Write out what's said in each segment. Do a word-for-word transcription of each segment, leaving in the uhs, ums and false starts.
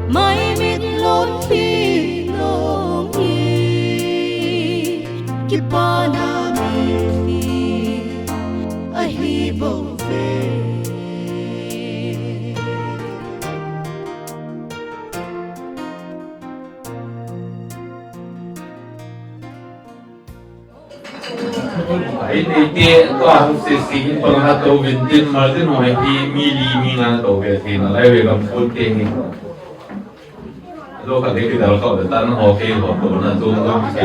Mai mit lom hi lom hi, kipana mi hi ahi bou ve. Ahin eite, tua hung sese hin pang ha to vin tin, Martin ho hi mi li mi nga to ve thei nalai ve gam pon te hi. Lo ka de ki dal ka ve tan ho ke ho to na to to ke.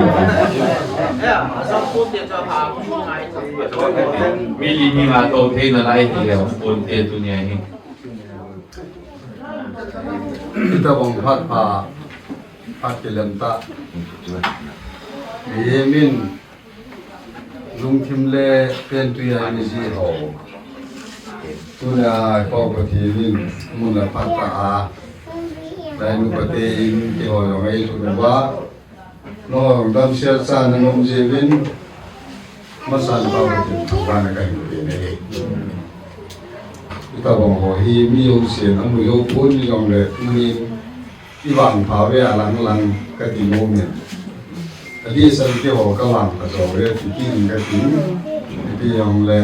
Mi li mi nga to thei nalai thei le pon te tunia hi. Ita bang phat pha, phat kilem ta. Mihem in lungthim le pentui a mi ji ho. Tuna Pau Pathen in mun a phat ta a. Dai nu pate in kihou jong ei thu ba. Nangho damsel chan nanom jiuvin, masan Pau Pathen thangvahna kahin pe nahi. Ita bang ho hi mi jousen amu jou pon jongle, tunin i vangpha uve alang lang kati nom in. Adehset keiho ka vangpha jou uve, ti kit in kati. Ipi jongle,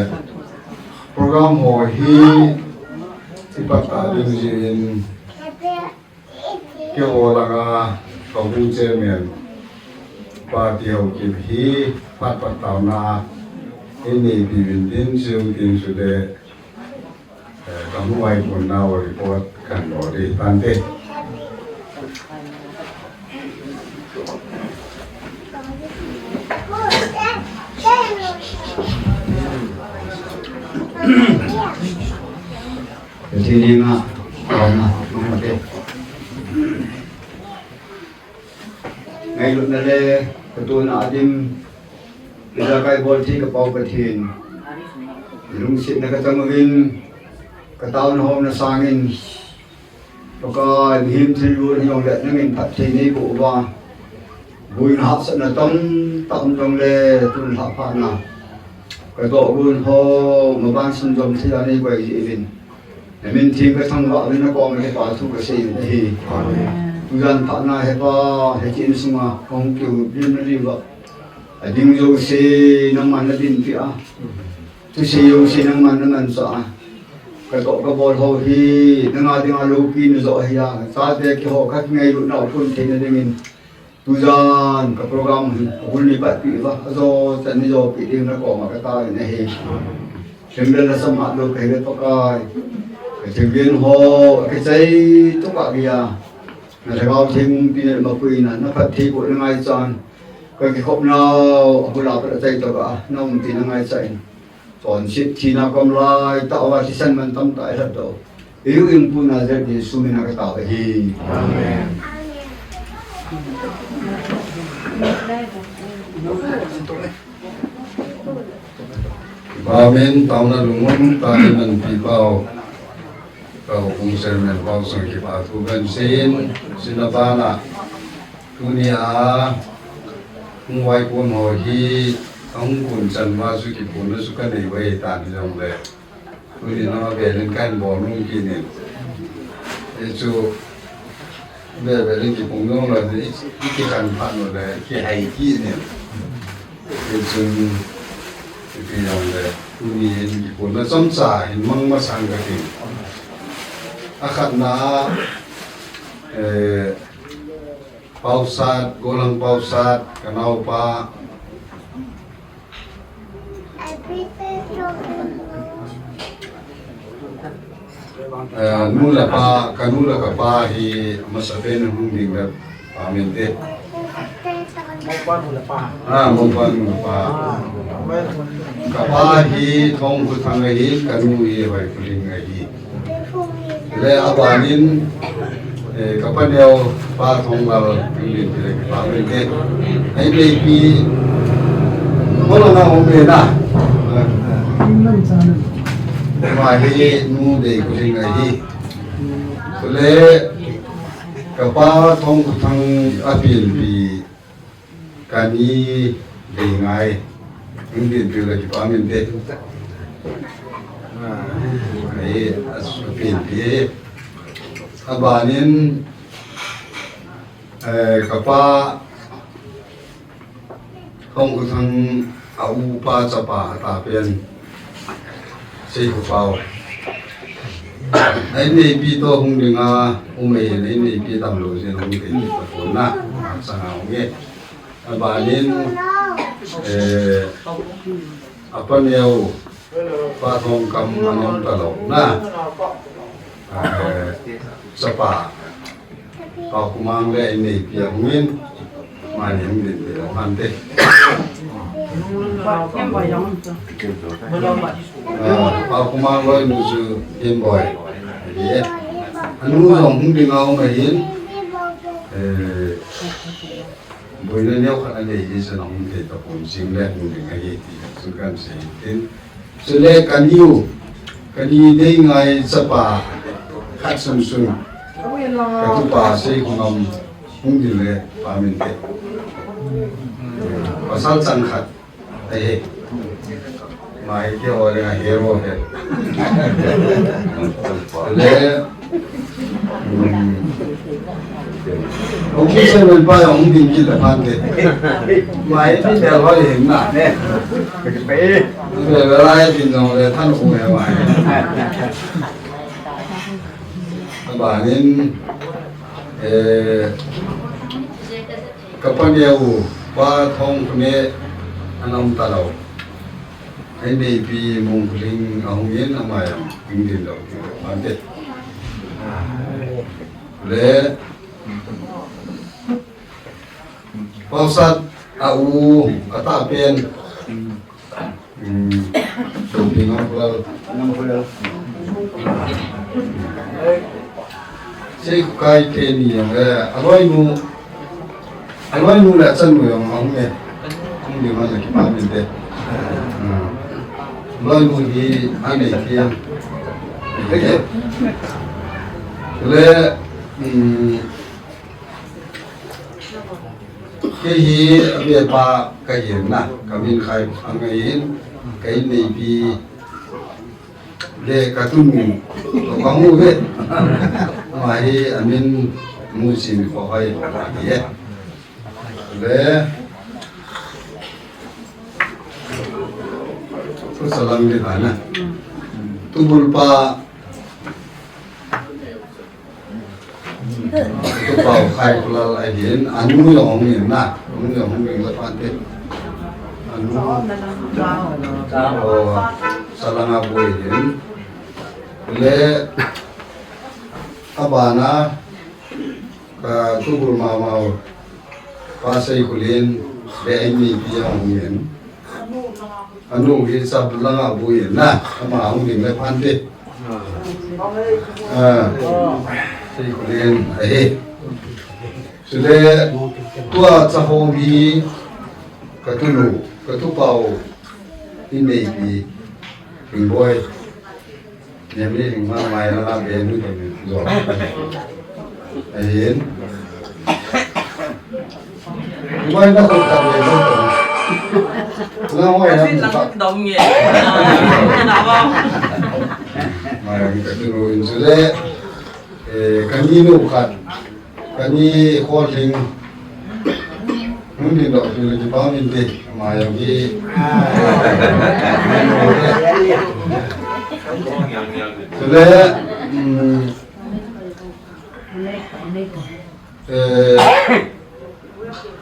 program ho hi i pat ta ding jeh in, keiho langa ka hung chairman pa T. Haokip hi phat pat taona in neipi uvin tin, seiyu tin chule, eh, ka hung vaipon nau report kan bol ding tante. Ka thei ding a, ka na, ka na te. Ngailutna le, ka tuna a dim, ijakai bol thei ka Pau Pathen. Lungsetna ka tang uvin, ka taona hom na sangin, Pakai, mihem thil lut hi jong le nangin phatthei nei boh uva. Boina hahsatna tamtah um jongle tun lhah phat na. Ka doh gon ho, maban sunjom thei a nei koi jeh uvin. Na min theng ka thangvah uvin na koma kipa thu ka sei u ahi. Amen. Tujan phat na he Pa, hiche insunga ka hung kihou lim na lim uva. Ading jouse nangman na dinpi a. Thusei jouse nangman na manchah a. Ka doh ka bol ho hi, nanga dinga loupi na jo ahi a. Chate keiho ka kingailutna u phun theina dingin. Tujan ka program hi, ahung nei patpi uva, ajo chan nei jopi ding na koma ka taovin ahi. Themgel na samhat lou ka hi le Pakai. Ka themgel ho, akichai tokah geiya. Na Lhagao Theng umpi na mapuina, na phattheibohna ngaichan. Ka kikhopnau, abul a pat achai tokah, na umpi na ngaichan. Chonset thina kom lai tah uva thisan man tamtah i lhat doh. Eiho in Pu Nazareth Jesu min a ka tao ahi. Amen. Amen. Taona lungmon tah in manpi pau. Ka hung chairman pau sang kipa thu kan seiyin, sina bana. Tunia, hung vaipon ho hi, ahung kon chan uva chu kiphonna chu ka nei uve tan hijongle. Tuni nangho velin kahin bol nom kit in. Hichu, vel velin kipung nom lou, i, i kikhen phat nom le, kihai kit in. Hichun, ipi jongle, tuni hin kiphonna chomcha hin mang masang kati. Akhatna, eh, Pausat, Golang Pausat, ka naopa. Eh, nu le pa, ka nu le ka pa hi, amasapen in hung ding le, Pa Minte. Mopa nu le pa. Ah, Mopa nu le pa. Ah, amen. Ka pa hi Thongkhuthang ahi, ka nu hi Hoikhuling ahi. Le abanin, eh, ka paneo Pa Thonglal, Thonglal ti le Pa Minte. Ai, meipi, Golang a um e na. Ama hi nu Deikhuling ahi. Chule, ka pa Thongkhuthang a penpi, ka ni Deingai. Hung penpi le kipa Minte. Ai, a penpi. Abanin, Eh, kapa Thongkhothang a upa chapa a tapen Seikho pau. Ai neipi to hung dinga umei, ai neipi tamlou jin hung ding tapon na. Sanga hung e. Abanin, eh, apa neo, Pa Thongkam anom talou na. Eh, chapa. Pa Kumang le neipi a hungin. Mani hung din te lo hante. Ah, Pa Kumang loinu chu Hemboi. Ye. Anu jong hung dinga um ahin. Eh, boina neo khat anei hi chu nahung thei tapon jing le hung ding ahi ti chu kan sei tin. Chule kani u, kani dei ngai chapa khat sunsun. Katupa Seikhongam hung ding le pa min te. Pasal chang khat. Ahi. Mai ke ole nga hero he. Le. Hmm. Hung ki se men pa hung ding ki le pan te. Mai ti bel hoi hin na. Bel bel ai tin jong le than u he mai. Abanin, eh, kapa neo, Pa Thongkhothang anom talou. Ai neipi Mongkhothang ahungin amai a hung din lou ti ante. Le Pausat a u a tapen. Hmm. Tupi Ngam Khulal. Ngam Khulal. Seikho kai teni jong, eh, aloinu, aloinu le achanu jong ahung e. Hung ding man le kipa min te. Hmm. Aloinu hi anei ti. Teke. Le, hmm, Kei hi abepa kahin na, kamin Khaiphang ahin, ka in neipi le katunu, kamu ve. Ama hi amin Musin Khohoi ahi e. Le, tu salam le bana. Tubul pa Tupau Khaikhulal ahin, anu jong hung in na, anu jong hung in la pante. Anu. Oh, Salanga Boi hin. Le, abana, ka tubul mamau. Pa Seikhulen, le ai neipi a hung in. Anu hi Sablanga Boi na, ama hung ding le pante. Ah, Seikhulen, ahi. Chule, tua chahom hi, katunu, katupau, in neipi, Ringboi. Nemli ling ma mai la la be nu te mi jo. Ahin. Mai na ko ka be nu. Na mai na mu ka. Dom nge. Na ba. Mai na ka tu ro in chule. Eh, kani nu khat. Kani kholhing. Hung din doh tu le kipa min te. Ama jong hi. Chule, mm, eh,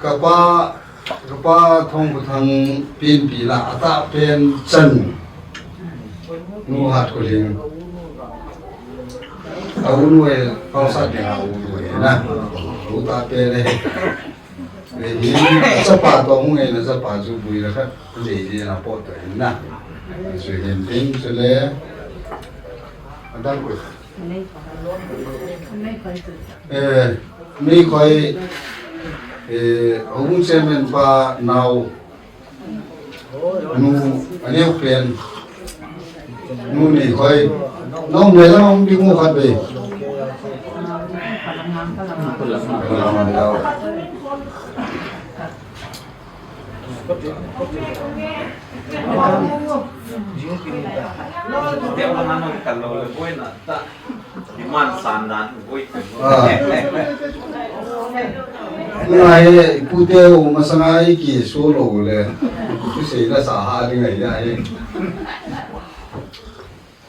kapa, kapa Thongkhothang pinpi la, atah pen chanu. Nu Hatkholing. A u nu e, Pausat ding a u nu e na. U ta pe le. Le hi, chapa to hung e na, chapa chu bui la khat. Le hi na po to na. Chu hin tin chu le. Adang ko. Eh, Neikhoi, eh, home chairman pa nao, nu, aneo pen, nu Neikhoi, nao me la hung ding u khat ve. Iman san dan, ui. Ah. Ngai, pute u masanga i kiso lou le. Kusei la sa ha ding ngai ya he.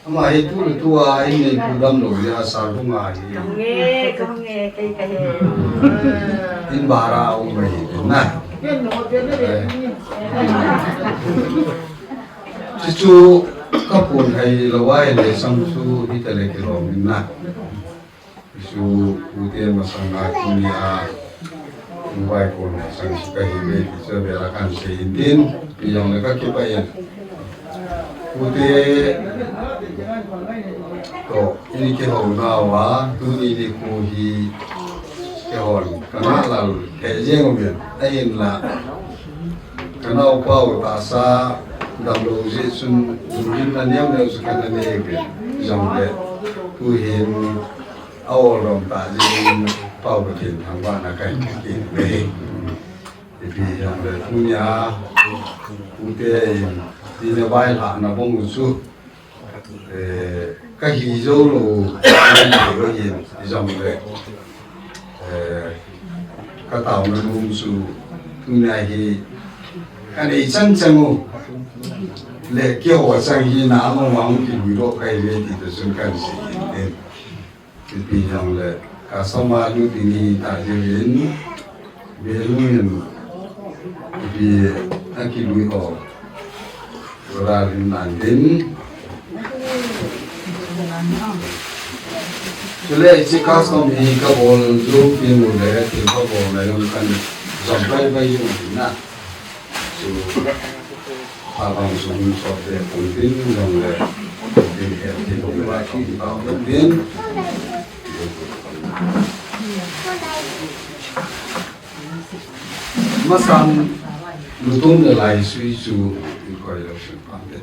Ama hi tu le tu a, i nei pu dam lou ya sa lu ngai. Kahung e, kahung e, kei kahe. In bara u mai na. Chuchu ka pun hai lo wai le sang chu hi ta le kilom in na. Chu pute masanga tunia hung vaikon masang chu kahi ve ti chu vela kan sei in tin, pi jong le ka kipah in. Pute toh i kihou nauva, tuni nikho hi keihon ka ngah lal he jeng uvin, ahinla ka naopa u tahsa damlou jeh chun, lunglimna neo neo chu kana nei uvin, jongle tuhin a ol lom tah jeh in Pau Pathen thangvahna kahin pe kit uve. Ipi hijongle tunia pute in tina vailhahna bang u chu, eh, ka hi jou lou, ka hi jou lou hin, hijongle, eh, ka taona nom chu tunia hi ka nei chang chang u le keiho chang hi na among mong kilui lou kahi ve ti toh chun kan sei in. Ipi jongle, ka sama lut ding hi ta jeh in, Belu in, ipi a kilui o, Rora rin nan din. Chule, hiche custom hi ka bol jou ding u le, thil ka bol na jong kan jom pai pai jing u na. Chu, abang chu hung sot le pun tin jong le, tin he tin hung va tin tao le tin. Masang lutum le lai sui chu in koi lo sui pan te.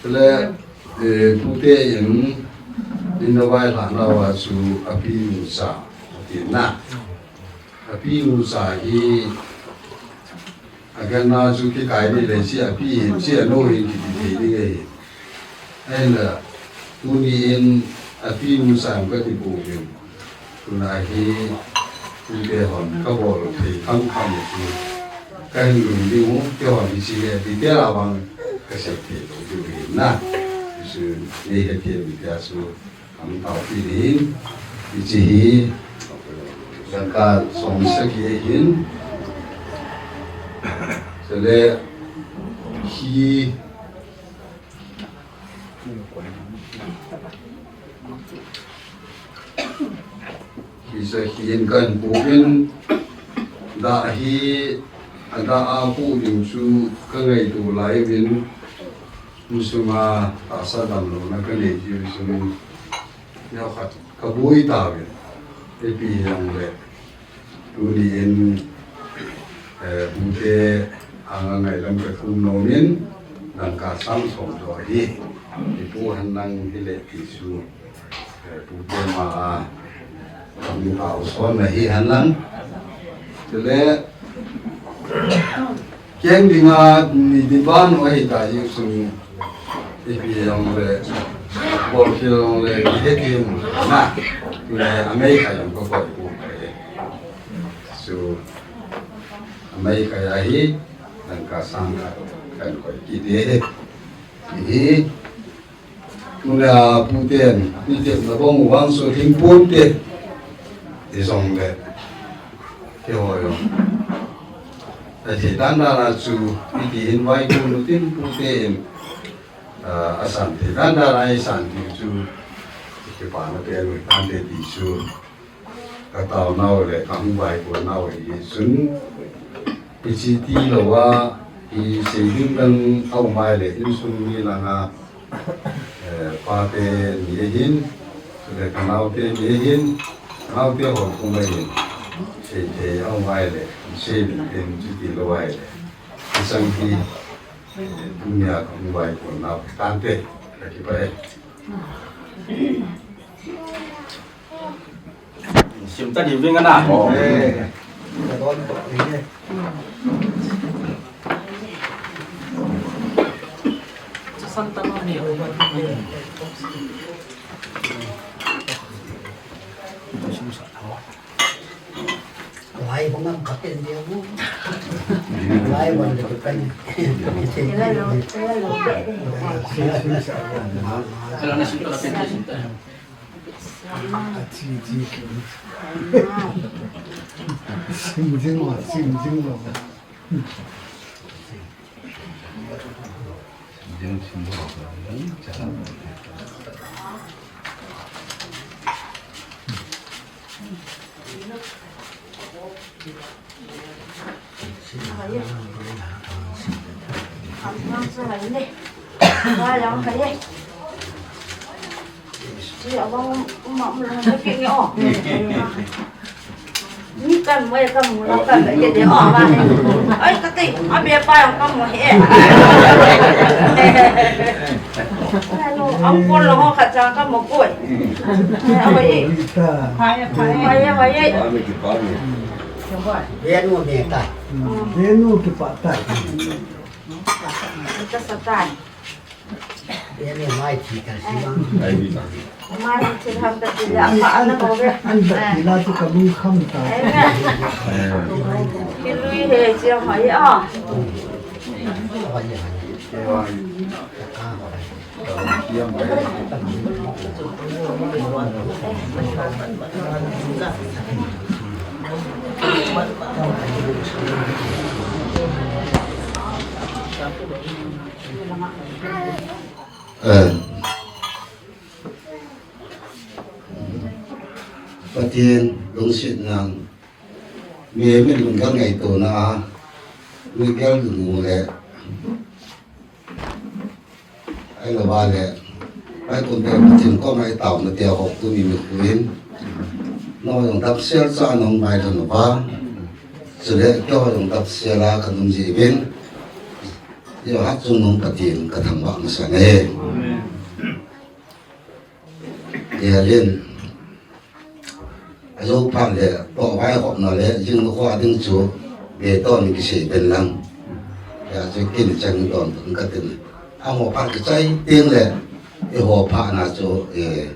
Chule, eh, pute in, in na vailhah nauva chu api mucha, ati na. Api mucha hi, Aganna chu kikai ni le, hiche api hin, hiche anu hin kiti thei ding ahi. Ahinla, tuni in api mucha kati pouvin. Tuna hi, tute hon ka bol thei kham kham u chu kahin lhun ding u, keihon hiche le, detail a vang kasei thei lou diu ahi na. Hichu, nei hethem ding tia chu. Ang tao pi din, hiche hi, dangka som sagi ahin, chule hi, hi sa hi in kan pu in, dah hi, adah a pu ding chu ka ngaito lai uvin, Insunga tahsa damlouna kanei jiu chun, neokhat kaboi tauvin, ipi hijongle, tuni in, eh, pute anga ngailam kathum nom in, dangka sang som jo hi, ipu hen lang hile ti chu, eh, pute ma a, kamu tao son na hi hen lang. Chule, Keng dinga ni din ban u ahi ta jeh chun ipi jong le, bol khel jong le, kihe ding na, le amei kha jong ka koi u koi. So, amei kha ahi, dangka sang khat kan koi kit e. Hi, Tuna puten, nitepna bang u vang chu lhing ponte, hijongle, keiho jong. Athei dan dan a chu, hiti hin vaikon u tin puten, ah, asan thei dan dan a isan diu chu, kipana pen u tante ti chu. Ka taonau le, ka hung vaikon nau hi chun, hiche tilou a, hi sei ding dang aum mai le, insung mi langa, eh, pate ni ahin, le ka naote ni ahin, naote ho kum ahin, sei thei aum mai le, sei ding ding chu tilou ai le, isang hi, eh, tunia ka hung vaikon nau tante, ka kipah e. Sim ta di ving ana. Oh. Eh. Ka don to ni. Ni kan mo e, kan mo la kan, ke de o ba he. Ai, ka te, a be pa kan mo he. Hello, ang ko lo ho ka cha kan mo ko. Ai, ai. Ai, ai, ai. Benu me ta. Benu ki pa ta. Ita satan. Benu mai ti ta si bang. Mai ti ham ta ti la pa ana ko be. An ba ti la tu ka bu kham ta. Ki lui he chi mai a. Eh. Pathen lungsetna, mi, mi lungdam ngaitona, mi gel lungmu le. Ahilou le, bai kun te Pathen koma i taona te ho tuni nikho hin. Nangho jong damsel cha nahung bai lhon uva. Chule keiho jong damsel a ka um jiuvin. Eiho hat chungnung Pathen ka thangvah masa e. Amen. Hia lin. Ajou phat le, toh vaihopna le, jing nikho a ding chu, be toh ni kisei pen lang. Hia chu kin chang don pun ka tin. Aho phat kichai teng le, eiho phat na chu, eh,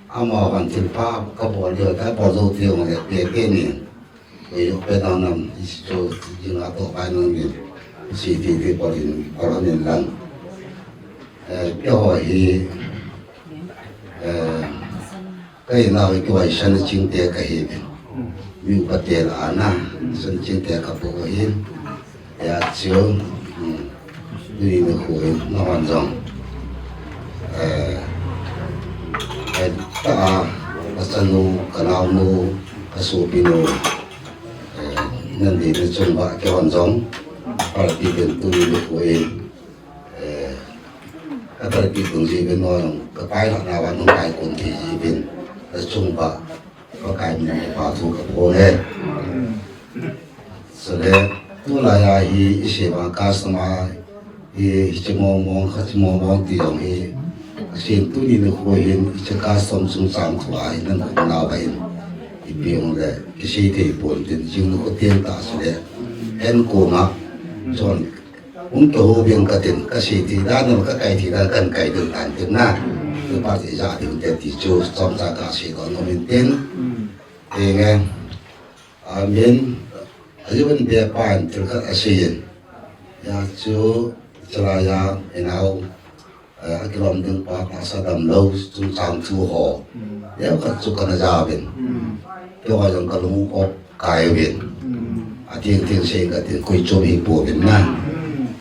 amaho van thil pha ka bol diu ta, bol jou diu le, be be ni. Ei, pe dang nam, isi chu, jing a toh pai nung min. Isi ti ti pol in, pol in lang. Eh, keiho hi, eh, ka inau hi keiho hi San Ching te ka hi uvin. Mi upa te la ana, San Ching te ka bou hin. Hia chu, hmm. Tuni nikho hin, nahon jong. Eh, eh, ka, ka chanu, ka naonu, ka sopinu, eh, nandei na chunguva, keihon jong, palpi uvin tuni nikho hin, eh, ka palpi tung jiuvin nahon jong, ka pailhah nauva nahung kaikon thei jiuvin, na chunguva, Pakai min a kipa thu ka phong e. Chule, tulai a hi, i seiba customer hi, hiche mong mong, khache mong mong ti jong hi. Ahin tuni nikho hin, hiche custom chungchang thu a hi, nan khum nauva hin. Ipi hung le, kisei thei pon tin, jing nikho teng tah chule. En koma, chon Hung kihou uvin katin, kasei thei dan, kakai thei dan, kakai ding tan tin na. Tupa ti ja ding te ti chu, chomcha kasei doh nom in tin. Enge, amen. Ayu ben be pan, thil khat asei in. Hia chu, chalai a, inau, eh, akilom ding pa, tahsa damlou, chungchang thu ho. Hia khat chu kana ja uvin. Keiho jong kalung op kai uvin. Atheng theng sei katin koi chom hi pouvin na.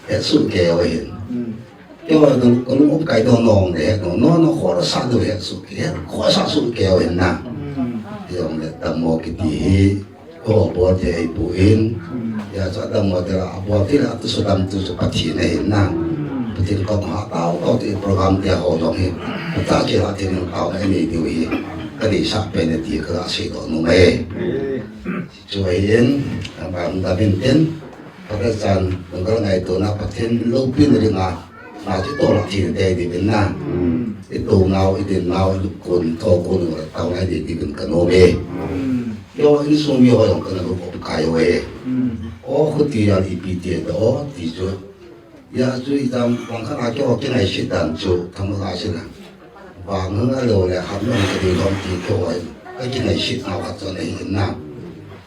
Hetsoh kei u ahin. Keiho kalung, kalung op kai doh nom le het nom, nom nom kho la sa doh hetsoh kei, het kho sa soh kei u ahin na. Jong le dammo kiti hi, kho bol thei ahi poi. Hia chu dammo te la, abol thei la, atu so dam tu chu Pathen ahin na. Pathen koma hatah tah te program te ho jong hi. Pathen koma hatah tah te nei diu hi. Kadeisah pen e ti kasei doh nom e. Chu ahin, abang da bin tin, Pathen chan, nangho ngaitona Pathen loupina dinga, na chu toh la thil te di bin na. I tou nau, i din nau, i lupkon, thokon, taona di di bin ka nom e. Keiho insung mi ho jong kana loup op kai uve. O, khuti a ipi ti doh, ti chu. Hia chu itam bang khat a keiho kingaisih dan chu, thangvah a sei lang. Vang hung a lou le, ham nung ka dei lom ti keiho a, ka kingaisih nau khat chu ahi na.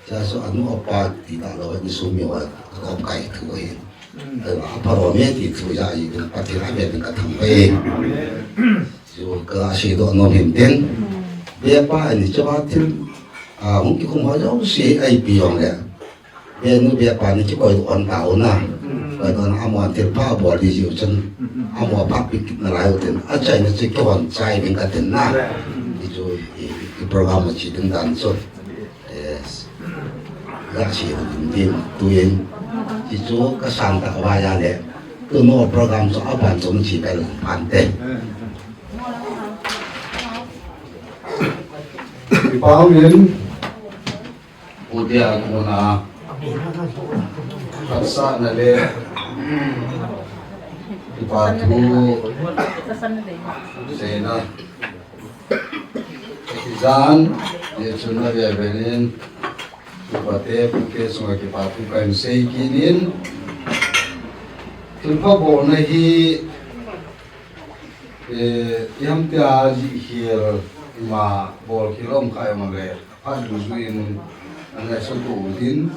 Sa so anu apa ti ta lo ni sumi wa ko kai thu hi. Ai wa apa ro me ti thu ya i ding pa ti ra me ding ka thang pe. Yo ka si do no hin den. Be pa ni cha ba thil a hung ki khum ha jo si ai pi yong le. Be nu be pa ni chi koi on ta o na. Koi don a mo thil pa bo di ju chen. A mo pa pi ki na lai o ten. A chai na chi ko on chai ding ka ten na. I chu i program chi ding dan so. Yes. Ga chi ho din din tu yin. Chi chu ka sang ta ka wa ya le. Tu no program chu a ban chu chi ka lo pan te. Ki pau yin. U dia ku na. Ka sa na le. Ki pa thu. Se na. Zan, ye chun na ve ve nin, tupate, pute, sunga kipa thu kan sei kinin, thilpha bolna hi, eh, i ham tia ji hiel, ima bol kilom kai ma ve, pha du zui mun, an la so tu din,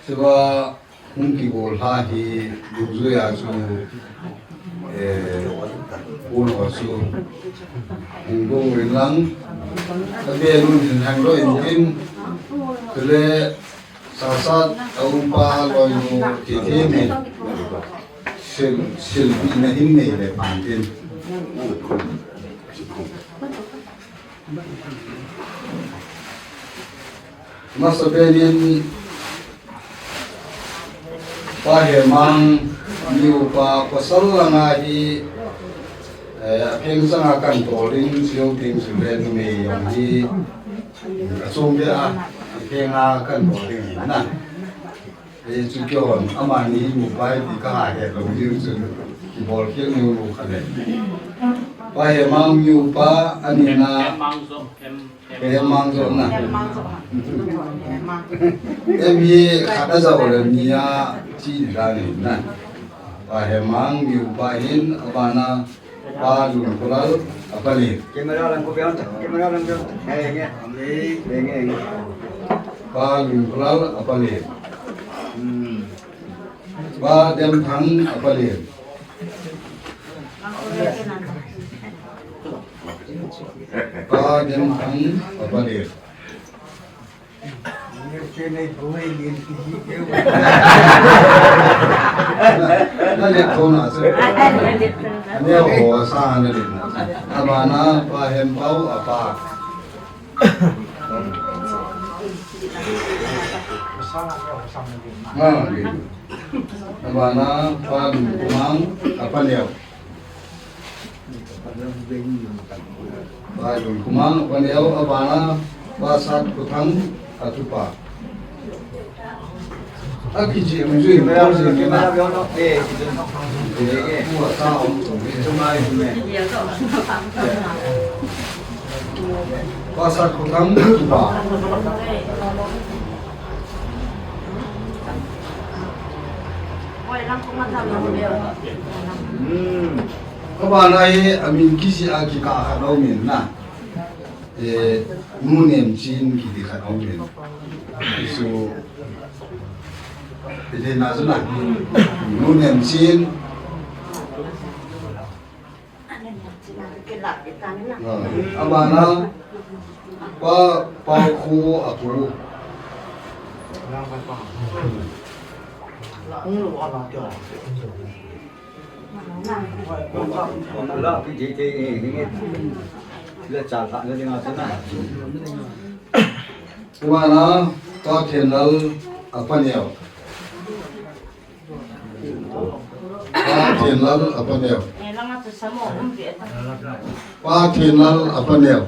tua, Hung kibol lha hi dungjuia chu, eh, pun ho chu hung dong in lang, a ve nun hin hang lo in tin, tule sasat a upa loi nu ti ti mi sil, sil pi na hin nei le pan tin. Masa penin Pa Hemang, ni upa pasal langa hi, eh, a keng sanga kan tolin siu ting su le numei jong hi, a sum be a, a kenga kan tolin hi na. Ei chu kihon, amani hi nupa hi ti kaha het lou jing chun, kibol khel niu lou kha le. Pa Hemang nupa, ani na. Hemang jo, Hem, Hem. Hemang jo na. Hem hi khat a jao le ni a chi dan ni na. Pa Hemang nupa hin, abana Pa Lunkholal, apa le. Camera lang ko biang, camera lang biang. Hei, nge. Hei, nge, nge. Pa Lunkholal, apa le. Hmm. Pa Demthang, apa le. Pa Demthang, apa le. Na, na let thona chu. Ani ho sa na let na. Abana Pa Hempau apa. Ha, abana Pa Lunkhomang apa neo. Pa Lunkhomang, apa neo, abana, Pa Satkothang, atupa. Aki ji, mi ju, mi ju, mi na. Ku sa om, mi ju, mi ju. Pa Satkothang, atupa. Hmm. Ka bana hi, amin kisi a kikah khat aumin na. Eh, Nu Nemchin kiti khat aumin. Isu, ite na su na. Nu Nemchin. Ah, abana, Pa, Pa Khu a pu. Abana, Pa Thenlal a pa neo. Pa Thenlal a pa neo. Pa Thenlal a pa neo.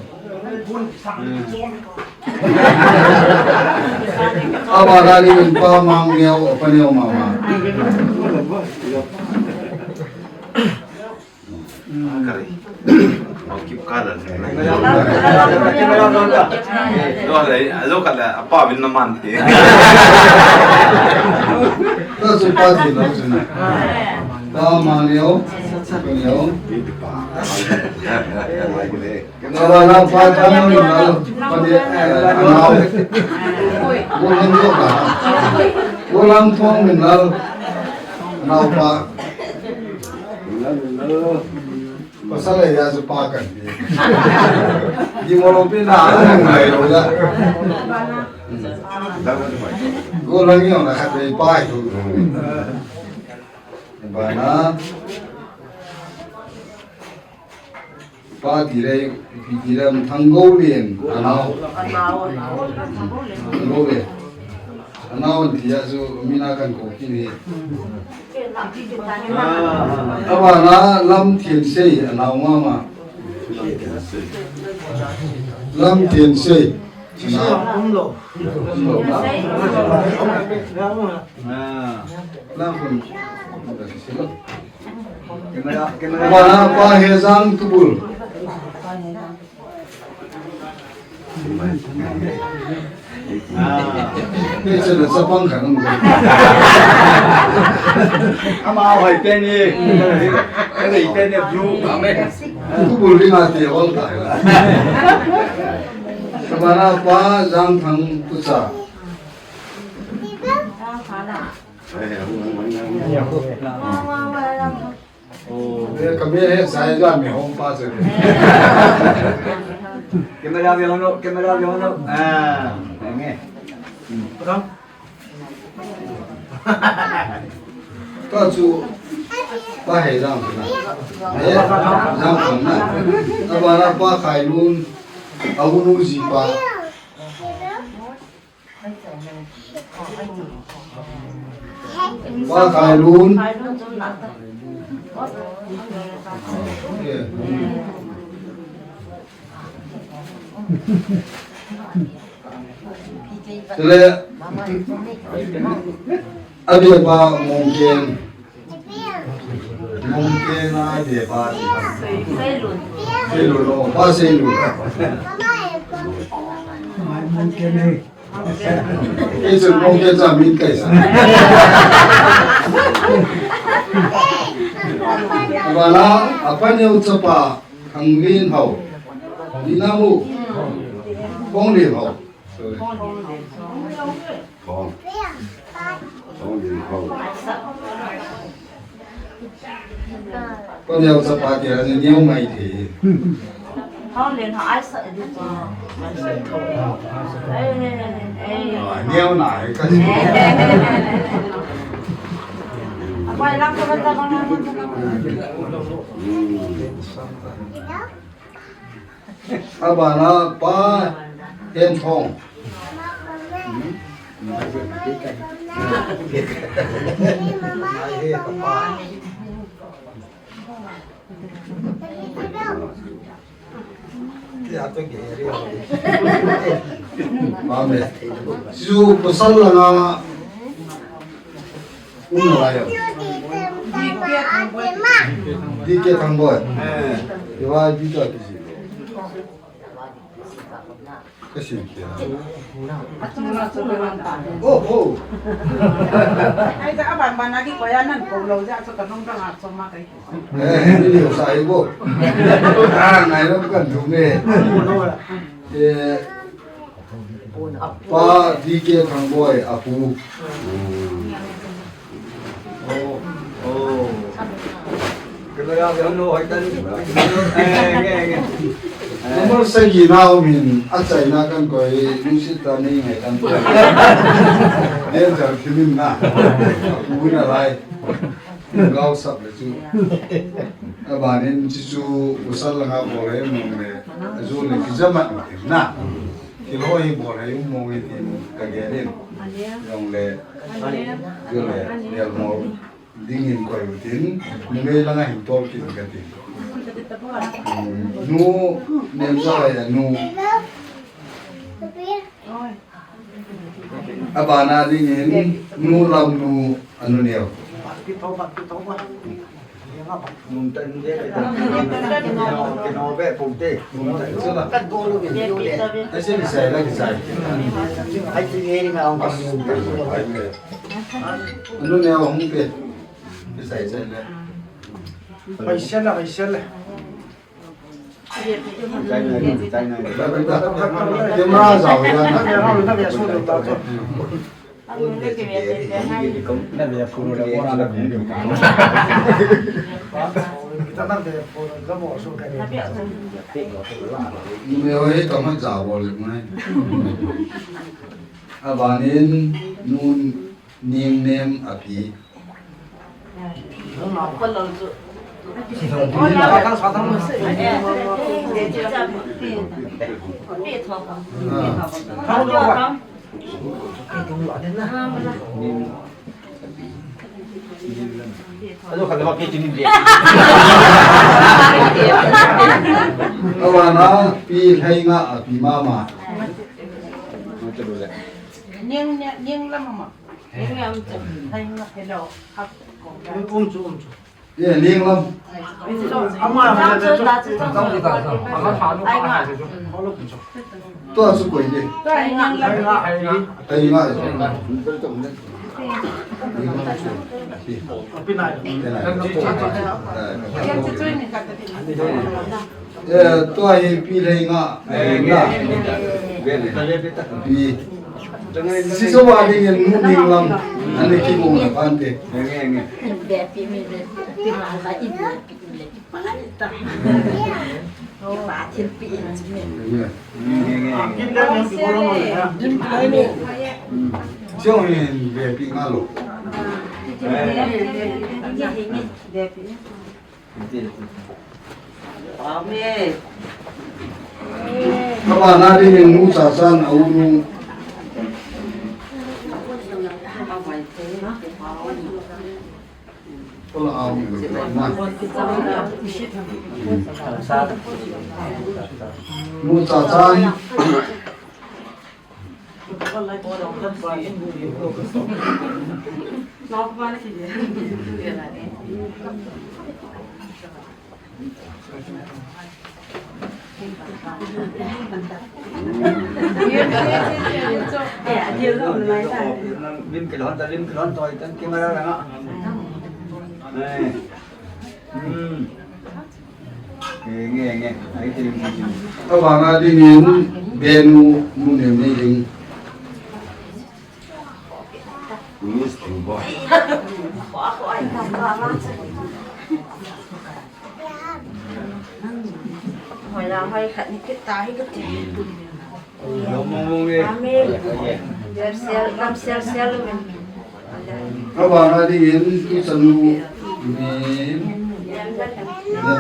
Abana ni Pa Mangneo a pa neo mama. Kare. Au kip ka la. Lo le, lo ka la, apa bin na man te. Ta su pa ti lo su na. Pa Mangneo, Mangneo. Ka la na pa ta na ni na, pa ni, eh, na. Golang jo ka. Golang Thongminlal. Naopa. Pasal ya ju pa kan. Di mo lo pi na ngai lo ya. Golang yo na khat pa tu. Bana. Pa ti le, pi ti le, Thanggolen, anao. Thanggolen. Anao ti a chu, mina kan ko ki ni. Abana Lamthensei, anao mama. Lamthensei. Anao. Umlo. Umlo. Ah. Lang kun. Bana pa Hejang Tubul. Ah. Ni chana chapang khat um. Ama hoi pen ni. Ka lei pen ni blue. Amen. Tubul ni ma te ol ta. Bana pa Jangthangpucha. Eh, kami he sai ja mi hong pa se. Camera bi hong lo, camera bi hong lo. Ah, nge. Ta chu pa Hejang na. Hejang na. Abana pa Khailun. Aunu ji pa. Pa Khailun. Chule. Abia pa Mongken. Mongken a abia pa. Seilun. Seilun, oh, pa Seilun. Mongken e. Kei chun Mongken cha min kai sa. Bana, apa neo chapa, Thanglenhao. Ni na mu. Thanglenhao. Sorry. Thanglenhao. Ko neo chapa ti a neo mai thei. Thanglenhao ai sa di. Eh, eh. Ah, neo na, eh, ka. Apai lang ko ta ko na. Abana pa Henthong. Amen. Chu pasal langa. Umna lai yo. D K Thangboi. Eh. Iwa D K kisi. Kasi kya. Oh, oh. Ai, ja aban ban lagi ko ya nan ko lo ja so ka nong dang a so ma kai. Eh, ni lo sa ibo. Ah, ngai lo kan tu me. Eh, Pa D K Thangboi, apu. Oh. Oh. Camera bi hong lo, hoi tan. Eh, nge, nge. Number sagi na um hin, achaina kan koi, lungset tah nei ngai tan. Danger film na. Apu na lai. Gao sap le chu. Abanin chu chu pasal langa bol le mong le. Ajo le kijamat na. Thil ho hi bol hi um mong e tin ka gel in. Jong le, jong le, lel mo ding in koi u tin, numei langa hin tol kit ka tin. Hmm, nu, nem sa ya nu. Abana ding in, nu Lamnu, anu neo. Num ta num de, kino, kino ve pum te. Num ta num la. Ase ni sai la ki sai. Ai ti ye ni ma ong ka num ta. Anu ne ong pe. Ki sai sai la. Pai sai la, pai sai la. Camera jao ya. Numei ho hi kamat jao bol le mai. Abanin nu Ningnem api. Awana pi Lheinga api mama. Ning, ning, ning lam ama. Ning lam chu. Lheinga hello. Um chu, um chu. Ye, ning lam. Tua chu koi de. Lheinga. Ning lam chu. Pi nai. Pi nai. Eh, tua hi pi Lheinga, Lheinga. Pi. Siso wa dingin nu ning lam. Ani ki mu na pante. Be pi mi be. Pi ma ba i be pi le. Pa ta. Pa thil pi in mi. Siong hin be pi nga lo. Be pi. Amen. Kaba na dingin nu Chasan a u nu. Kola a u nu. Nu Chasan. Lim kilhon ta, lim kilhon toi tan camera langa. Nge, nge, nge. Ai, ti lim, ti lim. Avanga dingin Benu, nu nem nei ding. Mister Boy. Hoi la, hoi khat ni kit ta hi kati. Lo mong mong e. Amen. Sel, sel, sel, sel, amen. Avanga dingin tu chanu ni. Yan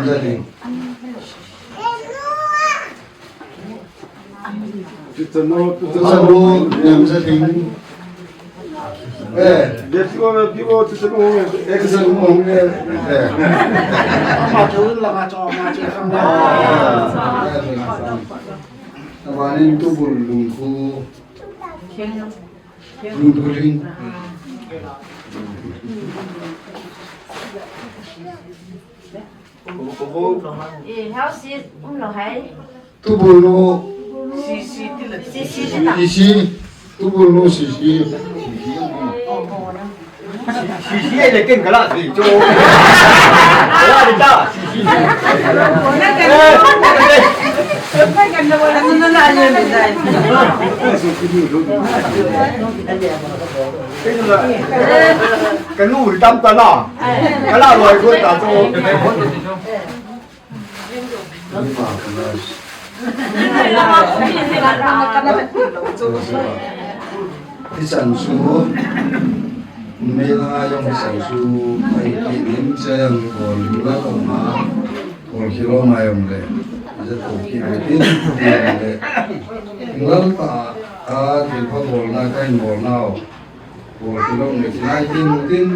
da ding. Tuchanu, tuchanu, nem sa ding. Eh, dia tu orang dia tu tuchanu. Eh, tuchanu, eh. Apa tu lah macam macam. Apa ni tu bul lungku. Lungku ling. Eh, hao si um lo hai. Tubul nu. Si si ti la. Si si ti la. Si si. Tubul nu si si. Si si ai le ken kala si cho. Kala de ta. Si si. Kanu tam ta na. Kala loi ko ta cho. Hisan su, mela yong hisan su, ai ki nim chang bol la ko ma, bol kilo ma yong le, ja to ki le tin, le. Ngal ta, a, tin pa bol na, kain bol na o. Bol kilom le kinai tin tin.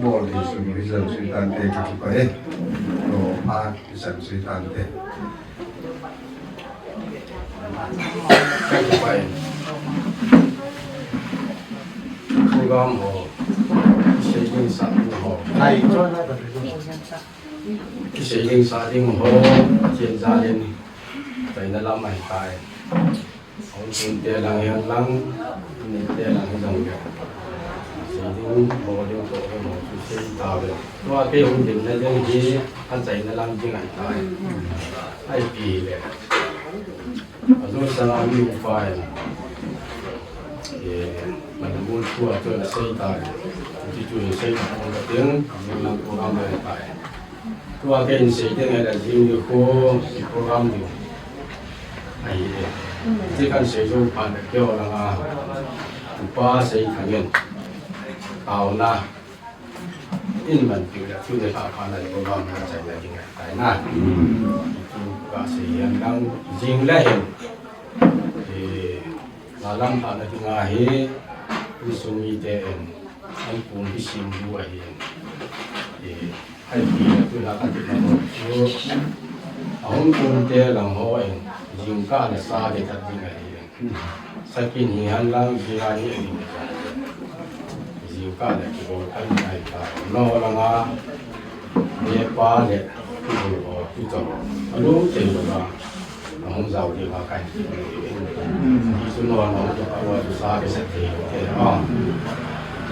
Bol hi sum hi sum sui tante ki kipa e. Lo pha hi sum sui tante. Pai. Program ho. Sei ding sa ding ho. Ai. Kisei ding sa ding ho. Pathen jal in. Taina lam ahi tai. Hung tun te lang hihen lang, ni te lang hi jong le. Sei ding Mo ding to mo chu sei ta ve. Tua kei hung ding na ding hi, a chai na lam ding ai ta. Ai pi le. A zo sa la mi u pa e. E, ma na mo chu a chu na sei ta ve. Ti chu sei ta mo ka ding, mi na ko lam ai ta. Tua kei in sei ding ai la jing ni ko, si program ding. Ai e. Ti kan sei zo pa na keo la nga. U pa sei ka ngen. Tao na. In man tiu le, tu le pa pa na ko ba ma chai le ding tai na. Tu ka sei yan dang jing le hin. E, la lam pa na ding a hi, ni sung mi te en, an pung hi sim bu a hi. E, ai pi na tu la ka ti na ko. Tu, a hung pung te lang ho en, jing ka na sa de ta ding a hi. Sakin hi han lang jira hi a ding. Jing ka le ki bol kan nai ta. No la nga. Ne pa le ki bol ho ki to. A lu te lo la. A hung zau de ba kai. Ki su no no to ka wa sa ke sa te te ha.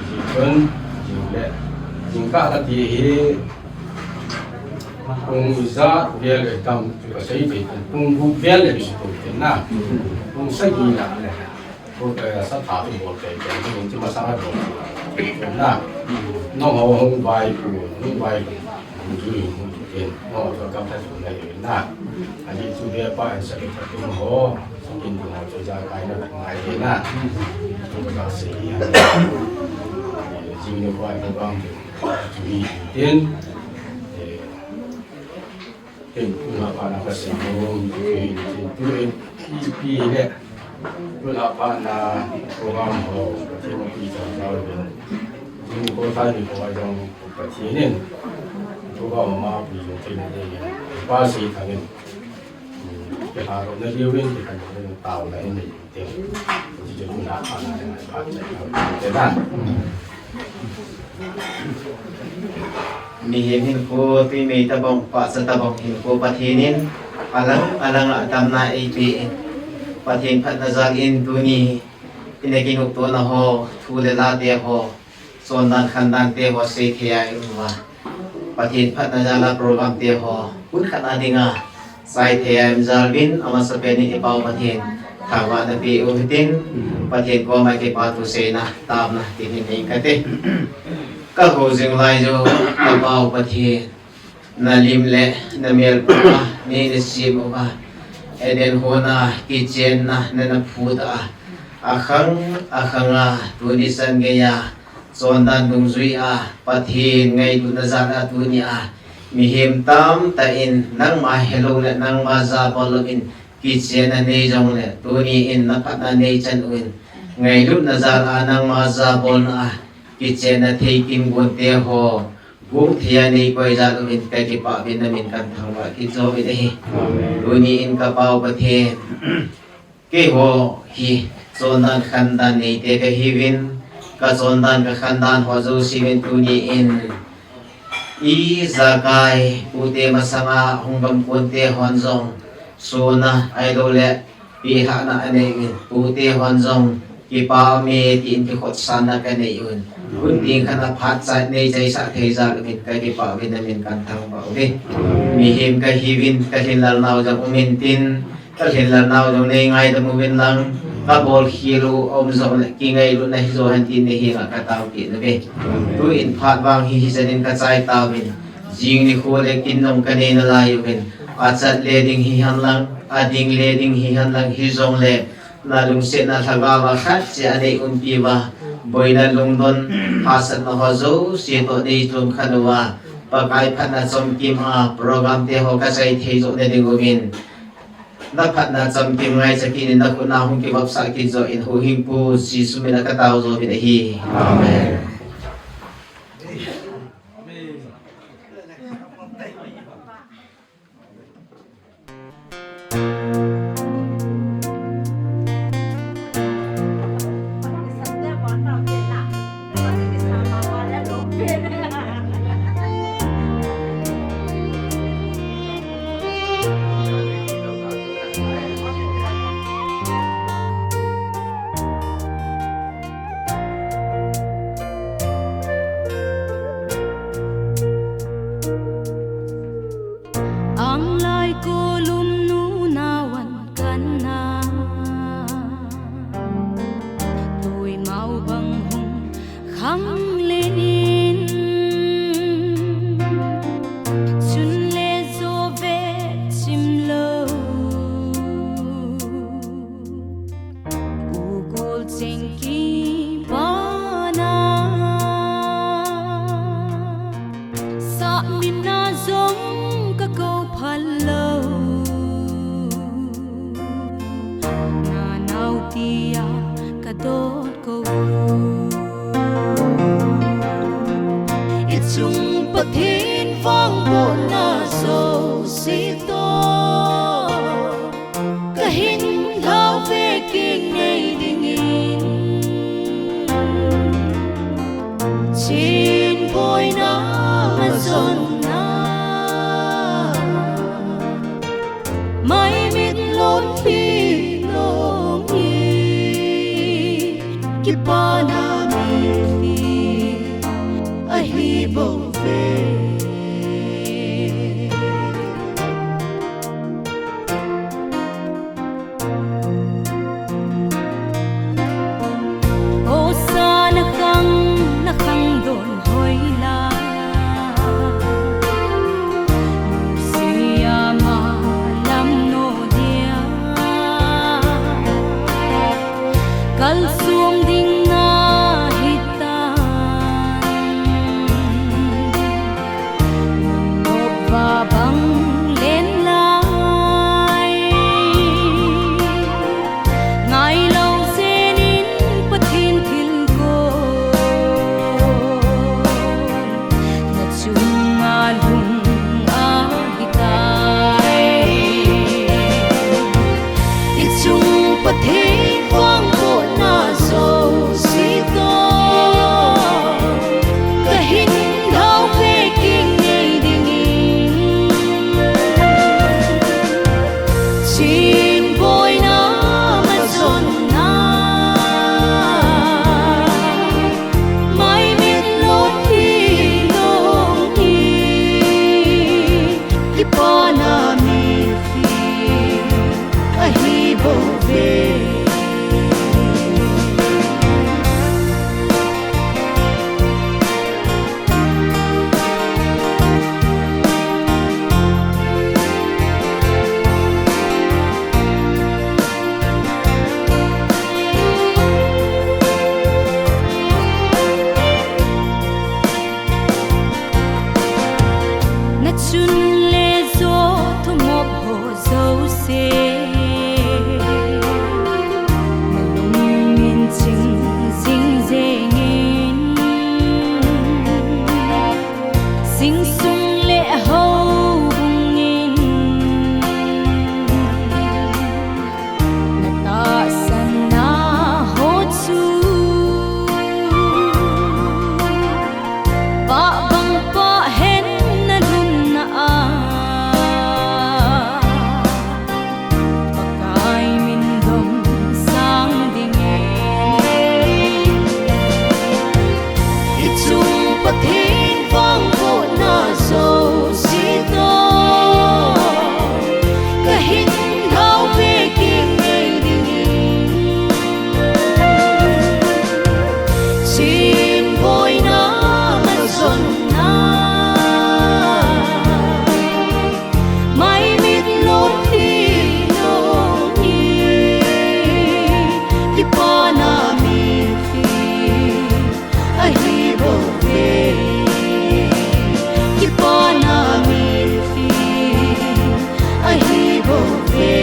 Ji kun jing le. Jing ka ka ti hi. Kung ijat vel le tam chu ka sei thei, kung gup vel le chu ka sei thei na. Kung sagi na le. Ko ka sa tha tu bol thei, kung chu ma sa bol na. No ho hung vai ku, hung vai ku. Hung ju hung ken, no to kam ta chu na na. Ani chu be pa an sa ke ta tu ho, sa kin tu ho chu ja kai na ngai na. Ko ka sei ya. Jing ni vai ko bang. Chu hi tin, eh, tin, tu la pa na ka sei mo, chu hi tin, tu in, pi, pi le, tu la pa na program ho, tin, pi cha cha le, tin, ko ta ni ko ai jong, Pathen in, program ma pi jong tin, tin, pa sei ta ni, ke ha ro na liu in, ke kan ni tao na ni. Mihem hinkho, twi mei tabang, pahsa tabang hinkho Pathen in alang alang a damna eipeh in, Pathen phatna jal in tuni in a kinoptona ho, thu le la te ho, chondan khandan te ho sei thei a i um uva. Pathen phatna jal a program te ho, hun khat a dinga, chai thei a i um jal uvin, amasapen in i Pa u Pathen, thangvahna pe u hitin, Pathen koma kipa thu seina, tapna, tin hin nei kate. Ka hou jing lai jou, ka Pa u Pathen, na lim le, na mel pu a, nei na sim uva. Eden hon a, kichenna, na na phut a, a khang, a khang a, tuni chan gei a, Chondan dungjui a, Pathen ngailutna jal a tuni a, mihem tamtah in nangma helou le nangma jabol louvin kichen a nei jongle, tuni in na phatna nei chan uvin, ngailutna jal a nangma jabolna a kichen a thei kin gon te ho, gong thei a nei koi jal uvin kakipah uvin, namin kan thangvah kit jo uvin ahi. Tuni in ka Pa u Pathen, Keiho hi chondan khandan neite kahiuvin, ka chondan ka khandan ho jouse uvin tuni in ijakai pute masanga hung gamkon te hon jong sona ahilou le pehahna anei uvin, pute hon jong kipa ume tin kikhotsanna kanei uvin. Hun ding khat a phat cha nei chaisah thei jal uvin kakipah uvin, namin kan thangvah uve. Mihem kahiuvin, ka lhinlel nau jong um intin, ka lhinlel nau jong nei ngaidam uvin lang, ka bolkhel u aum jongle kingailutna hijo hen tin nei henga ka taopeh nauve. Tu in phat vang hi hichan in ka chai tauvin, jing nikho le kin jong kanei nalai uvin, achat le ding hihen lang, ading le ding hihen lang hijongle, Na lungsetna lhagao a khat cheh a nei umpi uva, boina lungdon, hahsatna ho jouse toh nei chom khat uva, Pakai phatna chomkim a program te ho ka chai thei joh na ding uvin, na phatna chomkim ngaicha kit in, na khut na hung kivopsah kit joh in, Huhhingpu Jesu min a ka tao joh uvin ahi. Amen. Ang lenin chun le jo ve chim lo. Ugol cheng kipana sa min a jong ka ko phal lo. Na nau tia ka dot ko. I chung Pathen vangbohna jouse toh ka hin lhau ve kit ngei dingin, chin boina ma jonna mai mit lon hi nong hi, kipana mithi ahi bou ve. Hosanna khang, na khang don hoi la. Musia ma lam no dia. Kal sum ding na hitan. Nop va bang len lai. Ngai lo senin Pathen thil ko. Na chunga lung a hitai. I chung Pathen vangbohna jouse toh ka hin lhau ve kit ngei dingin, chin boina ma jonna mai mit lon hi nong hi, kipana mithi ahi bou ve. Na chun le jo thumop ho jouse, na lungin ching jing jengin, sing sung le houbungin na tahsanna ho chu pah bang pah hen na lhunna a, Pakai min dong sang dingin. I chung Pathen vangbohna jouse toh ka hin lhau ve kit ngei dingin, chin boina ma jonna mai mit lon hi nong hi, kipana mithi ahi bou ve. Kipana mithi ahi bou ve.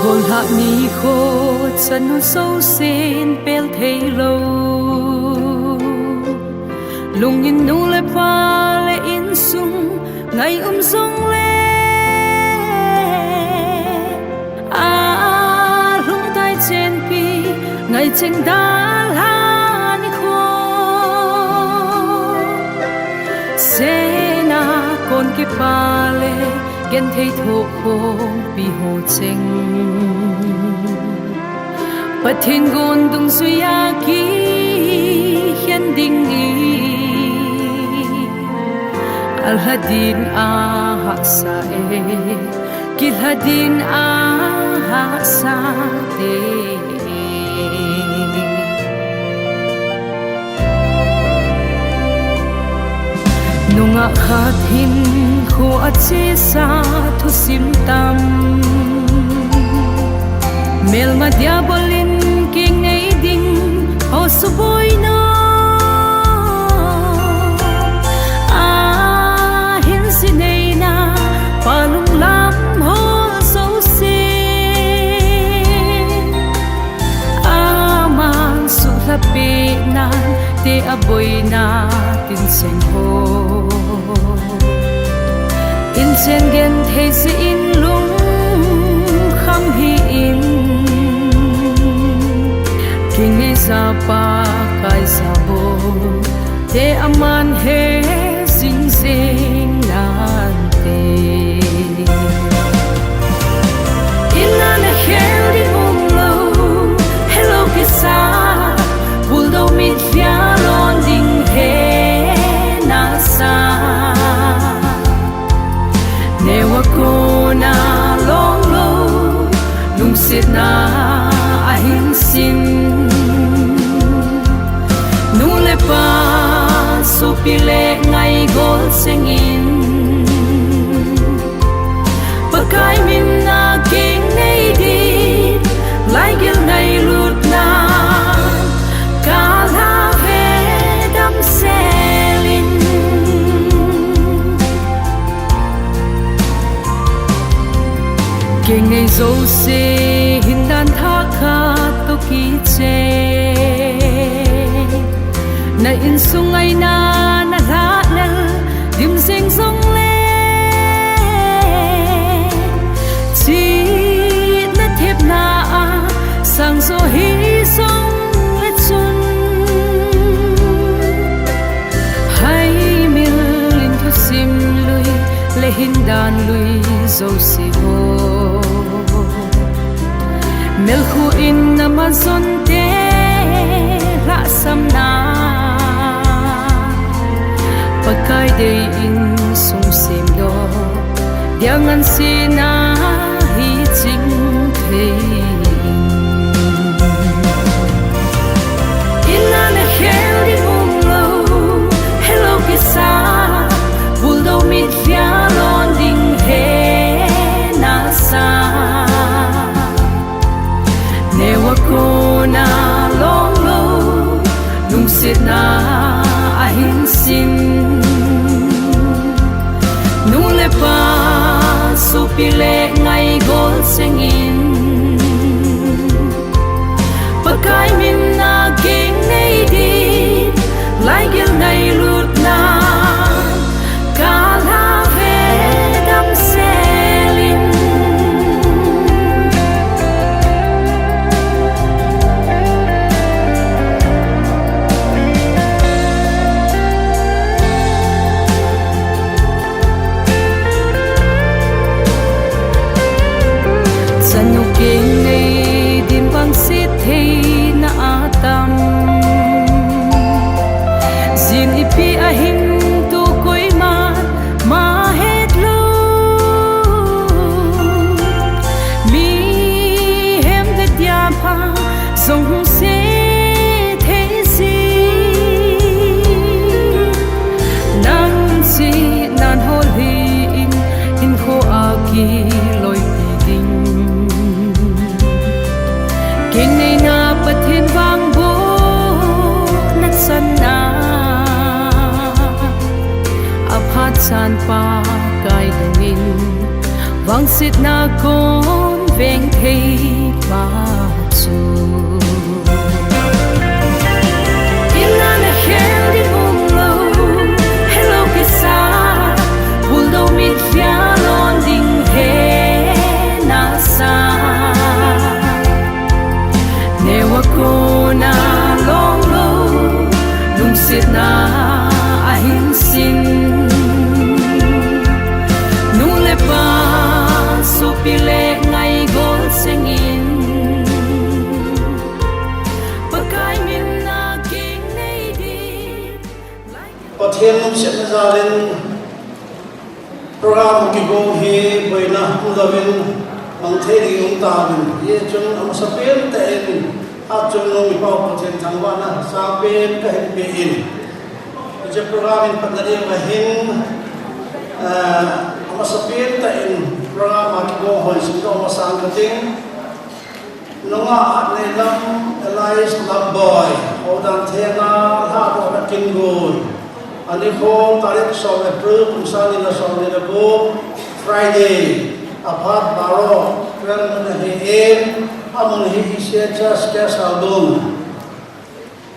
Golhah nikho chanu jousen pel thei lou. Lungin nu le pa le insung ngai um jongle, a lhung tai chenpi ngai cheng dalha nikho. Sena kon kipa le Genthei thoh khompi ho cheng, Pathen gon dungjuia kikhen ding in, alha din ahahsa e, kilha din ahahsa te. Nungah khat hinkho a chesa thusim tam, melma diabol in kingei ding ho suboina, ahin sineina, palung lam ho jouse, aman suhlha pehnan te aboina tincheng ho, inchen genthei jeh in lungkham hih in, kingei ja Pakai jabol te aman he jing jing nante. In a na khel ding umlou, helou kisa, bulldog mitlhi a lon ding he nasa. Neo a kona long lou, lungsetna ahin sin. Nu le pa, sopi le ngaigol cheng in, Pakai min a kingnei din, laigel ngailutna, kalha ve damsel in. Kingnei jouse hin dan thah khat toh kichen, na insung ngaina na lhahlel dim jeng jongle, chihna thepna a sang jo hi jongle chun, haimil in thusim lui le hin dan lui jouse ho, melkhu in na majon te lhahsamna, Pakai dei in sung semdoh dia ngansen a hi ching thei in. In a na khel ding umlou, helou kisa, bulldog mitlhi a lon ding he nasa. Neo a kona long lou, lungsetna ahin sin. Nu le pa, sopi le ngaigol cheng in, Pakai min a kingnei din, laigel ngailutna, kalha ve damsel in. Chanu kingnei din vangset theina atam, jin ipi ahin toh koiman ma het lou. Mihem vetia pha jong hung se thei jin, nang chihnan hol hih in, hinkho a kiloipi ding. Kingneina Pathen vangbohna channa, aphat chan Pakai dongin, vangsetna kon veng thei pa chu. In a na khel ding umlou, helou kisa, bulldog mitlhi a lon ding he nasa. Neo a kona long lou, lungsetna ahin sin. Nu le pa, Pathen lungsetna jalin program kigong hi boina umlouvin mang thei ding um tauvin. Hichun amasapen tah in Hatchungnung iPau Pathen thangvahna sangpen kahin pe in. Hiche program in patna ding ahin, ah, amasapen tah in program a kigong ho in simdoh masang kating. Nungah Hatneilam Elias Lamboi, Houdan Thenga, Lhadohna Kingun. Anikho tarik som April kum sang ni le som ni le gup, Friday, aphat baro, twelve noon ahin, amun hi E C H Church Salbung.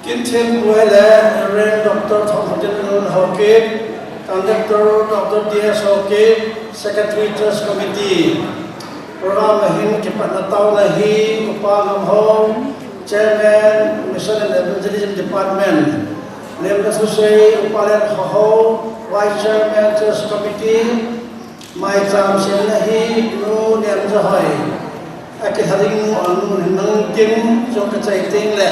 Kin thempu ahile Reverend Doctor Thongkhotin Lun Haokip, Conductor Doctor D S Haokip, Secretary Church Committee. Program ahin kipatna taona hi Upa Ngamhong, Chairman, Mission and Evangelism Department. Lemna thusei Upa Lenkhohao, Vice Chairman Church Committee. Maicham semna hi Nu Nemjahoi, akilharing nu, anu hin nangin tin, chong kachai teng le,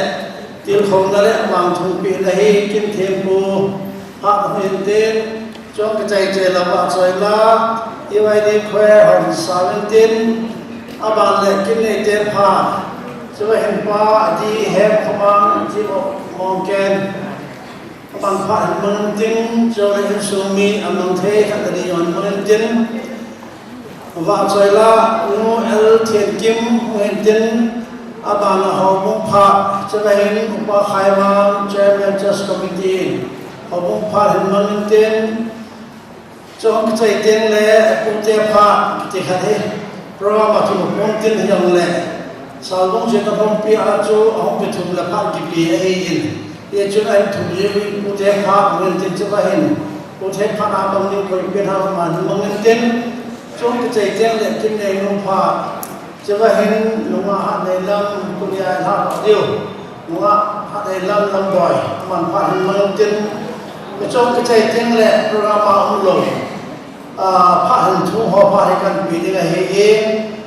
tilkhouna le mangthungpehna hi kin thempu phat hin tin, chong kachai chai la vahchoi la, E Y D Choir hon sauvin tin, aban le kin neite phat, chua hin Pa D Hemkhomang, Jimo Mongken, Aban phat hin mang intin, chule insung mi amang thei khat ani hon mang intin. Vahchoi la, Nu L Thiankim hung intin, abana houbung phat, chule hin Upa Khaimang, Chairman Church Committee, houbung phat hin mang intin. Chong kichai teng le, pute phat kiti khat hi, program a kimu pon tin hijongle, Salbung Chin a pumpi a chu ahung kithum le phat kipe ahi in. Hichun ahin thum jeh in pute phat ngen tin chu ahin. Pute phat a bang ding koi pen ham aman mang ngen tin. Chong kichai teng le, kin nei nu phat. Chule hin Nungah Hatneilam, tunia ilhah diu. Nungah Hatneilam Lamboi, aman phat hin mang intin. Kichom kichai teng le program a umlou. Ah, phat hin thum ho phat hi kahin pe ding ahi in.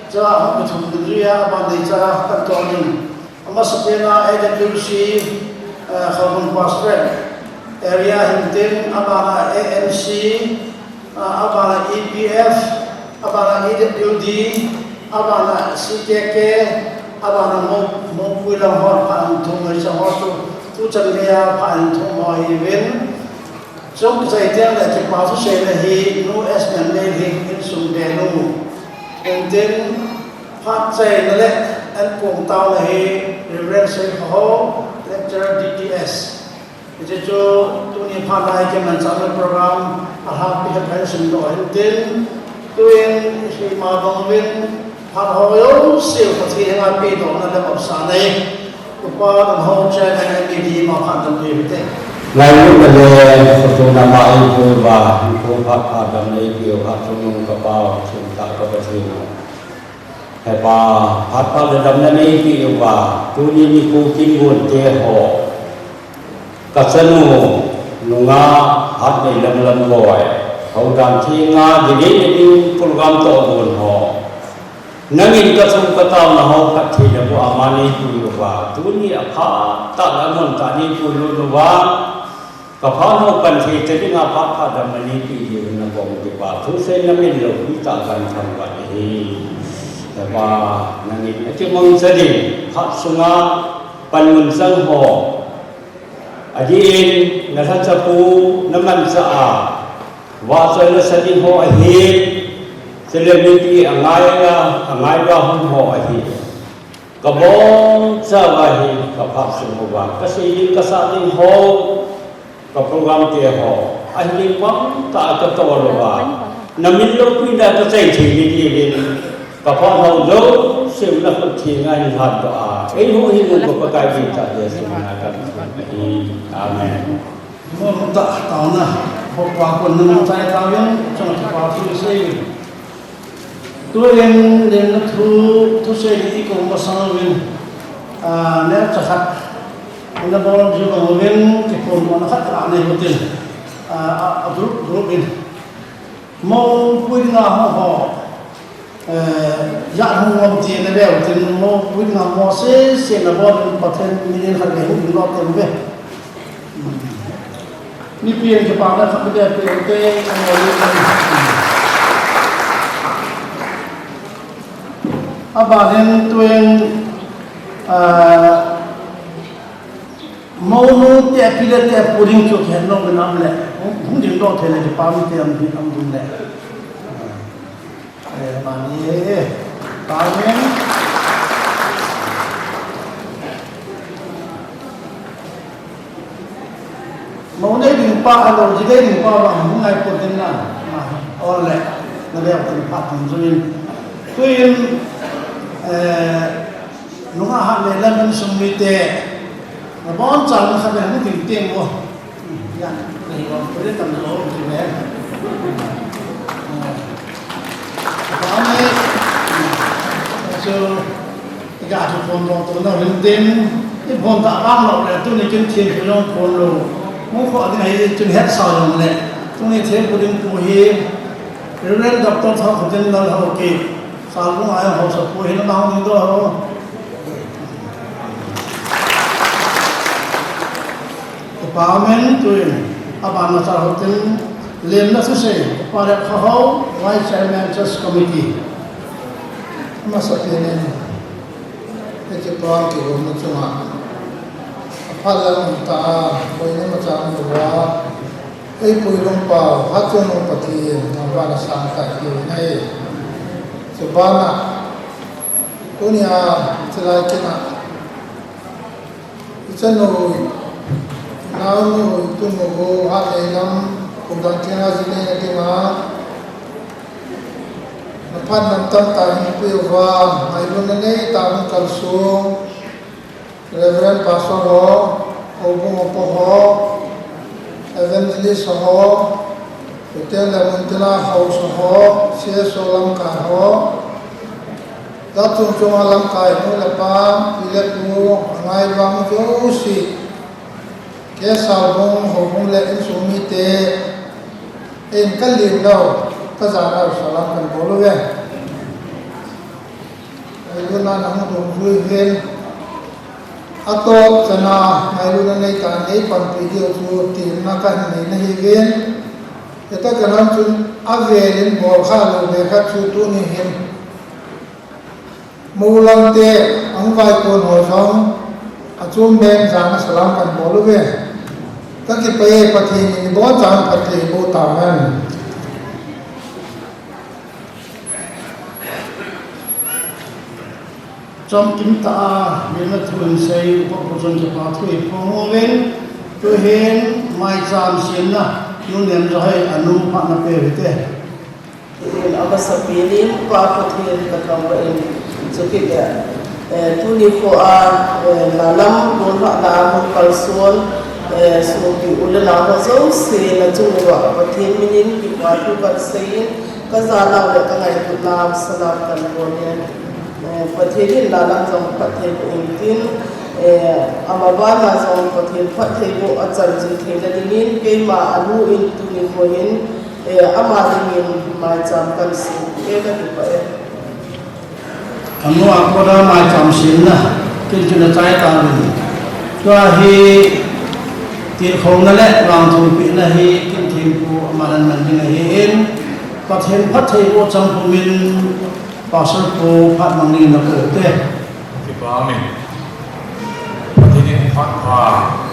Chule hung kithum ding jeh a, aban ding cha kahin ton in. Amasapen a A W C, ah, Kholbung Pastorate Area hin tin, abana A M C, Ah, abana E P F, abana E W D, abana C K K, abana Mo-, Mopui lang hon phat hin thum mai cha ho chu, tuchan geiya phat hin thum ho ahiuvin. Chong kichai teng le kipa thuseina hi, Nu S N L hi, insung benu. Intin, phat chaina le, ankong taona hi, Reverend Seikhohao, Lecturer D T S. Hiche chu tuni phat a kimanchahna program alhangpi khat kahin simdoh intin, tuin ima bang uvin phat ho jouse Pathen henga pedohna le vopsahna hi Upa Ngamhong Chairman M D A ma phat dam pe uvin te. Ngailutna le khutung nama eipui uva, nikho phat phat dam neipe u Hatchungnung ka Pa, thengtah ka Pathen. He Pa, phat phat le damna neipe uva, tuni nikho kin gon te ho. Ka chanu, Nungah Hatneilam Lamboi, Houdan Thenga, dinei le ding program toh gon ho. Nangin ka thum ka taona ho phattheina bou ama neipui uva, tuni a phat tah le amun tah neipui lut uva. Ka phat ho pan thei ta dinga phat phat dam aneipe diuvin nabonchauva, thuseina min loupi tah kahin thangvah e. He Pa, nangin akimangcha ding, phat sunga panmun chang ho. Adin, nalhachapu, namanchah a, vahchoina sa ding ho ahin, chule mipi angai a, angai uva hung ho ahin. Ka bongchauva hi ka phat sung uva, ka sei ding ka sah ding ho, ka program te ho, ahi ding bang tah a ka tol uva, na min loupina ka chai thei ding ahi ding, ka phat ho jouse u na khut thenga hin lhatdoh a, eiho hin Pakai ding tah Jesu min a ka thum ahi. Amen. Mo ta taona, ho pa kon na mo chai tauvin, chang pa thu sei. Tuin, lemna thu, thusei i kong masang uvin, ah, neocha khat, ina bol ji kong uvin, kikhom mona khat la nei utin, ah, a, a group, group in. Mopui dinga hung ho, eh, jat hung ngom ti na veu tin, mopui dinga mo sese na bol in Pathen min in khat le hung lo te uve. Mipi in kipana khat beh pe te, eh, aban in tuin, ah, mounu te pi le te pu ding chu khen nong bin am le, hung, hung ding doh thei le kipa mite am ding, am ding le. Eh, mani, eh, amen. Mo nei ding pa, alo ji nei ding pa, ba hung ngai po tin na. Ma, ole, na le tin pa tin juin. Tuin, eh, nunga ha le lam sung mite. Na bon cha na kha le hung tin tin mo. Yan, nei bon, pwede tam lo, di ba? Eh, kami, so, iga chu phone dong to na rin tin, i phone ta bang lo le, tuni kin thin ko jong phone lo. Mo ko ading hai chun het sa jong le. Tuni thin ko ding ko hi, Reverend Doctor Thang ko tin na ho ki. Sa ko ai ho sa ko hin na hong do ho. Upa amen tuin, aban na cha hotin, lemna thusei, Upa Lekhaho, Vice Chairman Church Committee. Amasapen in, hiche program kigomna chunga, aphat le um tah a, boina imacha um louva, eipui lungpau, hatchungnung Pathen, thangvahna sangtah hiuvin ahi. Chubana, tunia, chulai kin a, Ichanu, inaonu, itunu, hat nei lam, kum dang theng a ji neina dinga, naphat nam tamtah hin peuva, ngailutna neitah a hung kalsong, Reverend Pastor ho, houbung upa ho, Evangelist ho, Hotel le Montana House ho, C S O lamkai ho, jat chom chom a lamkai nu le pa, pi le pu, angai vang jouse, K S A bung, houbung le insung mite, in kalin nau, kajan nau, salam kabol uve. Ngailutna nahung dungjui uvin. Atoh chana ngailutna neitah a neipanpi diu chu temna kahin nei nahiuvin. Hita kalam chun avelin bolkha lou ve khat chu tuni hin. Moulam te ahung vaikon ho jong achom beng jana salam kahin bol uve. Kakipah e, Pathen in ibonchauvin phatthei boh tahen. Chomkim tah a, lemna thu hin sei, Upa Pu chun kipa thu iphong uvin, tuhin maicham semna, Nu Nemjahoi anu phatna pe u hite. In amasapen in, Pa Pathen kathangvah in, chukit le, eh, tuni kho a, eh, lalam, golhahna a hung kalson, eh, sopi u le nao ho jouse nachung uva, Pathen min in kipa thu kahin sei in, kajan nau le kangailutna salam kahin bol e. Eh, Pathen in lalam jong phatthei boh in tin, eh, amavanga jong Pathen phatthei boh achan jing theina dingin, keima anu in tuni kho hin, eh, ama dingin maicham kahin sem e, kakipah e. Anu a kona maicham semna, kin kin achai tauvin. Tua hi, tilkhouna le vangthumpehna hi, kin thempu ama nan man ding ahin, Pathen phatthei boh chang pumin, Pastor pu phat mang dingin nakou te. Kipa umin. Pathen in phat pha,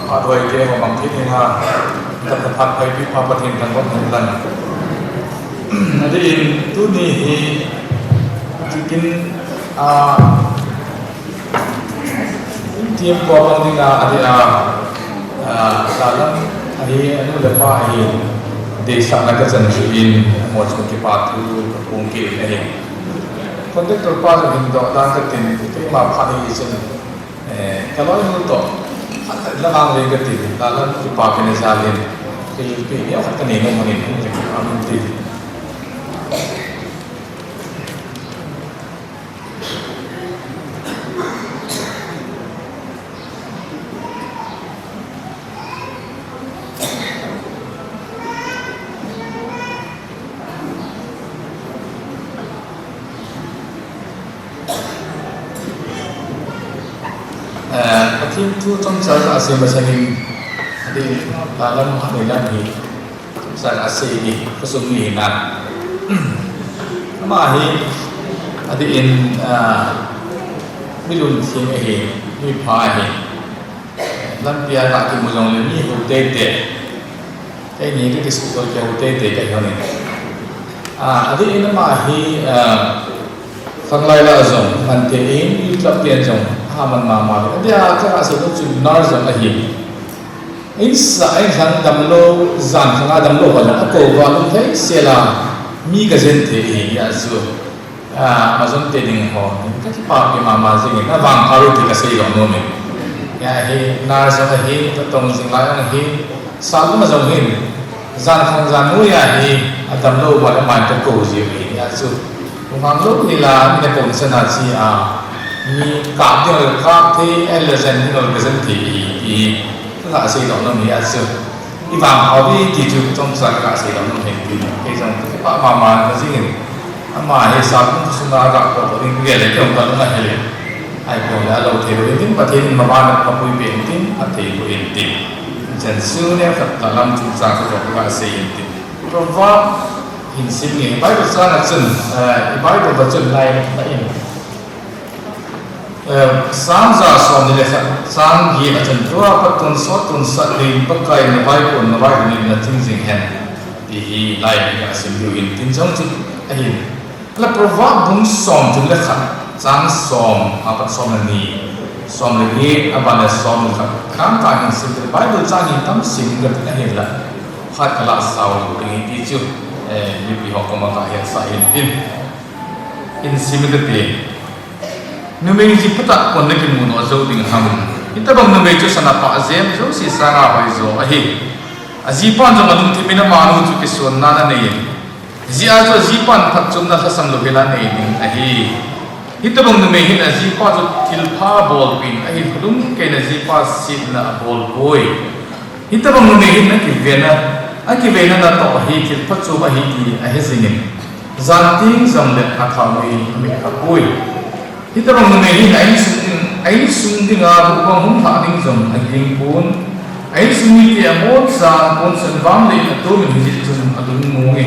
phat hoi te ho mang thei dinga, phat pha, phat hoi pi pha Pathen thangvah hen lang. Adeh in tuni hi, chikin, a, Team ko bang dinga, adeh a, a, lalam ahi, anu le pa ahi, deisahna kachan jui in, amaho chung kipa thu kaphong kit in ahi. Contractor pa jong hin doh dan katin, keima phat hi chun, eh, kaloi nu toh, phat la vang ve katin, lalam kipa pina jal in, kei pi ni khat kanei nom in, kipa min tin. Eh, Pathen thu chomcha ja asei masangin, Ti, a, lam, a, ni lam hi, sa ka sei ni, ka sum ni na. Ama hi, adeh in, a, mi lungthim ahi, mi pha ahi. Lampi a ka kimu jong le mi hou tei tei. Keini ka kisuh tei, kihou tei tei ka hi hon in. A, adeh in ama hi, a, khanglai la jong, man tei in, youth club tei jong, ha man mama le. Adeh a ka sei lou chu nar jong ahi. Insa, inlhang damlou, jan khang a damlou ho jong, akou va lung thei sel a, mi ka jen thei ahi, hijeh chun. A, ama jon tei ding ho, ka kipahpi mama jing in, avangpha uvin ti ka sei lou nom in. Hia hi, nar jong ahi, ka tong jing lai jong ahi, sal lou jong hin, jan khang jan noiya hi, adamlou va le man ka kou ji u ahi, hijeh chun. Lungkham lou hi la, mi na kou ni sa na chi a, mi kap ding le kap thei, el le jen ding le ka jen thei ahi, ti ka sei lou nom ahi, hijeh chun. Ivangpha uve ti chu chomcha ka sei lou nom ahi ti. Kei jong kipah mama jing in. Ama hi sa kum sunga ka kou ding ve le kei jong ka lung ahel in. Ahipoi le alou thei lou in tin, Pathen in mama na mapui pen tin, athei lou in tin. Jen su ne khat ta lam chomcha ka jong ka sei in tin. Proverb hin sim nge, Bible chang a chun, eh, Bible a chun lai ta in. Eh, Psalm ja som ni le khat, chang get a chun, tua pat tonsot tonsot ding, Pakai na vaipon na vai ding in na ching jing hen, ti hi lai ni a sim diu hin tin jong chu ahin. La Proverb bung som thum le khat, chang som, apat som le ni, som le get, aban le som le khat. Kang ka hin sim, Bible chang hin tam sim ka tin ahin la. Khat ka la sao ding hi ti chu, eh, mipi ho koma ka hetsah hin tin. Hin sim ka ti. Numei jiphatah kon na kimu doh jou ding ham. Hitobang numei chu sana pah jem jouse sanga hoi jo ahi. Ajipan jong alungthim in amanu chu kisonna anei in. Hijeh a chu ajipan phatchomna lhasam lou hel a anei ding ahi. Hitobang numei hin ajipa chu thilpha abolpeh in ahi, lungkeina jipa setna abol poi. Hitobang numei hin akivena, akivena natoh hi thil phachom ahi ti ahe jing in. Jan teng jong le athaonui amit kha poi. Hitobang numei hin a insung ding, a insung dinga lungmong hung lhah ding jong aging pon. A insung mite amolcha, amolcha vang le atom in hijeh chun alungmong e.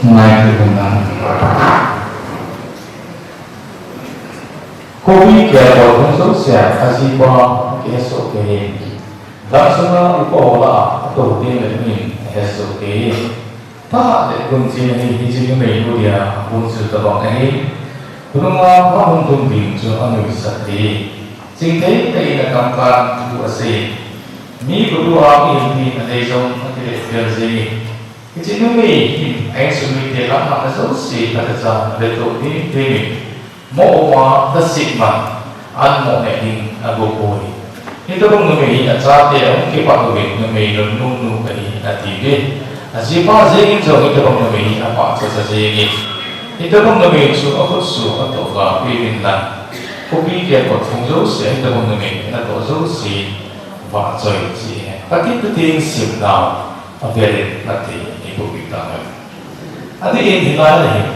Ngai tu na. Khopi kea kol hung jousea, ajipa kihesoh kei in. Gam sunga upa ho lah a, atou teng le min ahesoh kei in. Thahat le gunchen ahi, hiche numei nu dia, gunchu tabang ahi. Khonunga phat hung tum ding chu anuisat e. Chingthei tah in akamkan thu asei. Mi kut uva mihem tin anei jong akile vel jeng e. Hiche numei hin a insung mite lamlhahna jouse phatecha avetoh ding dingin, mo uma lhaset man, an mo neh ding ago poi. Hitobang numei hi achate ahung kipat uvin numei nunnu nu kahi ati uve. Ajipa jengin jong hitobang numei hi apachat cha jeng e. Hitobang numei chu akhutsu atoh ga pevin lang. Khopi kea kot hung jouse, hitobang numei natoh jouse vahchoi cheh hen. Kati kati in simnau. Avel in athei in iboh kit tahen. Adeh in hilai a hin,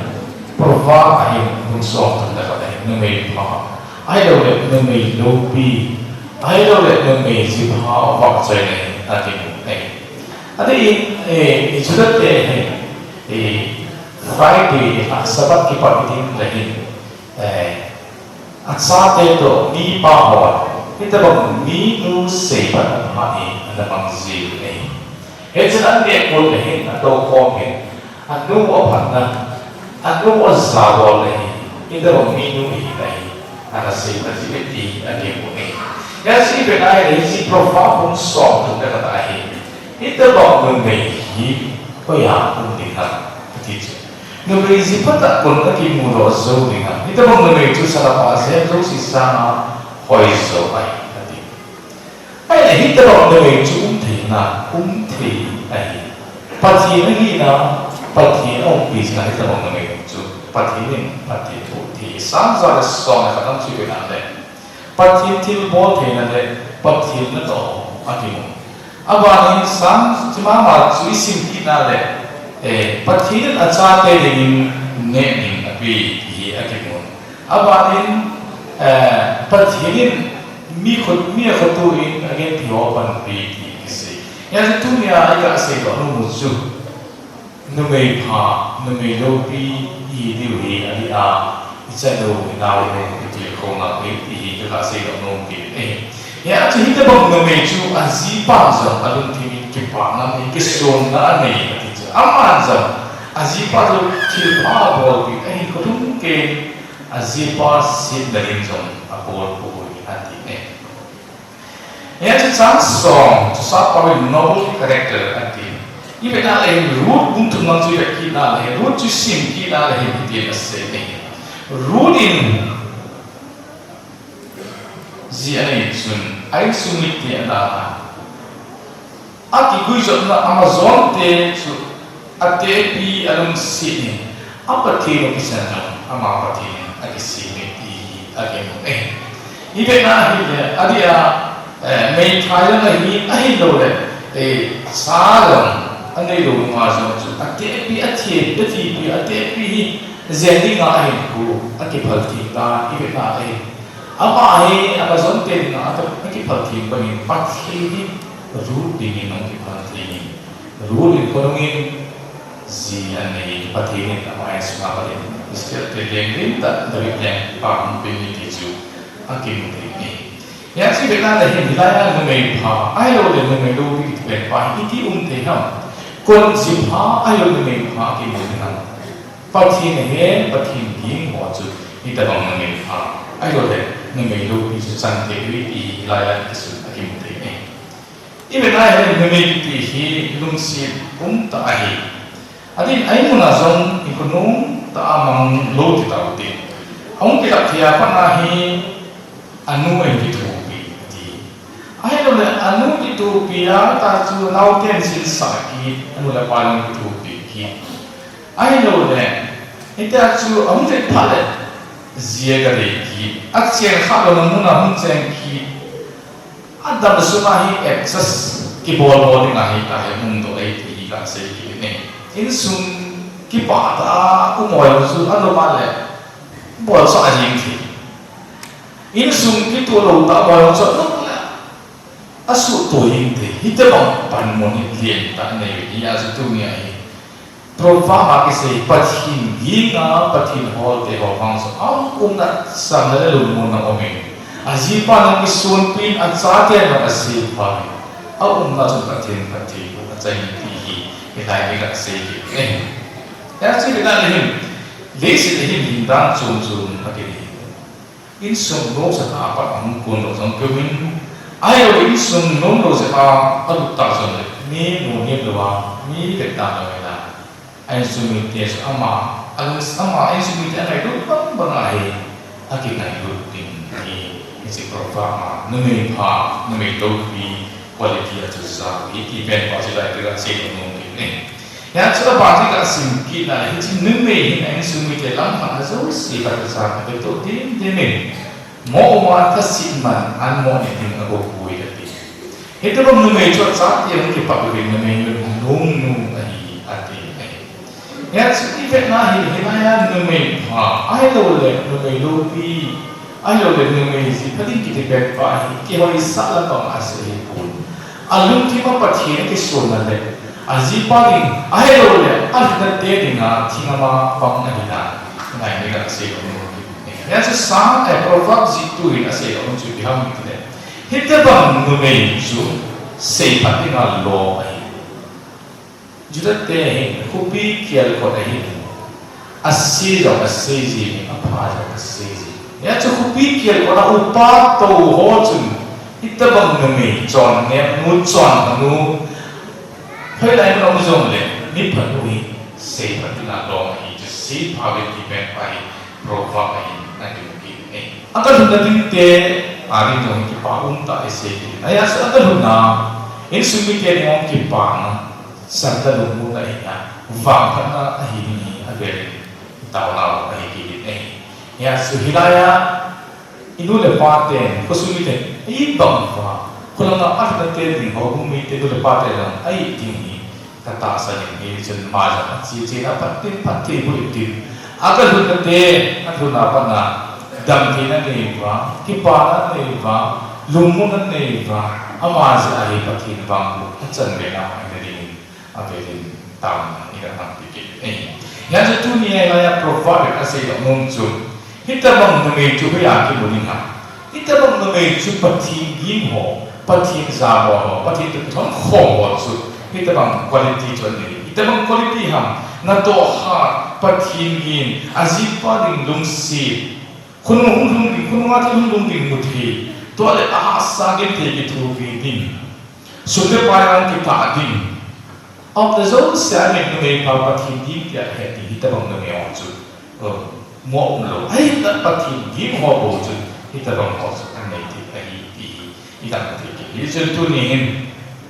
Proverb a hin, bung som thum le khat a hin, numei pha. Ahilouleh numei loupi. Ahilouleh numei jipha vahchoina hi ati mu ahi. Adeh in, eh, i Juda te hin, eh, Friday ni a Sabbath kipat ding le hin, eh, achate toh mipa hon hitobang minu seiphat apha hi ana mang jiu ahi. Hichun an neh kol le hin atou khom hin, anu aphatna, anu ajabol le hin, hitobang minu hi ahi, ana seiphat jiu ahi ti atiu ahi. Hiche ivet a ahile hiche Proverb bung som thum le khat a hin, hitobang numei hi hoiya um ding ham kati chu. Numei jiphatah kon akimudoh jou ding ham. Hitobang numei chu sana pah jem jouse sanga hoi jo ahi, ati. Ahile hitobang numei chu um thei na, um thei ahi. Pathen ahina, Pathen aumpi jing a hitobang numei chu Pathen in phatthei boh thei. Psalm ja le som le khat a chu ivet a le, Pathen thilbol theina le Pathen natoh Akimu. Abanin Psalm chimama chu isim kit na le, eh, Pathen in achate dingin neh ding ape ti hi akimu. Abanin, eh, Pathen in mi khut, mi akhoto in agenthei ho panpi ti kisei. Hijeh chun tunia iga seidoh nom u chu numei pha, numei loupi ihi diu hi ahi a, ichan u, inao u, itilkhouna u ahi ti hi kaga seidoh nom kit e. Hijeh chun hitobang numei chu ajipa jong alungthim in kipana nei, kisonna anei ati chu. Aman jong ajipa chu thilpha abolpeh ahi, khothum keiyin ajipa setna ding jong abolpoi ati e. Hijeh chun chang som, Chapa in noble character ati. Ivet na le Ruth bung thum lang chu ivet kit na le, Ruth chu isim kit na le, hitin asei e. Ruth in ji anei chun, a insung mite adalha, akiguijopna amajonte chu atepi alungset in, a Pathen u kisan jong ama Pathen in akisem e ti hi akimu e. Ivet na hile, adeh a, eh, meithai jong ahi, ahiloule, eh, cha jong aneilou nunga jong chu atepi, athe, athepi, atepi hi jen dinga ahinkho akiphal theng tan, ivet na ahi. Ama hi amajonte dinga akiphal theng bangin Pathen hi Ruth dingin ahung kiphal theng in, Ruth in khonung in ji anei, Pathen in ama insunga Pathen in Esther te leng lentah, David lengpa hung peng e ti chu akimu thei e. Hijeh chun ivet na le hin hilai a numei pha ahiloule numei loupi kiti pen pa hi iti um thei ham? Kon ji pha ahiloule numei pha akimu thei ham? Pathen ahen, Pathen ging ho chu hitobang numei pha ahiloule numei loupi chu chang thei uve ti hi hilai a kisun akimu thei e. Ivet na hile numei kiti hi lungset umtah ahi. Adeh in a-in muna jong hinkho nomtah a mang lou ti taute. Ahung kilhap thei a pat na hi anu ahin kithopi ati. Ahiloule anu kithopi a, ta chu anaoten jilsah kit, anu le apa jong kithopi kit. Ahiloule hitia chu ahung vet phat le ji aga dei kit, acheng kha louna muna hung cheng kit. Adam sunga hi adjust kibol bol ding ahi tahi, umdoh ahi ti hi kasei kit e. Insung kipah tah a um ho jong chu alom a le bolsah jeng thei. Insung kitoh lou tah a um ho jong chu alom le asuhtoh jeng thei. Hitobang panmun hi lentah anei u hijeh chun tunia hi Proverb a kisei Pathen ginga Pathen holte ho vang chu aumna, chamna le lungmonna um in, ajipa jong kisonpi in, achate jong aseipha in, aumna chun Pathen phattheiboh achan e ti hi hilai a iga sei kit e. Hijeh chun ivet na le hin, leiset a hin hindan chom chom akinei. Insung nomsa tah a pat ahung kondoh jong kium in, ahiloule insung nomlou jeh a alut tah jongle mi munem lou a, mi vetda lou ahi na. A insung mite chu ama, a, ama a insung mite angailut bang bang a hi akingailut ding ahi. Hiche proverb a numei pha, numei loupi quality a chu jao ahi ti pen pa chu lai a kasei nom kit e. Hijeh chun aban chu kasim kit na le, hiche numei hin a insung mite lamkhat a jouse khat a jao, avettoh dimdim in, mo uma thaset man, an mo ni ding agopoi ati. Hitobang numei chu achate ahung kipah uvin, numei nunung nung ahi ati. Hijeh chun ivet na hi, hilai a numei pha ahiloule numei loupi, ahiloule numei jipha ding kiti pen pa hi kihoisah lampang a asei ahipon, alungthim a Pathen akisonna le ajipa ding ahiloule alhinna te dinga thingam a pang ahi dan ngai ni kasei nom e. Hijeh chun Psalm, eh, Proverb jihtu hin aseidoh nom chu ipi ham itile, hitobang numei chu seiphat dinga lom ahi. Juda te hin khopi kelkot ahin, ase jong asei jin, apha jong asei jin. Hijeh chun khopi kelkot a upa tou ho chun hitobang numei chonnemnu, chonphanu, hoilai mun a um jongle mipha nu hi seiphat dinga lom ahi, chu seipha uvin ti pen pa hi Proverb ahin akimu kit e. Akalhunna dingte a ding jong hi kipa umtah isei kit in. Hijeh chun akalhunna, insung mite ding jong kipana, chamna lungmonna ahi a, vangphatna ahi ding hi avel in itaonau ahi kit in ahi. Hijeh chun hilai a inu le ipa ten, khosung miten, ibang uva Langa a lhunna te ding ho, hung mite, nu le pate lang, ahi ding hi, ka tahsan in hi, chun ama jong, achi, chi, a phatthei, phatthei bu in tin. A ka lhunna te, a lhunna pat na, damtheina nei uva, kipana nei uva, lungmonna nei uva, ama jeh a hi Pathen vang bu, achan be na, a ding in. Avelin taona, ina manpi kit e. Hijeh chun tunia hilaiya Proverb a seidoh nom chu, hitabang numei chu hoiya kimu ding ham. Hitabang numei chu Pathen ging ho, Pathen jamo ho, Pathen toh kithon khom ho chu, hitabang quality chu anei. Hitabang quality ham, natoh hat, Pathen ging, ajipa ding lungset, khonung hung lhung ding, khonunga thil hung lhung ding mu thei, tua le ahahsa genthei kithopi ding. Sum le pai a kitah ding. Aumna jouse a mit numei pha Pathen ging tia het ding hitabang numei ho chu, um, mo um lou. Ahinla Pathen ging ho bou chu hitabang ho chu anei thei ahi ti hi i dang thei kit. Hichun tuni hin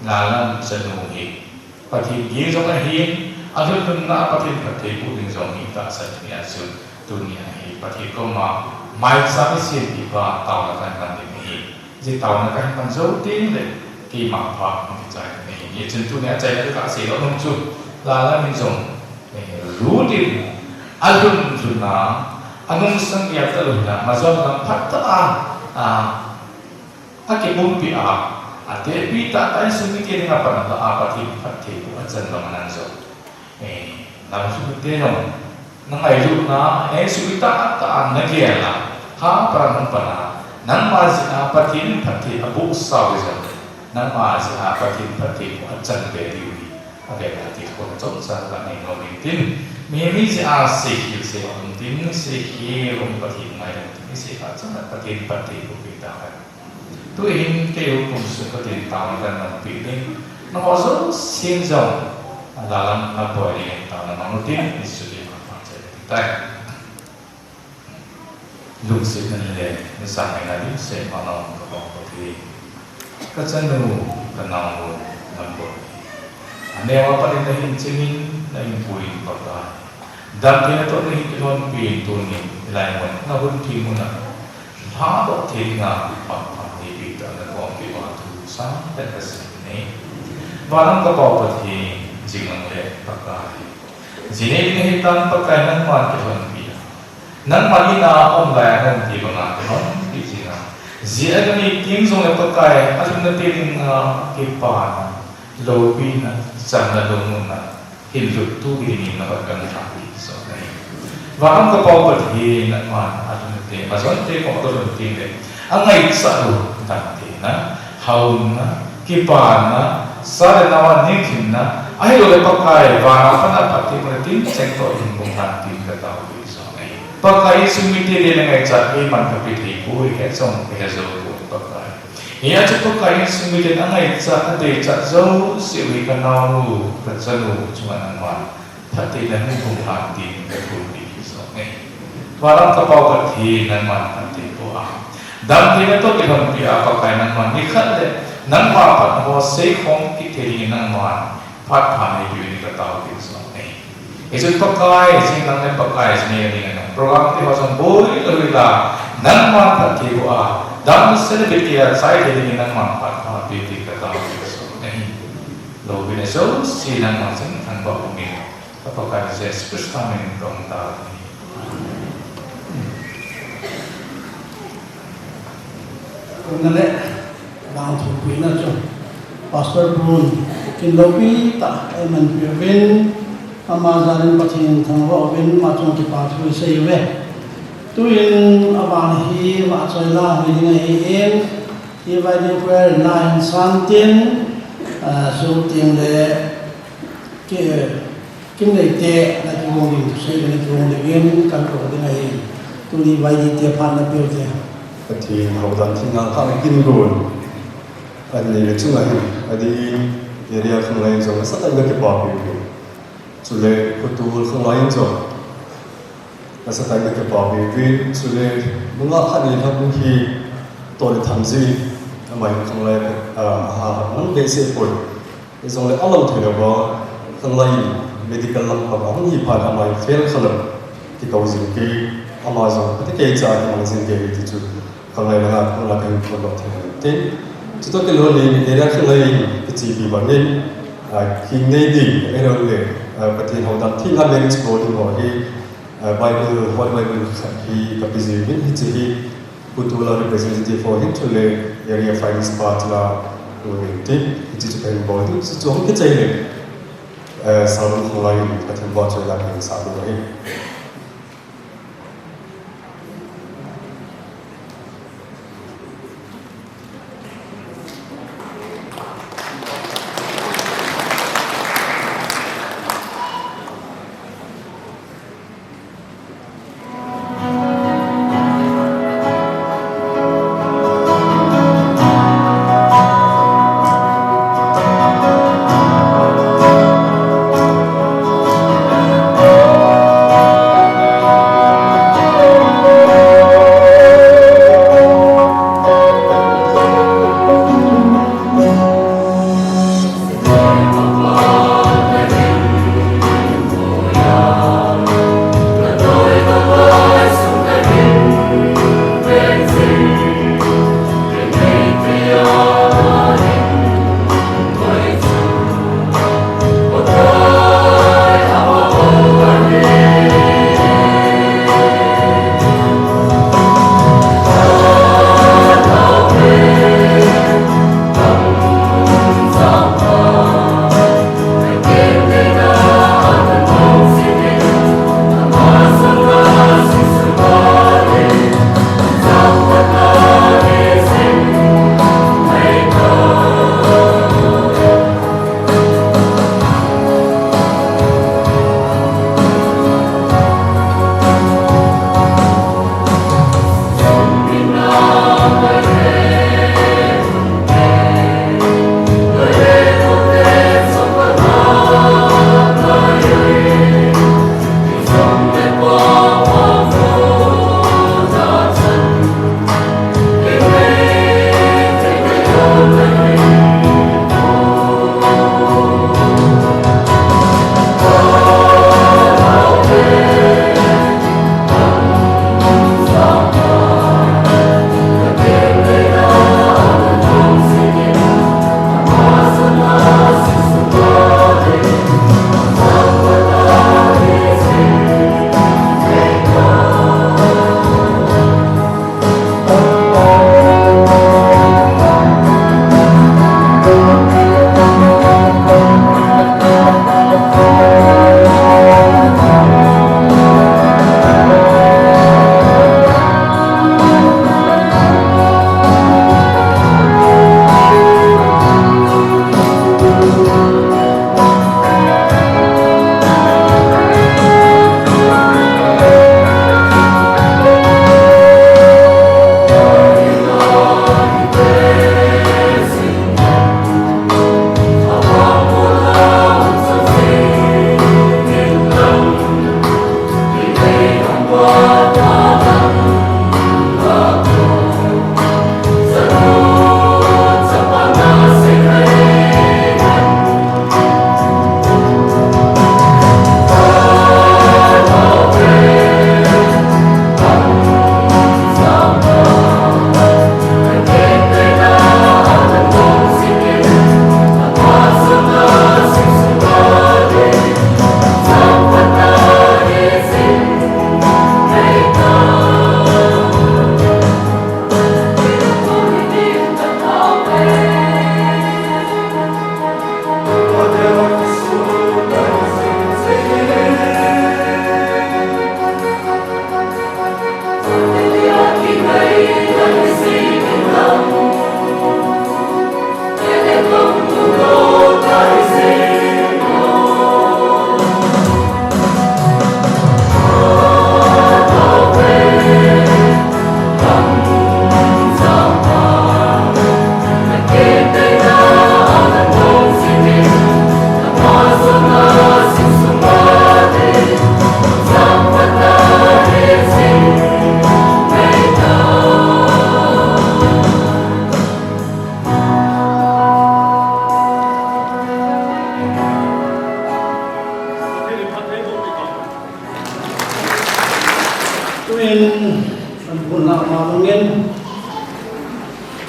Lalam chanu hi Pathen ging jong ahin, alhun lhunna a Pathen phatthei boh ding jong hi tahsan in, hijeh chun tunia hi Pathen koma maicham i sem diuva taona kahin man ding ahi. Hijeh taona kahin man jou teng le, keima pha hung kichai ding ahi. Hijeh chun tunia achaina a kaseidoh nom chu, Lalam in jong, eh, Ruth in alhun lhunna, anungsang gel talou na, majon lam phatah a, a, akipumpi a, atehpi tahtah a insung mite dinga pan alah a, Pathen phatthei boh achan bang anan jong. Eh, nang sung mite jong, na ngailutna, eh, sung mite tahtah a nagel a, ha pan hung pan a, nangma jeh a Pathen in phatthei abohsau jong, nangma jeh a Pathen phatthei boh achan be diu hi, avel a ti khom chomcha kanei nom in tin, mi, mi jeh a seikhel sei um tin, seikhel um Pathen ngaidam tin, sei kha chan a Pathen phatthei boh pe tahen. Tuhin kei u kum sung katin taona kahin manpi ding. Nangho jousen jong, Lalam naboi dingin taona mang utin, Jesu min a pachat tai. Lungsetna le, nasangaina dimset ma nang ka bang Pathen. Kachanu, kanaonu, naboi. Aneo a Pathen nahin chingin, na inpui in Pakai. Damtheina toh nahin kilhonpi in tunin, hilai mun, nahung thim mun a. Lhadoh thei dinga, phat pha neipe tah a nakom kipa thu sangpen kasei e. Van a um ka Pau Pathen, jing lang le Pakai. Ji nei ding ahitan Pakai nangman kilhonpi a. Nangman in a um lai a naum ti banga kilhonpi jing a. Ji a kanei teng jongle Pakai, alhunna te dinga kipana, loupina, chamna, lungmonna, hinluttu hi dingin nahot kahin thum e. Van a um ka Pau Pathen, nangman alhunna te, majon te koma kalhun teng le, angaichat u, damtheina, hauna, kipana, cha le nao a ningkhinna, ahilouleh Pakai, van a pat a phatthei bohna tincheng toh hin hung lhan tin katao e. Pakai, insung mite dinga ngaichat eiman kape thei poi, hijong kahe jou poi Pakai. Hijeh chun Pakai, insung miten angaichat, adeichat jouse u hi kanaonu, kachanu chunga nangman phattheina hin hung lhan tin kathum peh e. Van a um ka Pau Pathen, nangman phatthei boh a, damtheina toh kilhonpi a Pakai, nangman nikhat le nangma phatna ho seikhom kit thei dingin nangman phat pha neipe uvin katao e. Hichun Pakai, jing lang le Pakai, jing nei ding a program te ho jong boi lou hila, nangman phatthei boh a, damsel le bit a chai thei dingin nangman phat pha pe uvin katao e. Loupina jouse nangman ching thangvah umin, ka Pakai Jesu Christa min in kahung tao e. Kona le, vang thumpuina chu Pastor Brun, kin loupi tah a eimanpi uvin, ama jal in Pathen thangvah uvin, ama chunga kipa thu isei uve. Tuin aban hi vahchoi la hoi ding ahin, hi vai ding prayer in la hin sang tin, ah, sung teng le, ki, Kin Leite, na kigong ding thusei, na kigong ding in, kan kong ding ahi. Tuni vai ding te phat na pe ute. Pathen houdan thil ngal khat na kin gon. Ani le chunga hin, adin, area khanglai in jong, nasatah in na kipapi uve. Chule, khutu khanglai in jong, nasatah in na kipapi uve. Chule, nungah khat ni lham hi, toh le tham jing, ama in khanglai, ah, aha, nang behseh poi. Hijongle alou thei louva, khanglai in medical lam panga hung hi phat ama in fail kha lou, kikou jing kei, ama jong, ati kei cha kimang jing kei ti chu, khanglai langa, khanglai kahin phondoh thei lou te. Chutoh kilhon in area khanglai kichepi bangin, ah, kinei ding, ahilouleh, ah, Pathen houdan theng a manage bol ding ho hi, ah, Bible, Holy Bible khat hi kape jiuvin, hiche hi Pu Tula representative ho hin chule area finance part la, u hin tin, hiche chu kahin bol ding, hiche chu hung kichai le, ah, Salvin Khanglai in Pathen bol chu la kahin sah ding ahi.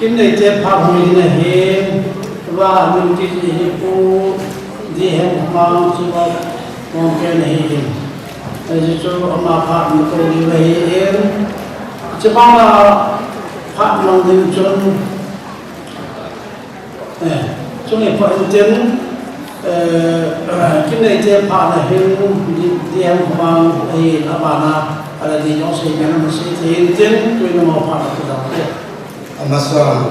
Kin neite phat hung hin ahi, va min kiti hi Pu D Henkhomang Chibai Mongken ahi hin. Ahi chu ama phat na ko ni ahi hin. Chibang a phat mang din chun, eh, chung i phat in tin, eh, kin neite phat na hin D Henkhomang ahi abana, ala di jong sei kan na sei tin tin, tu in mo phat na ku da. Amasa,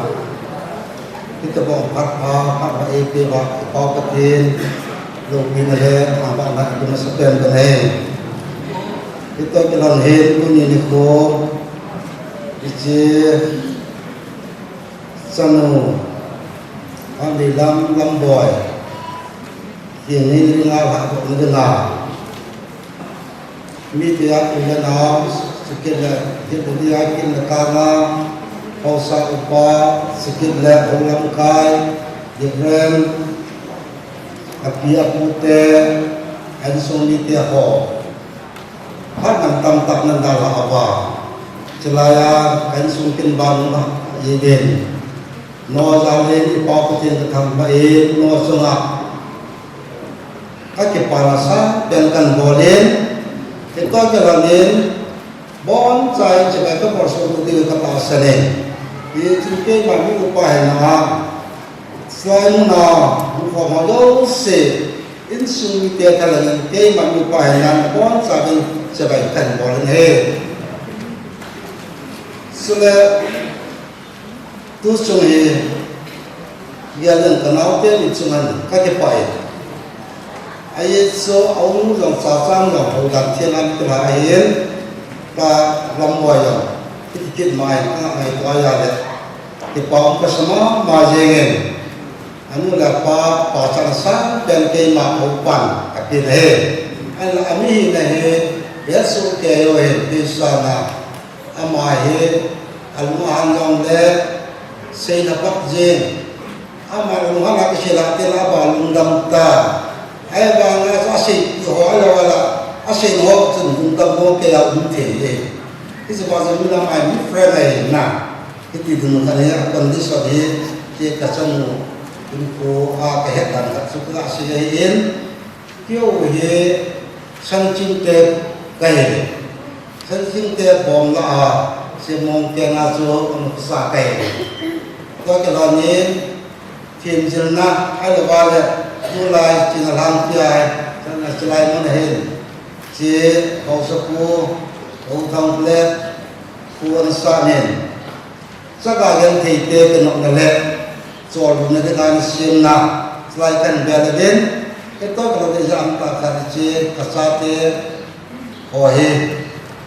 hitabang phat pha, phat pha eipeuva, i Pau Pathen loupina le, ama phatna i masapen bang ahi. Hitoh kilhon hin, tuni nikho, hiche chanu, Lamlilam Lamboi, hi ni ringa lha doh ni ringa. Mite a u le nao, chukit le, hitabang a kin le kana, haosa upa, chukit le, houlamkai, Reverend, api apute, insung mite ho. Phat dang tamtah nan dalha uva. Chulai a, insung kin ban ma, i din. No jal in i Pau Pathen kathangvah in, no chunga kakipana sangpen kabol in, hitoh kilhon in, boncha in chibai kabol soh diu katahsan in. Hichu keima mi upa hina a, chulai muna, hung khom ho jouse, insung mite thalheng in keima mi upa hina a, boncha in chibai kabol in ahi. Chule, tu chung hi, gel in kanaote ni chunga kakipah e. Ahi chu, aum jong chachang jong houdan thil an kila ahin, ka Lamboi jong, kiti kit mai, ka ngaito a le, kipa um kasa mama jeng in, anu le apa, pachat sangpen keima houpan, ape na ahi. Ahinla ami hina hi, hetsoh kei u ahin, kei sana, ama hi, alung ahan jong le, seina pat jeng. Ama lunghan a kisei lah teng le aba lungdam ta. Ahivang a chu asei ho, ahilou le, asei ho chun lungdam ho kei a um thei e. Hiche pa chu mi lam a mi friend ahi na. Hiti ding khat hi a condition hi, kei ka chanu, in ko a ka het dan khat chu ka sei ahi in. Keiho hi Sanching te kahi. Sanching te bom la a, Semong keng a chu amusa kahi. Tua kilhon in, themjilna, ahilou le, tulai, Chinalhang tia, chulai mun ahin. Che, haosapu, Houthang Plet, Pu Ansa nin. Chaga genthei te kinopna le, cholna dinga in semna, chulai kan bel uvin, kei toh kalou ding jeh a tamtah khat hiche, kachate, ho hi,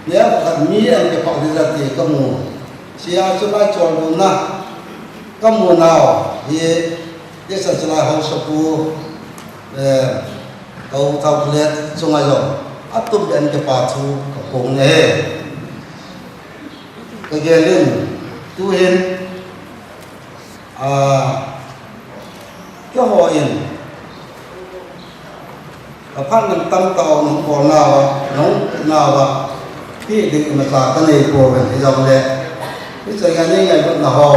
mi a khat mi an kipak ding jeh a ti kamu. Hichea chulai cholna, kamu nau, hi, hiche chulai haosapu, eh, Houthang Plet chunga jong, atum beh in kipa thu kaphong e. Kagel in, tuhin, a, keiho in, aphat nang tamtah nahung bol nauva, nahung pe nauva, ti ding imacha kanei pouve, hijongle, hiche a nei ngailutna ho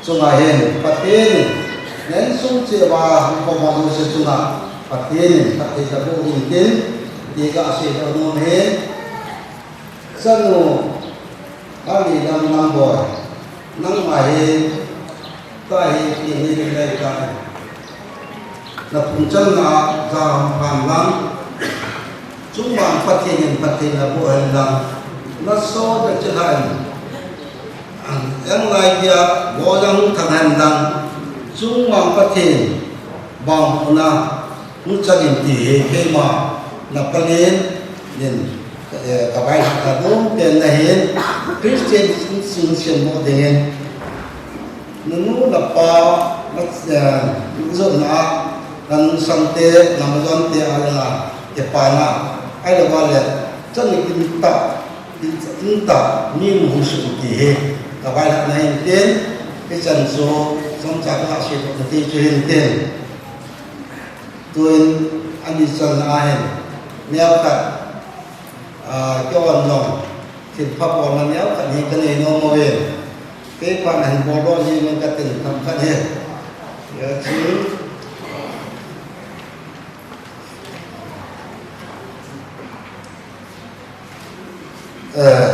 chunga hin, Pathen in, na insung cheh uva, hung khom ho jouse chunga, Pathen in, Pathen in phatthei naboh ding tin, ti kasei nom e. Chanu, Lamlilam Lamboi, nangma hi, tua hi, ti ni ding lei tai. Na phung channa a, ja hung phan lang. Chungvang Pathen in phatthei naboh hen lang. Na sot na chilhah in. Ang, ang lai dia, bo jang thang hen lang. Chungvang Pathen, bang puna. Hung chang in ti hi keima na palen in, eh, ka vaihom na dom pen na hin, Christian sung sung siam mo ding in. Nunu na pa, na, eh, jot na, na nungsang te, na majon te, a la, te pa na, ahilou le, chan ni kin ta, kin ta, mi mu hung sung ti hi, ka vaihom na hin tin, hichan chu, chomcha ka sei na ti chu hin tin. Tuin ani channa ahin, neokhat, ah, keiho jong, thilpha bolna neokhat hi kanei nom uve. Kei pan ahin bol doh jing in katin themkhat hi. Hijeh chun, eh,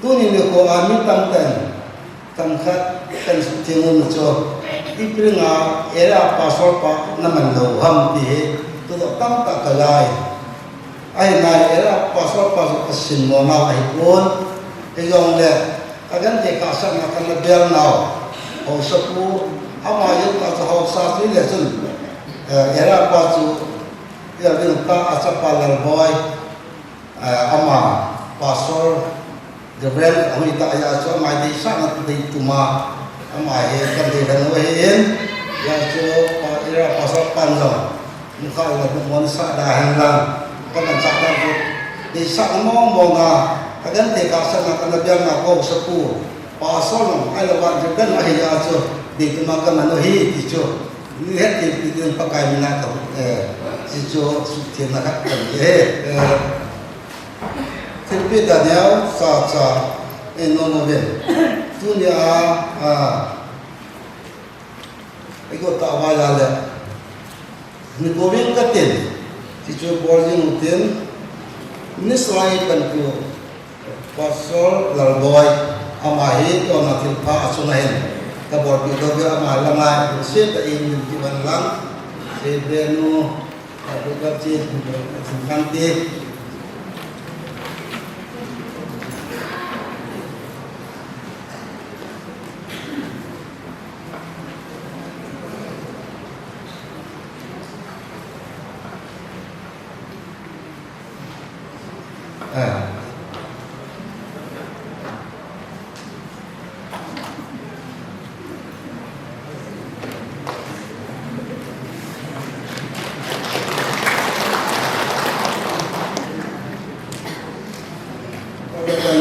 tuni nikho a mi tamtah in themkhat kahin suhtheng nom chu, ipi dinga area pastor pa naman lou ham ti hi, thudoh tamtah kajai. Ahinai area pastor pa chu kasin mo nau ahipon. Hijongle, agenthei khahsatna kana bel nau haosapu, ama jeng tah chu haosa chu hile chun, eh, area pa chu, Elder pa achapa Lalboi, eh, ama pastor, Reverend, ahui tah a chu ama deisahna deitum a, ama hi kahin dei lhon u ahin, hijeh chun pa, area pastor pan jong, nukha ina hung mon sah da hen lang, kamanchah dan chu, deisahna mong mong a, agenthei khahsatna kana bel nau haosapu, pastor jong, ahilou vang Reverend ahi a chu, deitum a kaman u ahi ti chu, Ni het tin pi tin Pakai mina ka, eh, hichu suhthengna khat kahi e, eh, thilpeh Daniel cha cha, eh, nom nom uvin. Tunia, ah, eiho tah a vai a le. Nikho vin katin, hichu bol jing utin, Minister lai pan tu, Pastor Lalboi, ama hi tuna thilpha achunga hin kabolpeh doh uve, ama langa lungset tah in min kivan lang, Seibe nu, Pastor Lalboi chi, Singkante.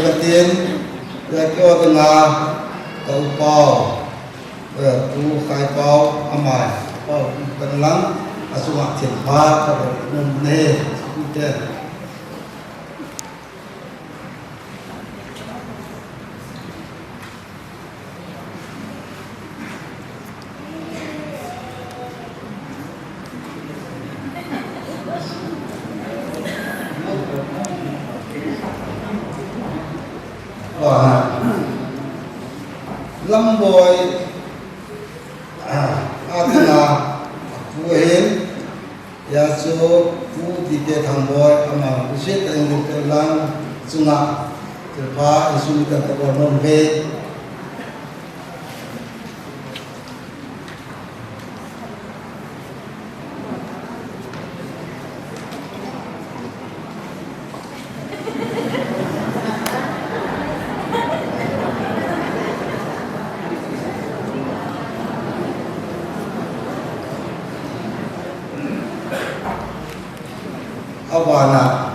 Katin, ya kyo dinga, ka u pau. Eh, Pu Khaipau, ama, pau, kan lang, achunga thilpha, kabol nom e, Pu te. Lamboy, ah, atina, pu hin, ya chu, Pu D K Thangboi, ama, pu sit a in lut lang, chunga, thilpha, insung kan kabol nom uve. Abana,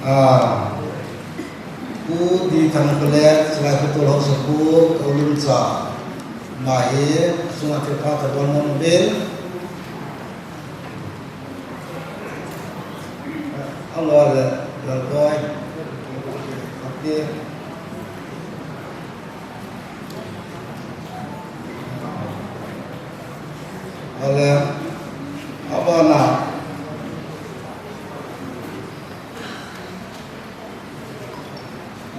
ah, Pu D Thangboi le, Salai Phutol Haosapu, Kaulun cha, ama hi, sunga thilpha kabol nom uvin. Alo le, Lalboi. Okay. Ale, abana.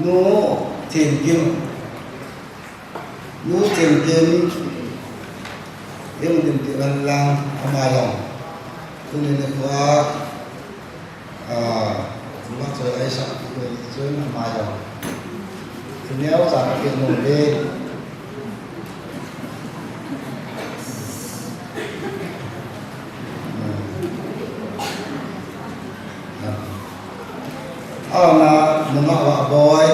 Nu Thingkim. Nu Thingkim, hung dinpeh uvin lang, ama jong. Tuni nikho a, ah, ma choi aisah kit u chun ama jong. Tuni a cha ka pe nom uve. Auna, nungah Vahboi.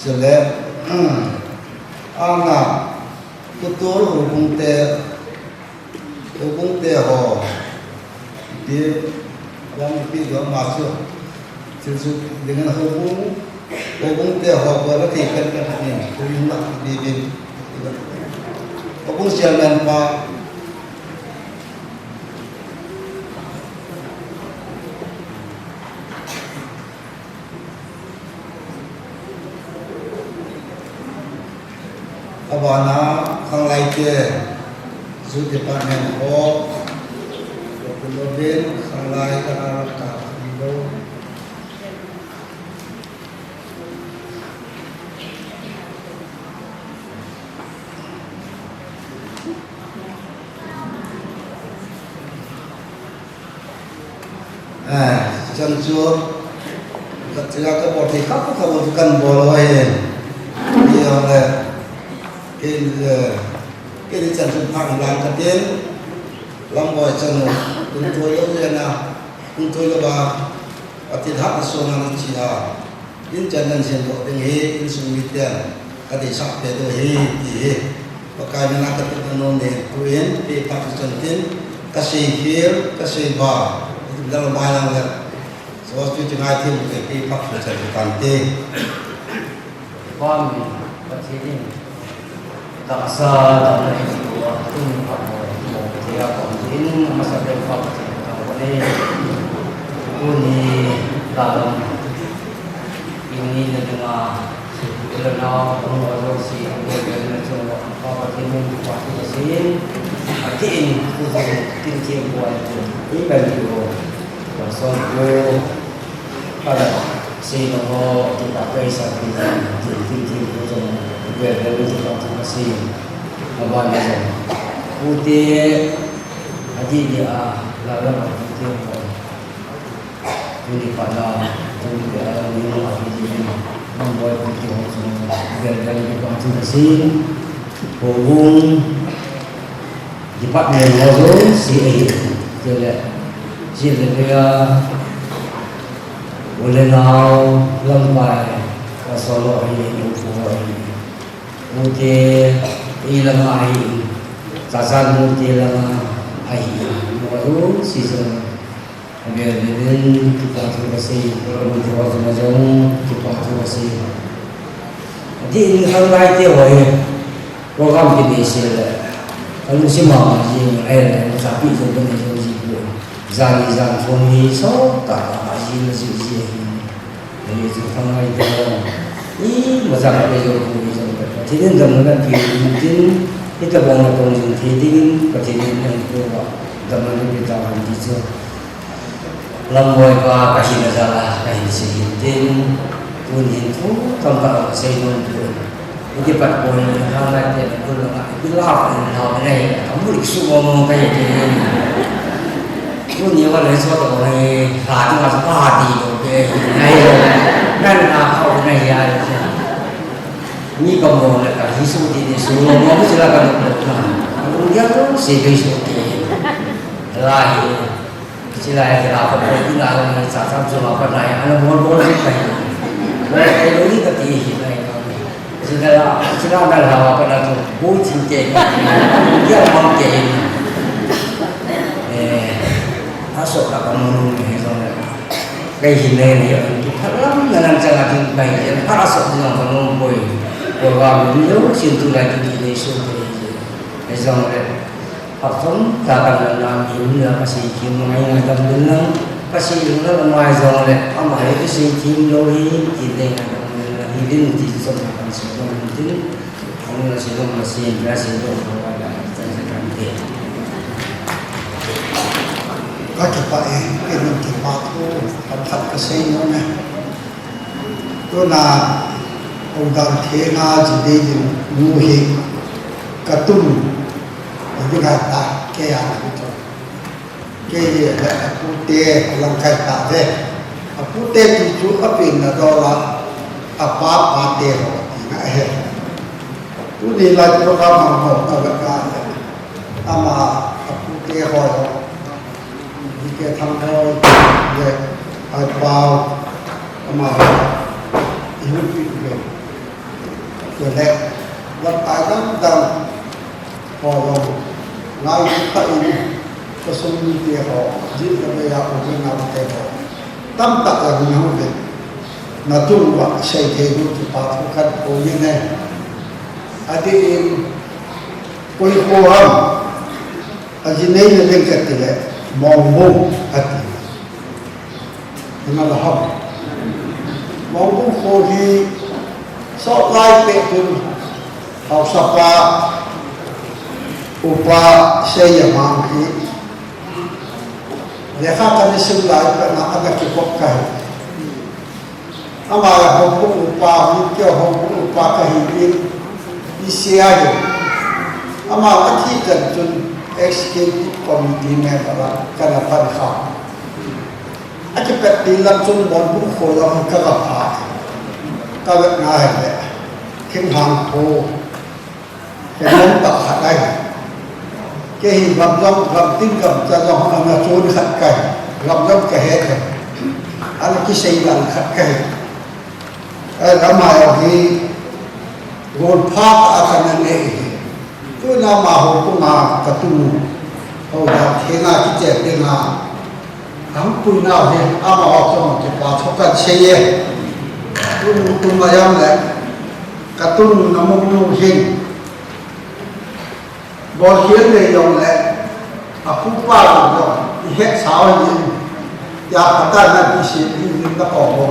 Chule, ana, Pu Tul Houbung te, Houbung te ho, di, wang pi do ma chu. Chu dingin houbung, houbung te ho ko la thei kan kan ni, ko in la ni din. Houbung chairman pa. Abana, khanglai te, Youth Department ho, ko kun lo din, khanglai ka na ka lo. Eh, chan chu, ka tira ka bol thei kha kha bol chu kan bol lo hi. Hi jong le, kei, eh, kei ni chan chu phang lang ka tin, Lamboi chan u, tung tui lo le na, tung tui lo ba, Pathen hat na so na na chi a. In chan nan sin to ding hi, insung miten, ka deisah peh diu ahi, ti hi. Pakai mina ka tepna nom in, tuin, pe phat chu chan tin, ka sei khel, ka sei ba, dal mai lang le. So, chu chu ngai tin, pe phat chu chan tan te. Amen. Pathen in. Tahsa, tahsa in tua, tuni pha mo, mo, tia pha mo, in, amasa pen pha mo, tia pha mo, ne. Tuni, talam, ini na duma, ila na, mo, mo, si, mo, mo, na, chung, mo, pha, Pathen in, pha, pha, si, Pathen in, ku, ku, tin, tin, ku, ai, ku, i, ben, ku, so, ku, Para, sei na ho, ti pa kai sa ti, ti, ti, ti, ko jong, vel, vel, ti pa, ti pa sei. Aban na jong. Pute, adi di a, la, la, ma, pute ho. Tuni pa la, tuni pa la, ni mo, adi di, ma, mo, pute ho jong, vel, vel, ti pa, ti pa sei. Houbung, Department ho jong sei ahi, chule, chule pia, u le nao lamkai, ka solo ahi, u pu ahi, u te, i lama ahi, chacha nu te lama ahi, mo jong sei jong. Avel vel in, kipa thu kasei, program te ho jong jong, kipa thu kasei. Ati in khanglai te ho hi, program kinei seh le, kalungset mama jing, ahile, masapi jong kanei jong jing poi. Jan ni jan thum hi, sot tah a jing le jing jing ahi. Ahi chu khanglai te ho, imacha kanei jong poi jong le, Pathen in damna napeh in tin, hitobang natong jing thei dingin, Pathen in eipeh uva, damna napeh tahen ti chu. Lamboi pa kahin a jal a, kahin sei hin tin, tun hin thu tamtah kasei nom poi. Iti pat poi, khanglai te na kul langa, iti la pa in la na hi, amu lik su mo mo kahi tin. Tuni va le so to hi, la tu ma pa di lo ke hi, na hi lo. Nan na khau na hi a. Ni ka mo le kahi su ti ni su mo mo sila ka no na. Ang dia tu si ke su ke. La hi. Sila ya kila ko ko ina ni cha cha chu ma pa na ya, ana bol bol ni ka hi. Bol bol ni ka ti hi na ya. Sila la, sila na la wa pa na tu, bu chin ke. Ya ma ke. Eh, aso la ka mo ni he jong le. Kai hi ne ni ya, ki pha lam na nan cha la tin kai ya, pha aso ni ka mo koi. Ko wa mi lo chin tu la ki ni so ke. He jong le. Phatchom tah a kan lhun a, mi um le ka sei them ngai ngai dam ding lang, ka sei jong le ama jong le, ama hi ka sei them lou hi, ti le ngai dam ding lang, hi ding ti chom kan sei dong tin, ang la sei dong la sei, la sei dong la la, chan se kan te. Ka kipah e, kei jong kipah thu, kan khat ka sei nom e. Tuna, Odang Thena ji dei ding nu hi, ka tum, a ding hai ta, kei a na hi chu. Kei le a pute, lamkai ta ve. A pute ti chu a pen na dol a, a pa, pa te ho, ti na he. Tuni lai program mang ho, ka ve ka ve. Ama, a pute ho, D K Thangboi le Aipau, ama i hung pi ve. Chule, lamkai dang dang ho jong ngai ta in, ka sung mite ho, jin ka ve a, u jin na te ho. Tamtah jong nang uvin. Natung uva seithei diu kipa thu kahin phongin e. Adeh in, koi kho ham, ajinei na ding katile, Mongbung ati. Hina la ham. Mongbung kho hi sot lai pet chun, haosapa, Upa Seiyamang hi, lekha kana sim lai pet na ana kikop kahi. Ama la Houbung upa, mi keo Houbung upa kahi in, isi ahi. Ama athi chan chun executive committee member a kana pan kha. Akipatpi lam chun Mongbung kho lam kaga pha. Kavetna hile, thinglhang kho. Kei nom tah khat ahi. Kei hi gam jong, gam tin gam cha jong, ana chun khat kahi. Gam jong kahe kahi. Ana kisei dan khat kahi. Eh, ama jong hi, golpha tah a kana nei hi. Tuna ama Houbung a katunu, Houdan Theng a kichen dinga, ahung puinau hi, amaho chunga kipa thu kahin sei e. Tun, tun mayam le, katunu Namungnu hin, bolkhel nei jongle, apupa jong, ihet sao hin, tia phatah na kisei hin, hin kakou ho.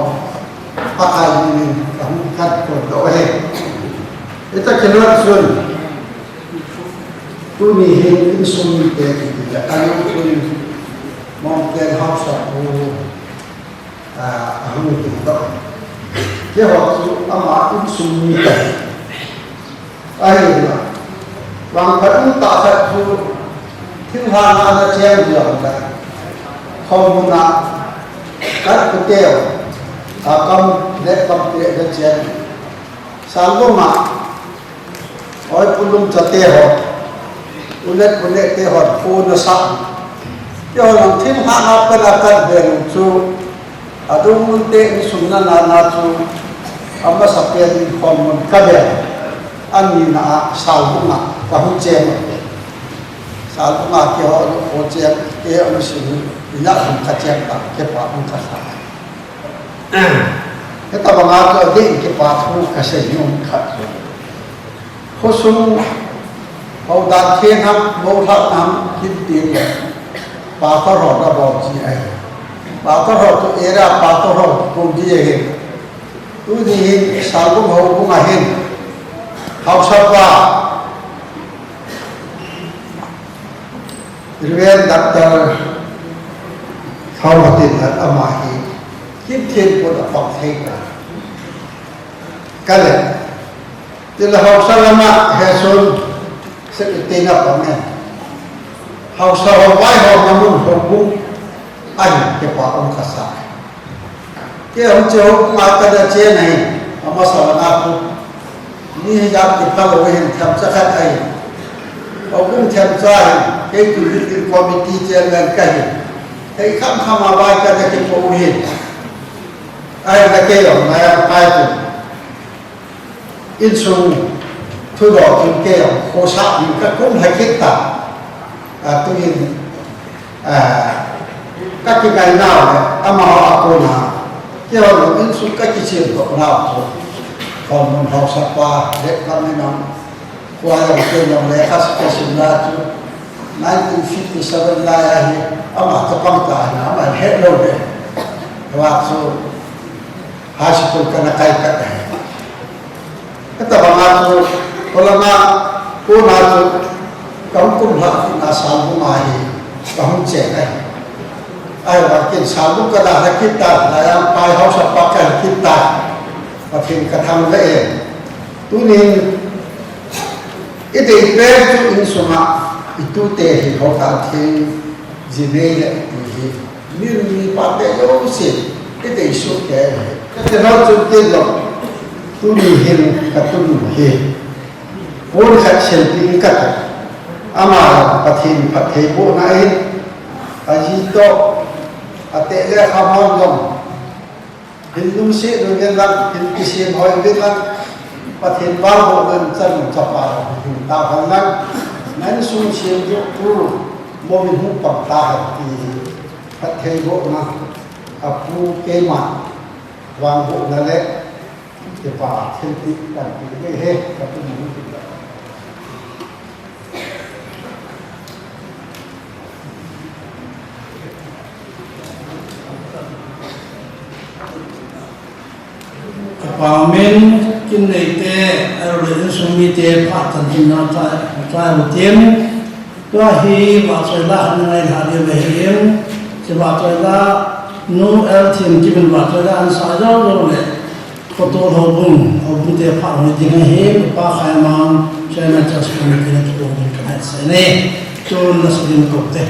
Pakai hin, kahung kahin kondoh e. Hita kiloichun, tuni hin insung mite kiti le, alu chun Mongten haosapu, ah, ahung tin toh. Keiho chu ama insung mi kahi. Ahile, vangphat umtah khat chu, thinglhang a ana chen jongle, khomun a, kan pute, akam le kam te ana chen. Salbung a, Oi, Pu Lungcha te ho, U Let, Pu Let te ho, phone ana sa. Keiho jong thinglhang a pat a kavet u chu, adungte insung nana chu, amasapen in khomun kavet. Anina a Salbung a kahung chen. Salbung a keiho jong ho chen, keiho jong sin, ina hung kachen ta, kipa hung kasa. Hitabanga chu adeh in kipa thu kasei nom khat chu, khosung, Houdan Theng ham, Moulhak ham, Kimteng le, Pastor ho nabol ji ahi. Pastor ho chu area Pastor ho kum ji ahi. Tuni hin Salbung Houbung a hin, haosapa, Reverend Doctor Thao Matin Lat ama hi, Kimthen pon apang thei ta. Kale, tila haosa lama hesun, secretary na pang e. Haosa ho, vai ho, namun Houbung, ahi, kipa um kasa. Kei hung che Houbung a kana chen ahi, amasa langa pu. Mi hijat kiphal ho hin themcha khat ahi. Houbung themcha ahi, kei chu building committee chairman kahi. Kei kham kham a vai kana kipo hi. Ahile kei jong, nai a pai chu. Insung thudoh chun kei jong, khosa in kakum lha kit ta. A, tuin, a, kakingai nau le, amaho a kona, keiho jong insung kakichem doh nau chu, khomun haosapa, le kami nang, kua jong kei jong le, kas kasim la chu, nineteen fifty-seven lai ahi, ama chapang ta na, ama het lou le. Wa chu, High school kana kai kit ahi. Hitabanga chu, kolanga, kona chu, kahung kum lha kit na Salbung a hi, kahung chen ahi. Ahivang ken Salbung kada lha kit ta, laiya pai haosapa kahi kit ta, Pathen kathangvah e. Tunin, idei pen chu insunga, itute hi Houdan Theng, jinei le iti hi. Min mipa te jouse, idei suh kei. Kati lou chun tin lou, tuni hin katunu hi. Pon khat selpi kati. Ama Pathen phattheibohna ahin, aji toh, ateh le akhamhon jong. Hin lungset uvin lang, hin kisem hoi uvin lang, Pathen vangbohna in chanu chapa hin tao hen lang, na insung sem joh chu momin hung pang tahen ti hi, phattheibohna, Apu keima vangbohna le kipa thilpeh kanpe ding ahi, kapu mu ti. Kapa min kin neite, ahilouleh insung mite phat chan chin na ta, ta ru tin. Tua hi vahchoi la han ngai ha dia ve hin. Hiche vahchoi la nu el thin kimin vahchoi la an sa jou jou le. Khoto houbung, houbung te phat hoi ding ahi, Pa Khaimang, Chairman Church Committee na thu hoi ding kan hetsah e. Tun na sa ding ko te.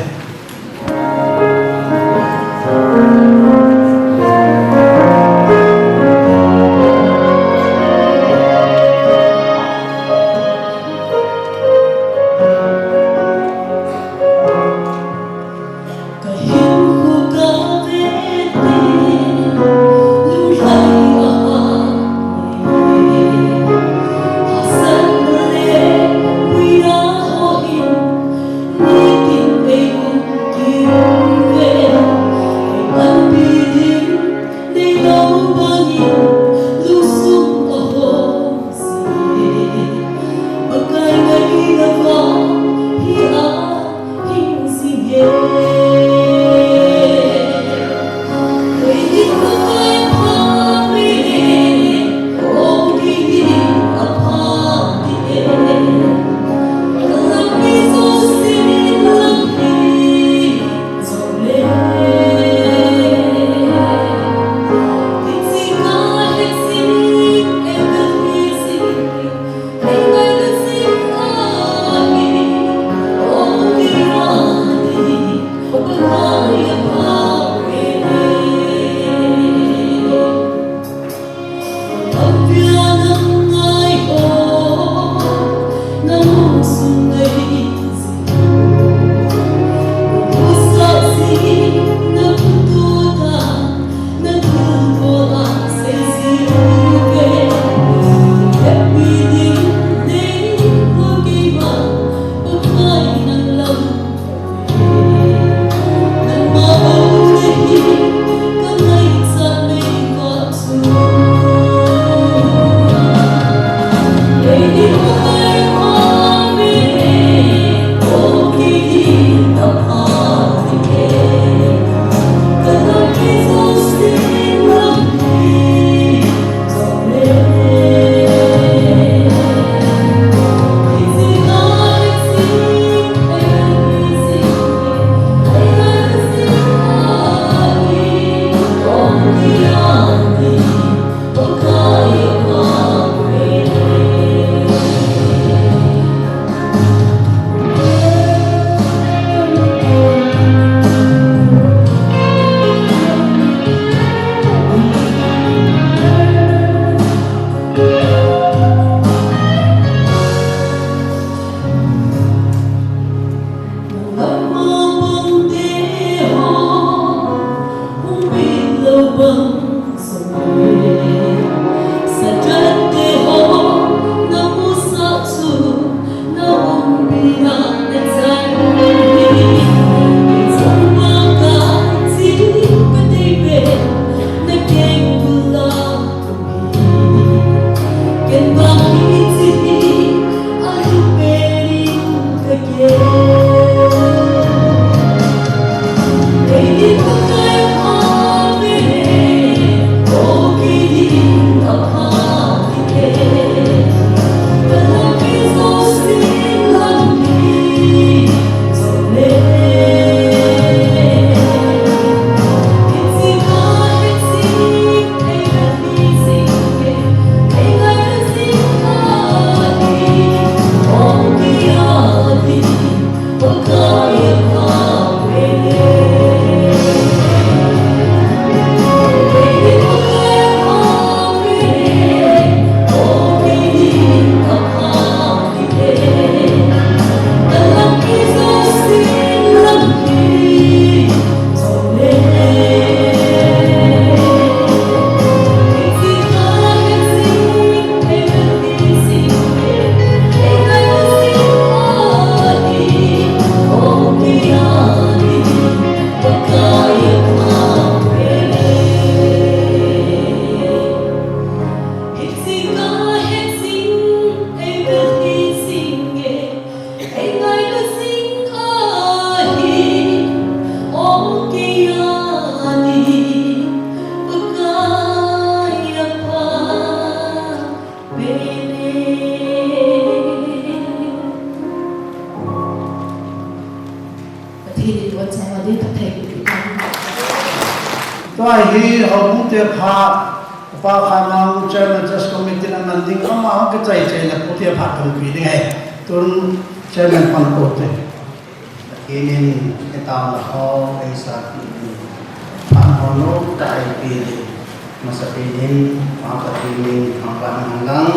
Tua hi houbung te pha, Upa Khanang Chairman Church Committee na man ding ama hung kichai chai na pu te pha kan pi ding ahi. Tun Chairman pan ko te. Pathen in hetao na ho ei sa pi ding. Pha ho no ta ei pi ding. Masa pi ding, ma Pathen in pha pa nang lang.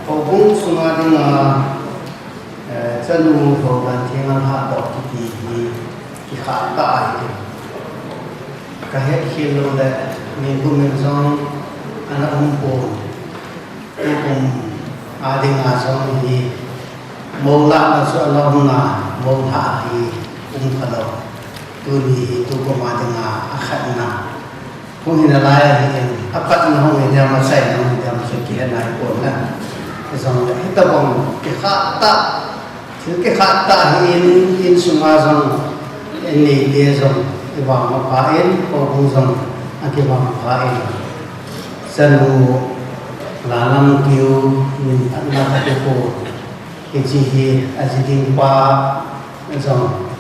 Houbung sunga dinga, eh, chanu ho kan theng an ha dok kiti hi. Kikhah tah ahi. Ka het khel lou le, nikum in jong ana um pon. Tukum a dinga jong hi, mou lahna chu ana um na, mou lhah hi um kha lou. Tuni hi tukum a dinga akhatna. Hung hi nalai ahi in, apatna hung hi diam, achaina hung hi diam chu kihe nai pon na. Hijongle, hitobang kikhah tah Thil kikhah tah hi in, insunga jong, in neite jong, i vangpha in, houbung jong, akivangpha in. Chanu, Lalam Kiu, min phatna kati pon. Hiche hi, aji ding pa jong.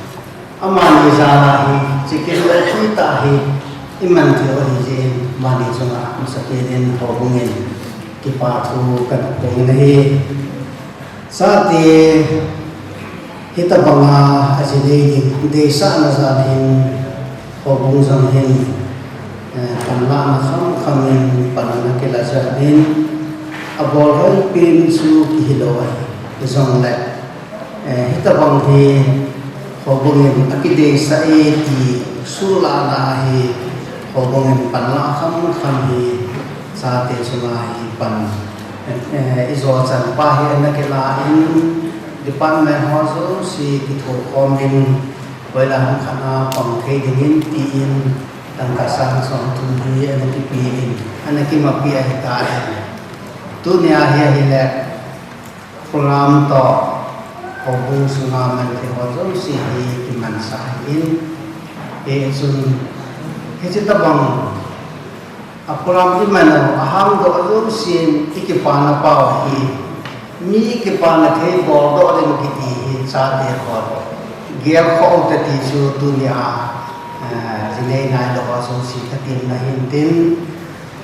Amani jal a hi, hiche kilou tah hi, iman thei u ahi jeh in, amani chunga, masapen in, houbung in, kipa thu kaphong in ahi. Chate, hitobanga aji nei ding, deisahna jal hin, houbung jong hin, eh, panlahna khamkham in, pan ana kila jal in, abol hoi pen chu kihi lou ahi, hijongle, eh, hitobang hi, houbung in akideisah e ti, sulahna ahi, houbung in panlah khamkham hi, chate chunga hi pan, eh, ijo chan pa hi ana kila in, department ho jouse kithokhom in, hoilai ham khat a pang thei dingin tin, tangka sang som thum hi ana kipe in, ana kimapi ahitan. Tunia hi ahile, program toh, houbung sunga man thei ho jouse hi kimansah ahin, hichun, hiche tobang, a program iman u, ahangdoh jousen, ikipana pau hi, mi kipana thei boldoh ding kiti hi, chate ho, gelkhoh u te ti chu tunia, eh, jinei nailou a jouse katemna ahin tin,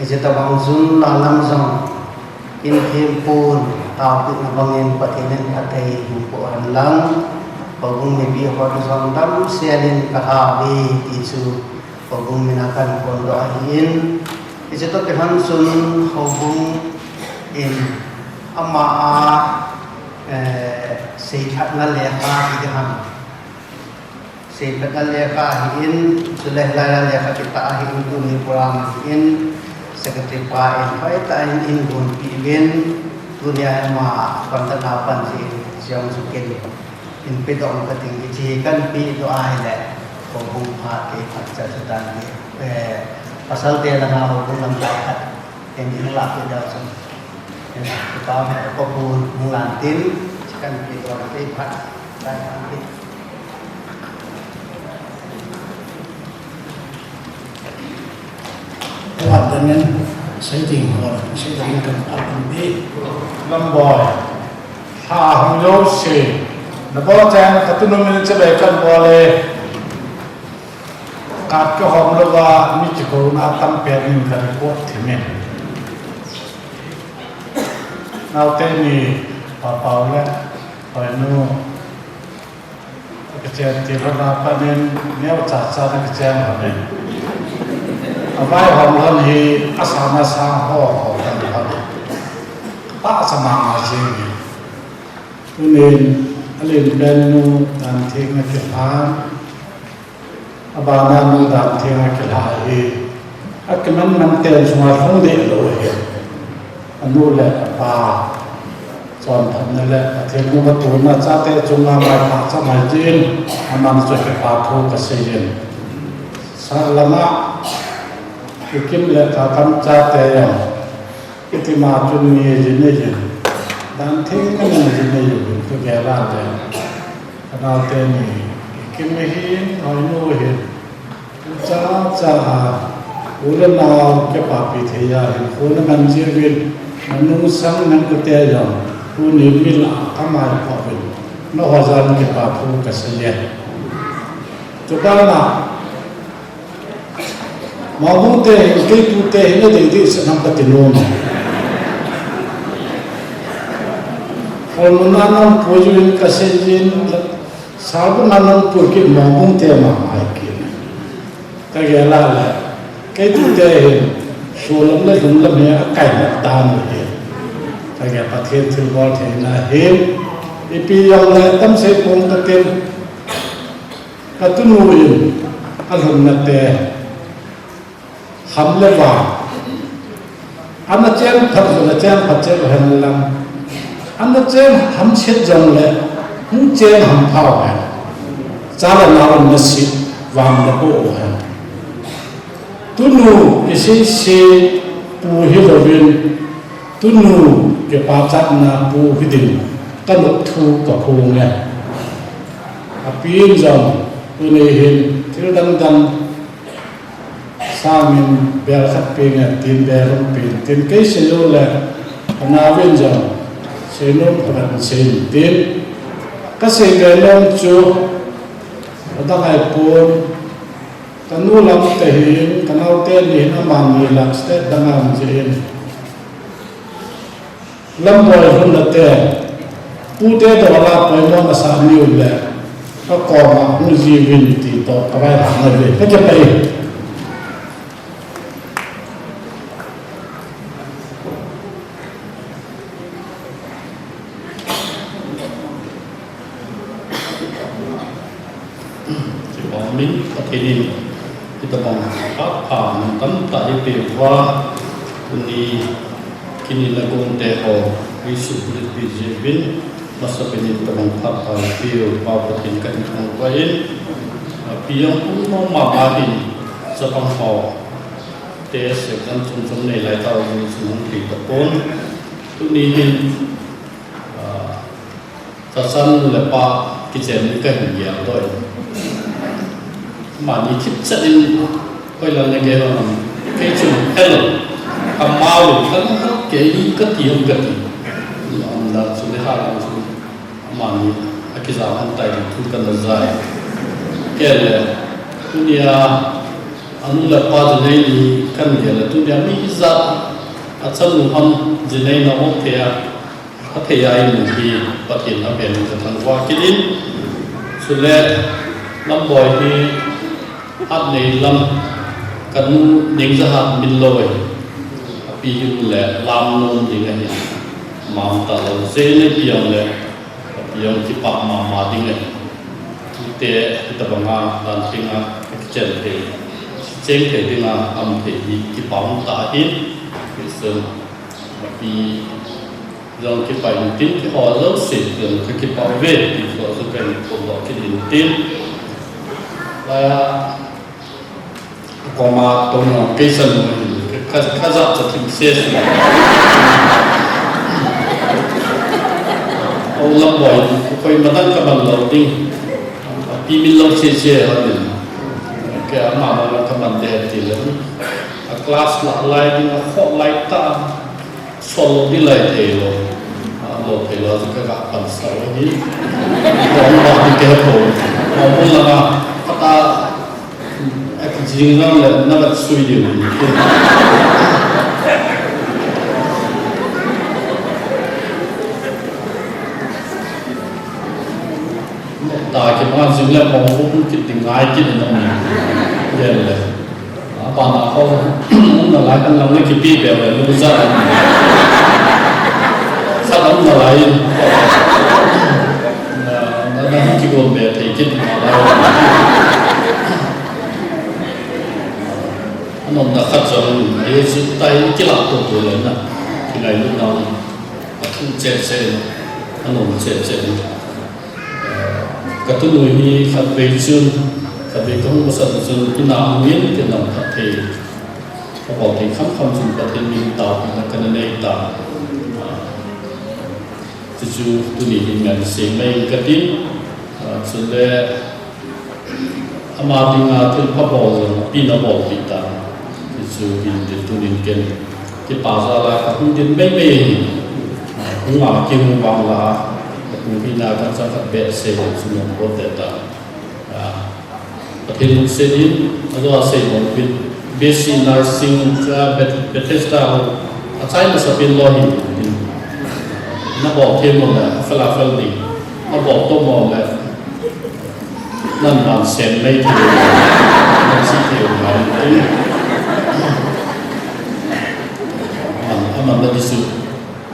hiche tobang chun Lalam jong, in thempon, taopehna bangin Pathen in phatthei hin boh hen lang, houbung mipi hon jong damsel in kalhah uve ti chu, houbung mina kaphondoh ahin, hiche toh kilhon chun houbung in ama a, eh, seiphatna lekha ti ding ham. Seiphatna lekha ahin, chule hilai a lekha kitah ahin, tuni program ahin, secretary pa in hoitah in eigonpeh uvin, tunia ama contact a pan jeh in, chujong chu ken in pedoh kating, hiche hi kahin pedoh ahile, houbung phat kei phat cha chu tan hi, eh, pasal te langa houbung lamkai khat, ken in lah peh doh chun, eh, pa me ko bu mung lan tin, chu kahin pedoh kei phat, lai phat. Apat dangin, seiting ho, seiting kan apat ding. Lamboi, lha hong jouse, nabol chang katu nomin chelai kan bol e. Kat kahom louva, mi kikou na atam pen in ka report thim e. Naote ni, Pa Pau le, Hoinu, Kachen ti lhon a pat in, neocha cha na kachen lhon in. Avaihom lhon hi, asang asang ho ho kan lhon in. Pahcha mama jeng in. Tunin, alen pen nu, Dantheng akilha. Abana nu Dantheng akilha hi. Akiman man ten sunga lhung deh lou ahi. Anu le apa. Chonphatna le Pathen nunga tuna chate chunga maipha cha mai tin, aman chu kipa thu kasei in. Sah lama, Kikim le Kakam chate jong, itima chun ni ji nei in, Dantheng in ji nei in, kagel a le, kanaote ni, Kikim hin, Hoinu hin, Cha cha a, u le nao kipapi thei a hinkho naman jiuvin, nanungsang nangute jong, tuni milah a kamai pouvin, nangho jal kipa thu kasei e. Chubana, Maubung te hin, kei tute hin, adei dei se nam kati nom. Holmona nam pu ju hin kasei jin, Salbung a nam pu kit Maubung te ma ai kit. Kagel a le, kei tute hin, solam le lhumlam hi akaina dan u hi. Kagel Pathen thilbol theina hin, ipi jong le tamsei pong katin, katunu in, alhumna te, ham le vang. Ana cheng phat jong le cheng phat cheh hen lang. Ana cheng hamset jong le, hung cheng hampha u hen. Cha le nao in nasit vang le po u hen. Tunu isei sei pu hilouvin, tunu kipachatna pu hiding, kanop thu kaphong e. Api in jong, tuni hin, thil dang dang, Sangin bel khat peng e tin, bel hung peng tin, kei sei jou le, anaovin jong, seinom phabep sei in tin, kasei be nom chu, adang ahipon, kanu lam te hin, kanaote ni hin amani la state dang a um jeh in. Lamboi hung nate, pute toh la poimo nasah niu le, kakoma hung jiuvin ti toh, kavaihom nave, kakipah e. Kipah min Pathen in, hitabang pha, pha mun tamtah eipeh uva, tuni kinin a gongte ho, eisuhbulhit peh jeh uvin, masapen in hitabang pha, pha eipeh u, Pa Pathen kahin thangvah in, api jong pung mama hin, chapang ho, te seh kan chom chom nei lai tao jing chun hung thei tapon, tuni hin, ah, Tachan nu le pa kichen ni kahin gel doh in. Amani thipchet in, hoilam nagel ham. Kei chun, hello. Amau in, kei kati ham kati. Amdan chu le halam chu. Amani, akijam ham tai thu kana jai. Kei le, tunia, anu le pa jinei ni kan gel le, tunia mi ijat, achanu ham jinei na hung thei a. Athei a imu hi Pathen avel in kathangvah kit in, chule Lamboi hi Hatnei lam kanu Nengjahat Minloi, api hi le lam nom ding ahi, mam talou jeh in api jong le, api jong kipah mama ding ahi. Tute hitabanga dan theng a kichen thei, cheng thei dinga um thei hi kipah tah ahi, Christian api Jong kipah in tin, kihou jouse jong kakipah uve, ti chu kahin phongdoh kit in tin. Laiya, koma tong jong kei chanu hin, ka, ka, kajah cha thim sese. O Lamboi, koima dang kaman lou ding. Api min lou cheche hon in. Kei ama ma kaman de ti le. A class lah lai ding, akhoh lai tah. Sol lou ding lai thei lou. A, lou thei lou, chu ka ga pan sa lou hi. Kong ba ding kei po. Kong bul lama, kata, a kijing lang le, na vat sui ding. Ta kima jing le, kong bul kit ding ngai kit ding ngai. Yen le. Abana ho, umna lai kan lang le kipe be le, lu ja. Khat umna lai. Na, na, na, kigom be thei kit ma lai. Anom na khat jong, ahi chu tai kilah to to le na. Kingailut na. Athu che che na. Anom che che na. Ka tunu hi khatvei chun, khatvei kahung masat chun, ina hungin, tina phatthei. Ka bol thei khamkham chun Pathen min taopina kana nei ta. Chuchu tuni hin ngan sei mai kati. Chule, ama dinga thilpha bol jong, api na bolpi ta. Chuchu hin tin tunin ken. Kipa jal a kahung din mai mai hi. Hung a kihung vang la, kahung hina kan chang khat behseh le chu nom bol te ta. Pathen lungset in, ajo a sei bang uvin, B S C Nursing cha Beth- Bethesda ho, achai masapin lo hi. Nabol thei mo le, fel a fel ding. Nabol to mo le, nan man sen mai thei. Nan si thei mai thei. Man, aman na disu.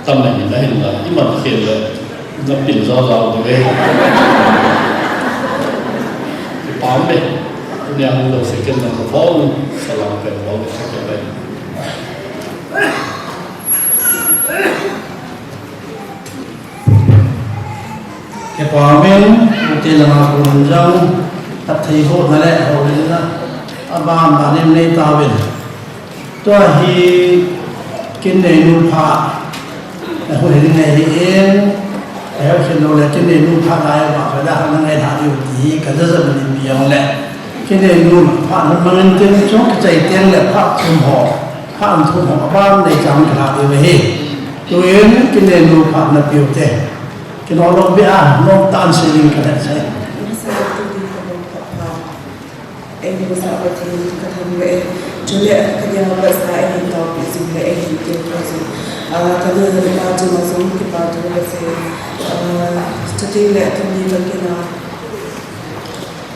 Tam na hin, na hin la, iman khel le, na pin jo jo de ve. Pam be. Nia hung lo second number four, salam pe lo le second be. Kipa umin, ute langa kon jong, phattheibohna le houlimna, aban ban in nei tauvin. Tua hi kin neinu phat, na hu hin nei hi in, na hu hin lo le kin neinu phat lai ma, ka da na ngai tha diu ti hi, ka ja ja ni pi jong le. Kin neinu phat na mang in tin chung kichai teng le phat thum ho, phat thum ho, aban nei chang ka la diu hi. Tuin kin neinu phat na piu te. Kino lom bia, nom tan se ding ka le sai. Nasa tu ding ka bom pha pha. Ei ni sa Pathen ka thangvah e. Chule ka dia ba sa ei ni tao pi sing le ei ni tao pi sing. Ah, ka nu le pa chunga jong kipa thu ka sei. Ah, chuti le tuni ka kina.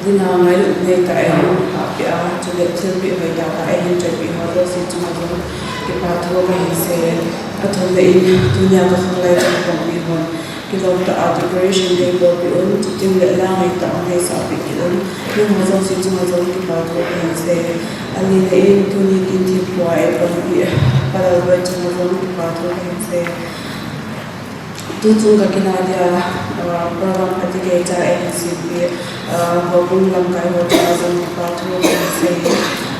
Dina ngailut nei tah a eihung hahpeh a, chule thilpeh hoitah tah a eihin choipeh ho jouse chunga jong kipa thu kahin sei. Athumna in, tunia ka khanglai chapang mi hon kilom tah a decoration kahin bolpeh un, chutengle la ngaitah a neisahpeh kit un, nangho jouse chunga jong kipa thu kahin sei. Alina in, tuni kin thempu a eipanpeh Pa Lalboi chunga jong kipa thu kahin sei. Tuchung ka kina dia, ah, program phatecha eihin sempeh, ah, houbung lamkai ho chunga jong kipa thu kahin sei.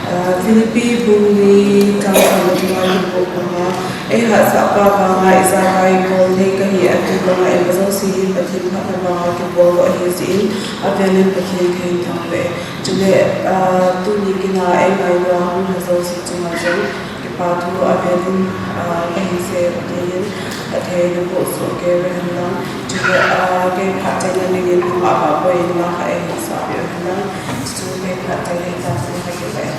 Ah, Philippi bung li chang som le thum a kimu banga, ei hahsah pa vanga ijakai bol thei kahi ati banga, eima jouse hi Pathen phatna vanga kibol u ahi jeh in, avel in Pathen kahin thangvah e. Chule, ah, tuni kina ei ngailu a hung lha jouse chunga jong kipa thu avel in, ah, kahin sei, Pathen in phatthei naboh soh kei uhen lang, chule, ah, kei phattheina dingin nangma vahboina kha eihin sapeh uhen lang, chuchu kei phattheina hi tah chun kakipah e.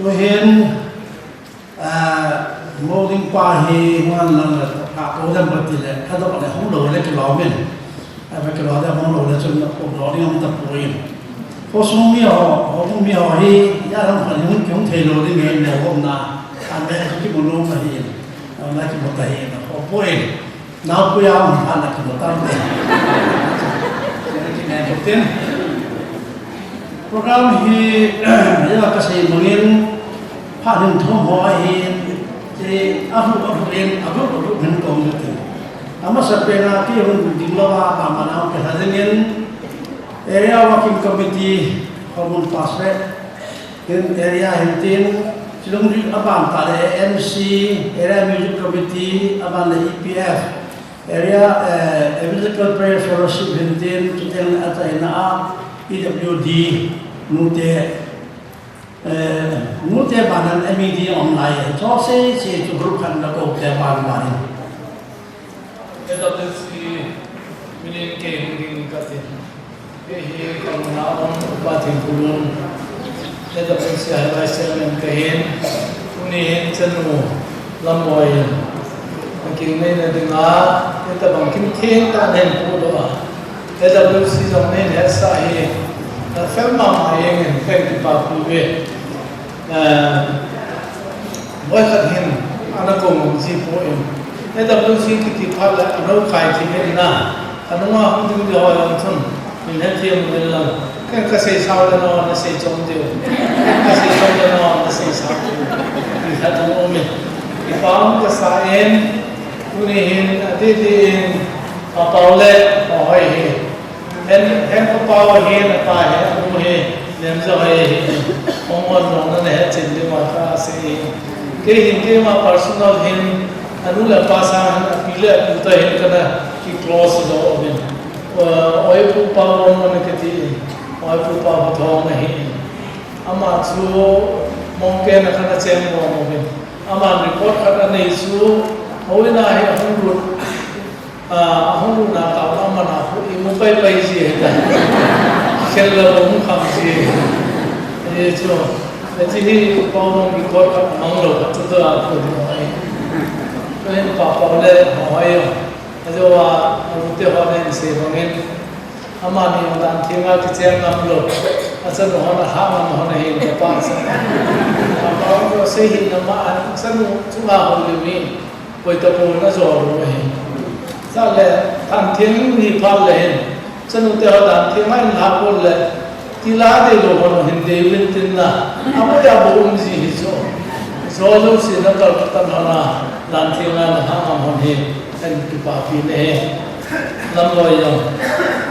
Tuhin, ah, Molding pa hi ngan lang le, ka ko dem ba ti le, ka do le hung lo le ki lo min. A ba ki lo le hung lo le chun na ko lo ding ta pu in. Ko sung mi ho, ho mi ho hi, ya ram khan hung ki hung thei lo ding nge mo hom na. A me ki mo lo ma hi. A na ki mo ta hi na ko pu in. Nau pu ya hung pha na ki mo ta te. Ki ne ko tin. Program hi, ya ka sei mangin, pha nin thum ho ahin, ti a hu a hu in, a hu a hu hin kong ni ti. A masa pen a ti hun ding lo a, ba ma nau ke ha ding in, Area Working Committee, Hormon Pastorate, in area hin tin, Chilong Youth a ban ta le M C, Area Music Committee, a ban le E P F, Area, eh, Evangelical Prayer Fellowship hin tin, chuteng le a chaina a, P W D, nute, eh, nute ban an M E D om lai, cho se, se chu group khan la ko te ban ban. K W C, minin ke hung ding ka tin. Kei hi ka muna um Upa Thingphulun, K W C Vice Chairman ka hin, tuni hin chanu Lamloi in, a kin nei na dinga, hitabang kin theng tah nen pu doh a, K W C jong nei hetsah hi, ka fel mama jeng in, ka kipapi uve. Eh, voi khat hin, ana ko ngam ji poi. K W C kiti phat le, ano kai ti le na, anunga hung ding di ho jong chun, min hethem uvin lang. Ken ka sei sao le no, na sei chom diu. Ka sei chom le no, na sei sao diu. Ti khat hung um in. Kipa um ka sa in, tuni hin, ati ti in, Pa Pau le, Pa Hoi hi. Hen, hen Upa Pau hi, na pa hi, anu hi, nem jo hi, ong on long na he chin ding ma ka sei. Kei hin keima personal hin, anu le pa sang hin, api le apu ta hin kana ki close jo uvin. Oi pu pa ong on na kiti in, oi pu pa pu thong na hi in. Ama chu mong ke na kana cheng uvin. Ama record khat anei chu, hoi na hi ahung lut. A, ahung lutna tah a mana pu i mu pai pai ji he ta. Khel la mu kham ji. Ahi chu. Ahi hi Pau Mong record khat mang lo khat chu tua pu ni ai. Tua hin Pa Pau le Hoi. Ajo a, a lu te ho nen sei bangin. Amani dan thenga kicheng ngam lo. Achanu hon ahah ngam hon ahin kapa sa. Pa Pau sei hin ama achanu chunga hon le mi. Koi ta pon a jo lo ahi. Chule, dan theng ni phat le hin. Chanu te ho dan theng a in ha pon le. Ti la dei lo hon hin dei uvin tin na. Amo ya bo um ji hi jo. Jo lo si na kal tan hon a. Dan theng a na ha ngam hon hi. Kan kipapi ne he. Lamloi jong.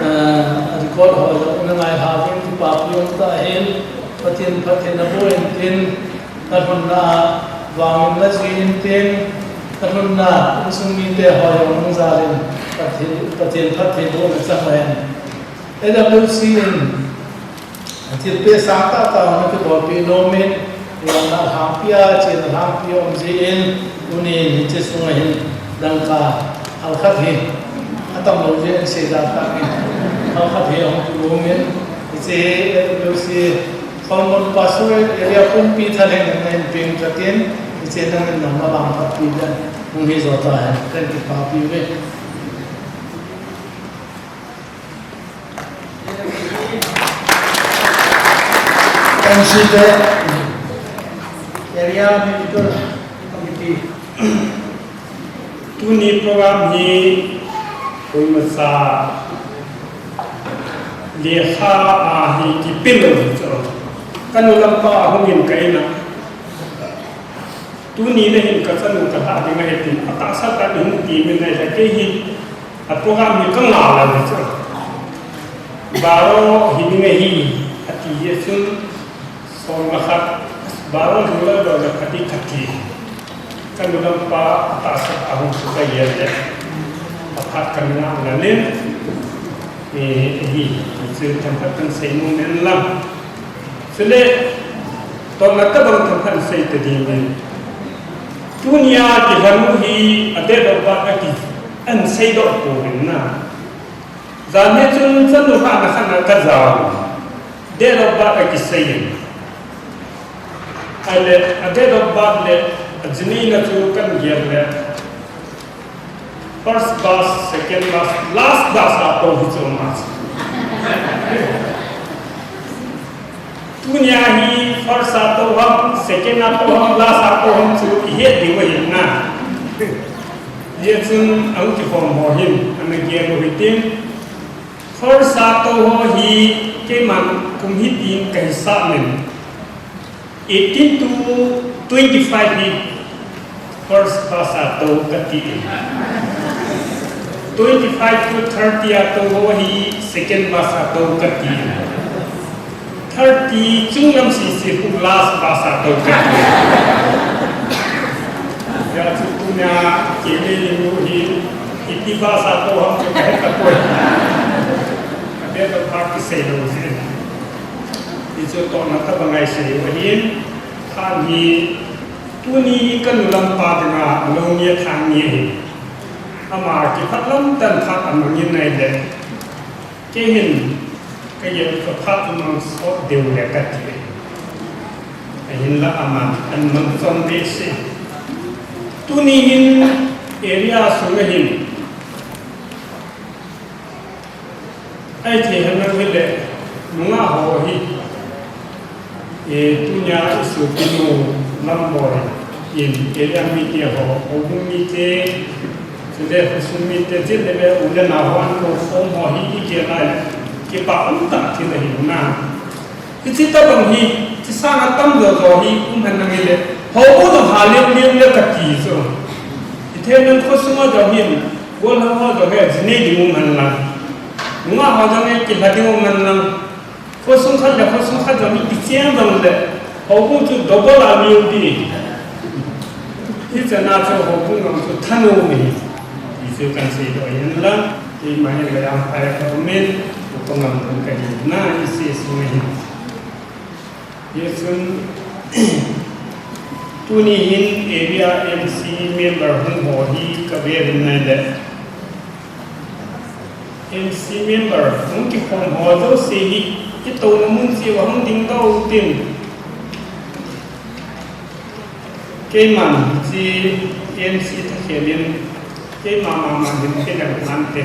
Eh, record ho jong. Na ngai ha vin kipapi um ta hin. Pathen, Pathen na bo in tin. Ka lhunna a vangin na jui in tin, ka lhunna insung mite ho jong nung jal in Pathen, Pathen phattheibohna chang hen. A W C in thilpeh sang tah tah hung kibolpeh nom in, lhangpi a, chenna lhangpi a um jeh in, tuni in hiche sunga hin dangka Halkhat hi, atam lou jeh in seida tah in, halkhat hi ahung kilom in, hiche hi A W C Hormon Pastorate Area pumpi thalheng in na hin peng khat in, hiche nangin nangma vangphatpi dan hung hi jo tahen, kan kipapi uve. M C te, Area Musical Committee. Tuni program hi koimacha lekha a hi kipel lou hi chu. Kanu lampa ahung in ka in a. Tuni le hin ka chanu ka lha ding ahi tin, atahsa tah in hung ti min ahi le kei hi a program hi ka ngal a hi chu. Baro hi ding ahi, ati hi chun, Som le khat, baro jing le, baro le khat ti khat ti. Kanu lampa atahsa ahung chu ka gel le. Aphat kan ngah nalin. Eh, hi, chu themkhat kan sei nom in lang. Chule, tona tabang themkhat sei ta ding in. Tunia kilhanu hi a date of birth a ki, an seidoh pouvin na. Jan hi chun chanu lhahna khat na ka jao. Date of birth a kisei in. Ahile, a date of birth le, a jinei na chu kan gel le. First bus, second bus, last bus a tou hi chu ma chu. Tunia hi first a tou ham, second a tou ham, last a tou ham chu i het diu ahi na. Hijeh chun ahung kikhom ho hin, ana gel u hitin. First a tou ho hi keiman kum hitin ka hisap in. Eighteen to twenty-five hi first bus a tou kati. Twenty-five to thirty a tou ho hi second bus a tou kati. Thirty chunglam sisi khu last bus a tou kati. Hijeh chun tunia keiman hi ipi bus a tou ham chu ka het tapoi. Ka het tapoi, kisei lou jin. Hichu tohna tobang a isei u ahin, than hi, tuni hi ka nu lam pa dinga, alou ni a than ni ahi. Ama kiphat lam tah in phat amang in ahile. Kei hin, ka gel ka phat amang sot diu le kati. Ahinla aman, amang chom behseh. Tuni hin, area sunga hin, Ahithei henlang hile, nungah ho hi, eh, tunia i sopinu Lamboi in, area mite ho, houbung mite, chule khosung mite, chule u le nao ho, an kou khom ho hi, i gel a le, kipa umtah thil ahi na. Hiche tobang hi, hiche sanga tamjo jo hi um henlang hile, houbung jong ha liu liu le kati chu. Hithei nan khosunga jong hin, gollhang ho jong hi, jinei ding um henlang. Nungah ho jong hi, kilha ding um henlang. Khosung khat le khosung khat jong hi, kicheng jongle, houbung chu double a liu ding. Hichana chu houbung jong chu thanom ahi. Ti chu kan seidoh ahi henlang. Keima hin Lamka a ka um in, upa ngam um kahi na, i sei sung ahi. Hijeh chun, tuni hin area M C member hung ho hi ka ve uvin ahile. M C member hung kikhom ho jouse hi, kitouna mun cheh uva hung ding doh utin. Keiman hiche M C thakhel in, keima mama hin kei lang nante.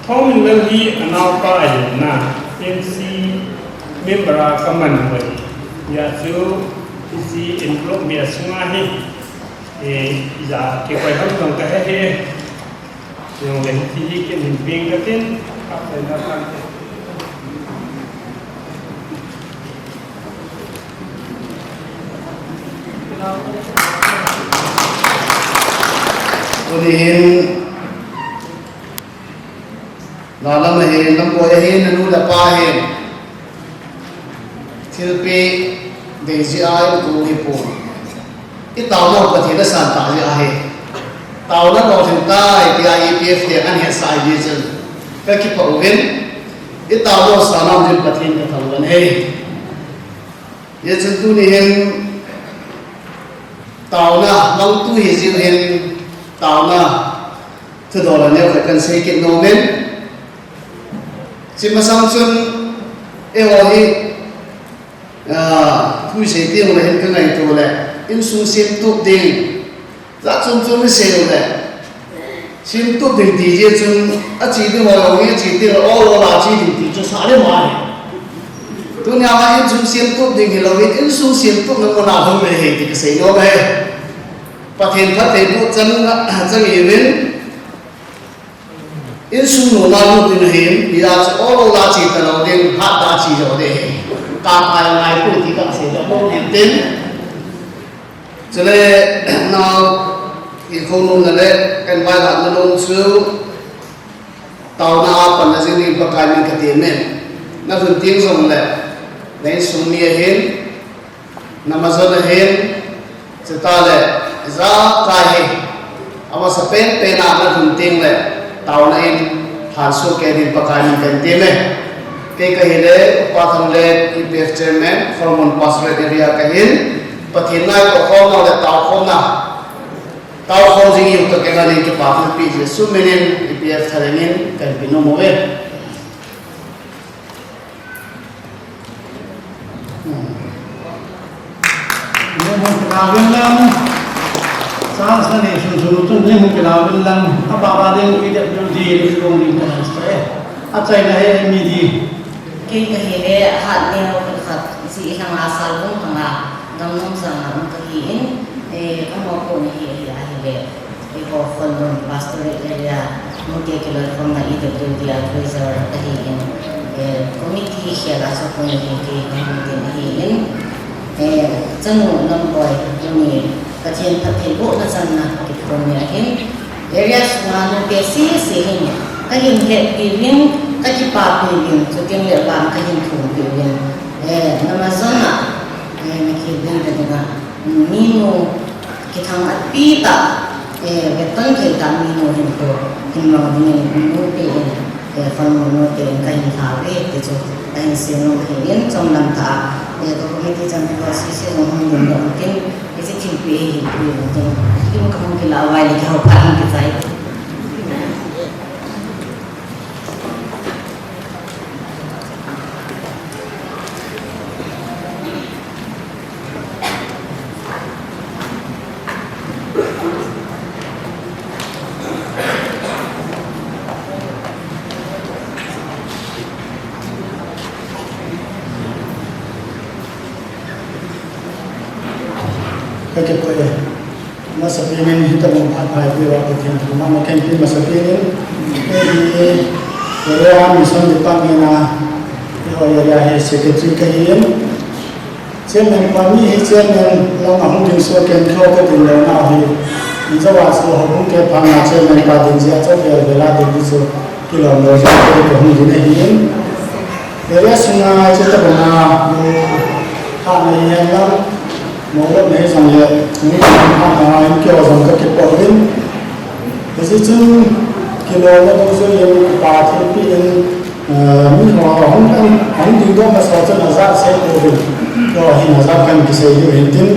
Thongminlal hi anaopa ahi na, M C member a ka man u ahi. Hijeh chun hiche envelope mi a sunga hi, eh, ija kikoi ham jong ka he he. Jongle hiche hi ken hin peng katin, ka peng na kan te. Tuni hin, Nalam ahin, Lamboi ahin, nanu le pa ahin. Thilpeh dei jeh a i kou hi pon. I taona u Pathen asan tah jeh ahi. Taona lolhing tai tia E P F te ahin hetsah ahi jeh chun. Ka kipah uvin. I taona u sana um jeh in Pathen ka thangvah e. Hijeh chun tuni hin taona mangtu hi jeh hin taona thudol aneo khat kan sei kit nom in. Hiche masang chun eiho hi, ah, thu isei teng uleh hin ka ngaito leh, insung semtup ding. Jat chom chom isei uleh, semtup ding ti jeh chun, ache ding ho jong hi ache teng leh, ol ol a che ding ti chu sah le ma ahi. Tunia vang insung semtup ding hilou in, insung semtupna muna hung le hei ti kasei nom e. Pathen phattheiboh chan, chan ihiuvin. Insung noma lut ding ahin, hijeh chun ol ol a che talou ding, hat a che lou ding ahi. Ka ngai ngai poi ti kasei nom in tin. Chule, nao, i khonung na le, kan vailatna nung chu, taona a pan na jing ding Pakai min ka temin. Na lhun teng jongle, na insung mi ahin, na majon ahin, chutah le, ijakai hi, amasapen pen a na lhun teng le, taona in, lhansuh kei ding Pakai min kan temin. Kei kahi le, Upa Thanglel, E P F Chairman, Kholmon Pastorate Area kahin, Pathen natoh khomna le taokhomna, taokhom jing ihiu toh kei nalin kipa thilpeh Jesu minin, E P F thalheng in, kan pe nom uve. Hmm. Lim hung kila vin lang. Chance na nei sun sun chun lim hung kila vin lang. Apa ba ding i dep ding di, i dong ding na sa e. Achaina hi mi di. Kei kahi le, hat neo khat, ji lhanga Salbung lhanga, Gamnung sanga um kahi in, eh, kamo ko ni hi, hi ahi le. Eiho Khonlun Pastorate Area, mute kiloikhomna E W D advisor ahin, eh, committee khel a chapang ahi, kei kahung ding ahin, eh, chanu Lamboy, tuni Pathen phattheibohna channa kiphong ni ahin, area sunga nute sese hin, kahin hetpi uvin, kakipapi uvin, chuteng le vang kahin thumpi uvin, eh, namajon a, eh, nakiding ding a, minu, Kithang api tah, eh, vetan thei tah minu hin ko, hin mang dingin, minu te in, eh, fund minu te in kahin lha uve, ti chu, kahin sei nom ahin, chomlam tah, eh, ka committee chanpupa sese jong hung ding ding tin, hiche thilpeh hi, hi, hi, tin, lim kahung kila uva le kihou phat hung kichai. Kakipah e. Masapen in hitabang phat pha eipeh uva Pathen thangvahna kahin pe masapen in, kei hi Area Mission Department a, keiho area hi secretary kahin, Chairman pa mi hi Chairman lang ahung ding soh ken kho kadin lou nau hi, in jong a chu houbung kepha na Chairman pa ding jeh a chu vel vel a ding chu kilom lou jeh a kahung ding ahin. Area sunga hiche tabang a, um, hahna hi hen lang, mohlopna hi jong le, um, hahna in keiho jong kakipah uvin. Hiche chun, kilomna dungjuiyin, kipa thilpeh in, eh, miho ahung, ahung dingdoh masa chun ajat sei pouvin. Keiho hin ajat kahin kisei diu hin tin,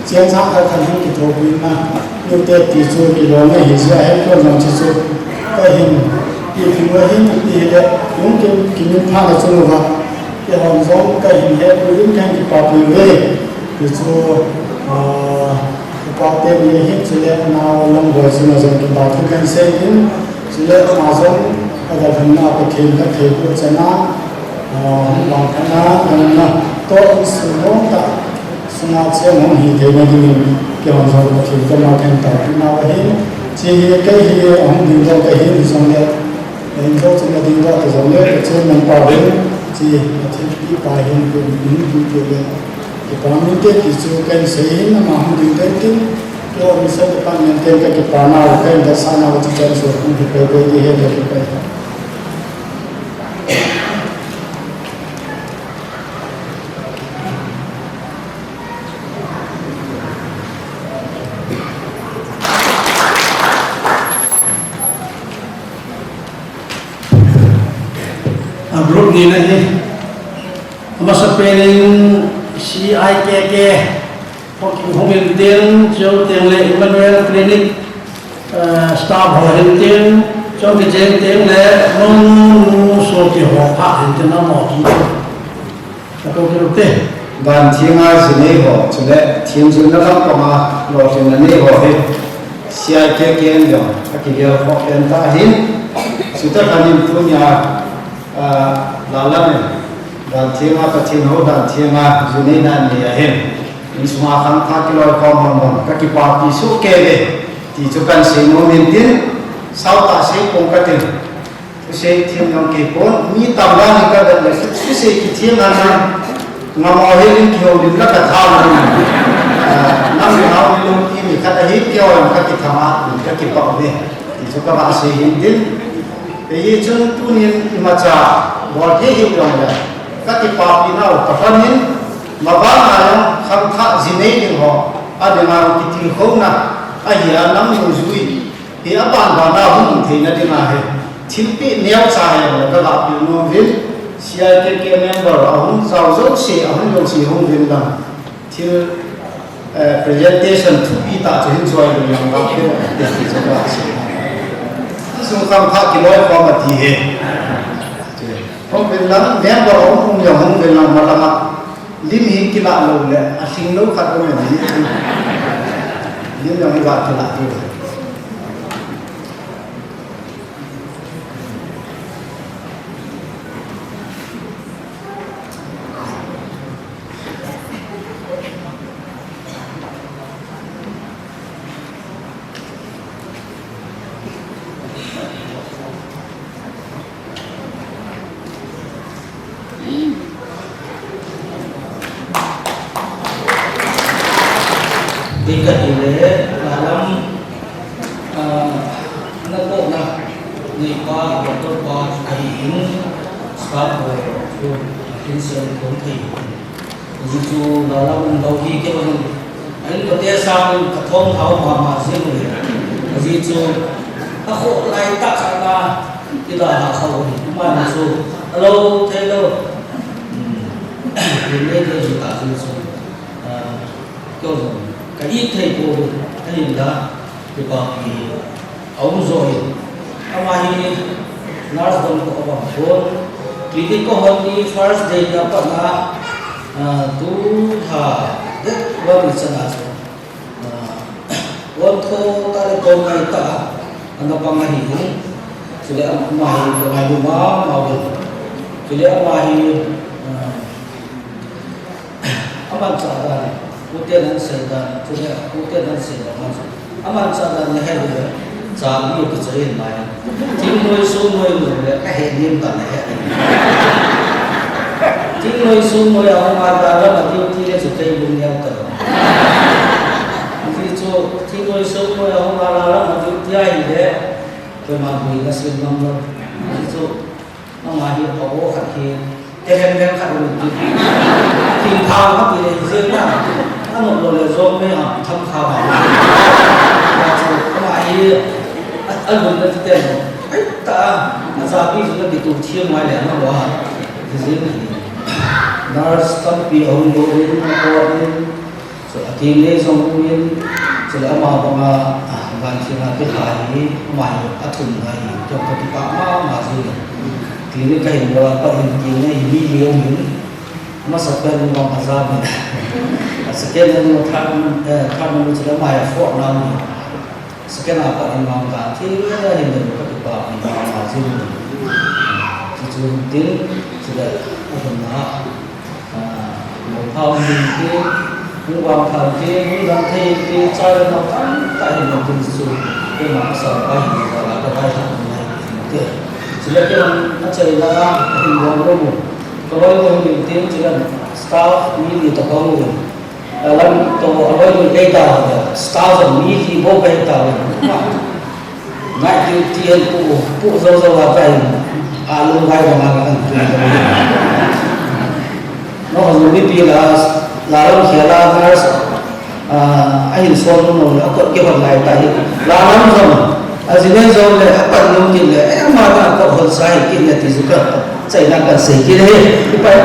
cheng sang khat kahin kithopi na. Nute ti chu kilom ahi jeh a, hinkho jong chu chu kahin, ipi mo hin, ipi hile, hung kim, kimin phat na chung uva, keihon jong kahin hepui uvin kahin kipapi uve. Ti chu, ah, upa teni ahin, chule nao Lamboy chunga jong kipa thu kahin sei in, chule ama jong, adalhon na Pathen phattheiboh chan a, ah, hung vangphatna, damna, toh insung nom tah, sunga cheng hung hi theina dingin, keihon jong Pathen koma kahin taopeh nau ahin, hiche hi kei hi ahung dingdoh kahin, hijongle, in jong chun adingdoh ta jongle, ka chairman pa hin, hiche athilpeh pa hin, kum in, kum in, kum in, kipa min te ti chu kahin sei hin, ama hung ding teng tin, keiho Mission Department ten kakipa nau, kahin vetsah nau, ti chan chu, hung hi pei pei ti hi, kakipah e. A group ni na hi. Amasapen in C I K K, Hung in tin, chuteng le Emmanuel Clinic, eh, staff ho hin tin, chuteng le, nu, nu, nu, sopi ho kha hin tin, amaho tin. Ka to kilo te. Danthenga jinei ho, chule, thenjilna lampanga, lolhinna nei ho hi, C I K K in jong, akigel khoh pen tah ahin, chuti khat in tunia, ah, Lallam in, Danthenga, Pathen hou Danthenga, jinei na nei ahin. Insunga khangthah kiloikhom hon hon, kakipapi soh kei ve, ti chu kahin sei nom in tin, sao tah sei pong katin. Thusei them jong kei pon, mi tam dan in kavet le, thusei kithem dan in, ngam o hel in kihoulim la katha na. Ah, nang nau ni lungpi mi khat ahi, keiho jong kakithang a, kakipah uve, ti chu kava sei hin tin. Hichun tunin imacha bol thei hih jongle, kakipapi nau kapan in, mavang a jong khangthah jinei ding ho, adinga kitilkhouna, ahia nang nungjui hi aban ban a hung um theina dinga hi, thilpeh neocha hi jongle kagah pil nom uvin, C I K K member ahung jao jouse, ahung jouse hung uvin lang. Thil, eh, presentation thupi tah chu hin choi lou jong vang kei ti ti chu ka sei. Insung khangthah kiloikhom ati hi. Hung uvin lang, member hung um jong hung uvin lang, malanga. Lim hi kilah lou le, a hling lou khat um e. Lim jong hi va kilah diu. Tika ile, alam, ah, na ko na, ni pa, doctor pa, ahi in, staff ho, chu, akin sen thong thei. Ajeh chu, la la um lou hi kei jong. Ahin kote sang in ka thong hao mama jing uve. Ajeh chu, a kho lai tah khat na, kida ha kha uve. Ama na chu, a lou thei lou. Hmm. Lim le thei ta jing chu. Ah, kei jong. Ka it thei pouve. Ahinla, kipa hi. Aum jo in. Ama hi nurse dom ko abang pon. Clinic ko hon ni first day na pat na, ah, tu tha det wan ni chana chu. Ah, wan tho ta le ko ngai ta. Ana pang ahi hin. Chule ama hi ko ngai lu ma ma wan. Chule ama hi, ah, Aman cha dan, ute nan sei dan, chule ute nan sei dan man chu. Aman cha dan le he le, cha mi ki chai in mai. Thing noi sung noi lo le, ka he lim dan le he. Thing noi sung noi a hung a da la ma duty le chu kei lung neo ta. Hi chu, thing noi sung noi a hung a da la ma duty a hi le, keima bui na sim ngam lo. Hi chu, Ama hi a o khat hi, te lem lem khat u ti. Ting thang ma ti le, jeng na. Ano lo le jong me a, tham kha ba. Ya chu, ama hi, a, a lum na ti te no. Ai ta, a cha pi chu na ti tu thiam mai le na wa. Ti jeng hi. Nurse tampi a hung lo in, a ko in. Chu, a ti le jong um in, chule ama banga, ah, van thina kilha hi, ama hi a thumna hi, tua ka kipah mama jing in. Clinic ka hin bol a pat in clinic hi mi li um in, amasa pen in vang a jam in. A second in third, eh, third in chule ama hi a fourth na um in. Second a pat in vang ka thina hi le ka kipah mama jing in. Chu chu tin, chule a thumna. Ah, mo phao ding te, hung vang phao te, hung dang thei te, chai le nau tamtah hin ding chu, keima pasal pa hin ding la, ka vai han ding lai te. Chule kei a chaina, hin ding lo mo. Ka vai mo ding te, chule staff mi ni tobang mo. Alam to, a vai mo dei ta, staff mi ni bou kai ta mo. Night duty an pu, pu jo jo a kahin, a lung vai bang a kahin pu. No, ho mipi la, la lam khel a nurse, ah, ahin sol nom nom le, a kot kihon lai ta hi. La lam jong, a ji le jong le, a pat nom kit le, eh, ama ta kot hon sa hi kit le ti ju ka, chaina kan sei kit le hi. Ipai.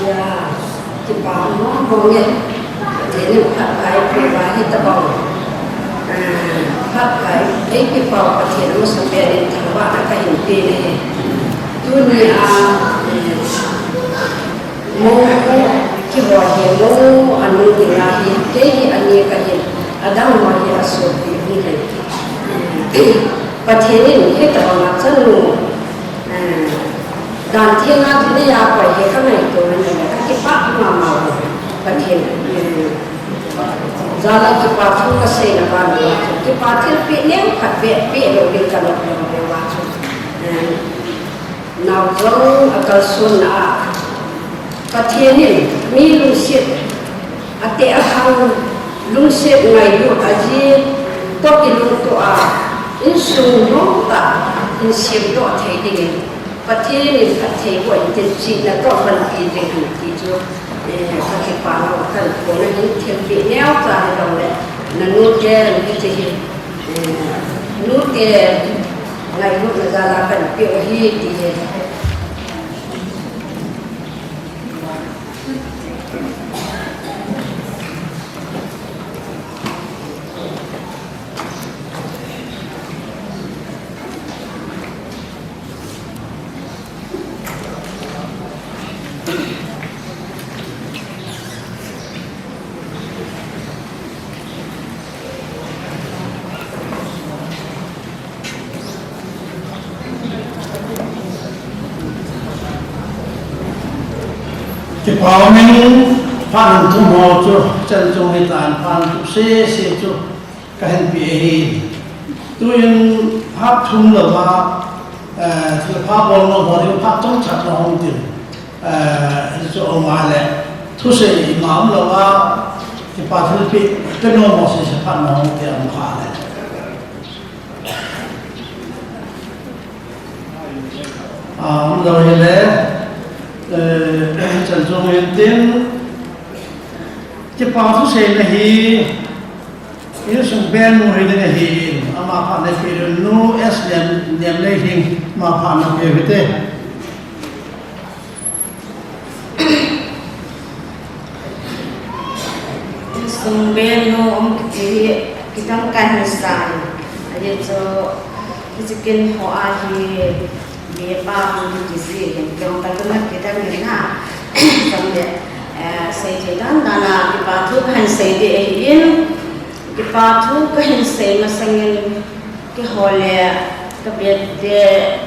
Ya, kipah mong mong e. Pathen in phat kai pe va hi tabang. Ah, phat kai, ei kipah Pathen amasa pen in thangvahna kahin pe e. Tuni a, eh, mo ko kiho hi mo anu ni la hi, kei hi ani kahin, adang ho hi asopi hung hi. Pathen in hitabang a chanu, eh, dan theng a dinei a koi hi kangaito na le kakipah mama uve. Pathen, eh, jal a kipa thu kasei na vang uva chu. Kipa thilpeh neo khat beh, peh lou ding kanop lou uva chu. Eh, nao jong akalson na a. Pathen in mi lungset, ateh athang lungset ngailut aji toh kilungto a, insung lom tah in semdoh thei dingin, Pathen in phattheiboh in tin chihna toh panpi ding ahi ti chu, eh, ka kipana kahin phongna ahi. Thilpeh neocha hilou le, nanu ten hiche hi, eh, nute ngailutna jal a kahin peh u ahi ti hi. Kipah umin, phat thum ho chu, chan chung hitan phat thum sese chu kahin peh ahi. Tuin phat thum louva, eh, thilpha bolna ho ding phat chomkhat na hung tin. Eh, hichu um a le, thusei ima umlouva, kipa thilpeh, peh nom mo sese phat na hung tin um kha le. Ah, umlou hile, eh, chan chung hin tin, kipa thuseina hi, insung benu hi ding ahin, ama phat na peh ding, Nu S Niam, Niamleihing, ama phat na peh u hite. Insung benu um kiti hi, kidang kahin sei. Ajeh chu, hiche kin ho a hi, bepa hung kiti ji hin, kidang ka tuna kidang hin na. Chule, eh, seithei dan dan a, kipa thu kahin sei ding ahin, kipa thu kahin sei masangin, keiho le, ka bete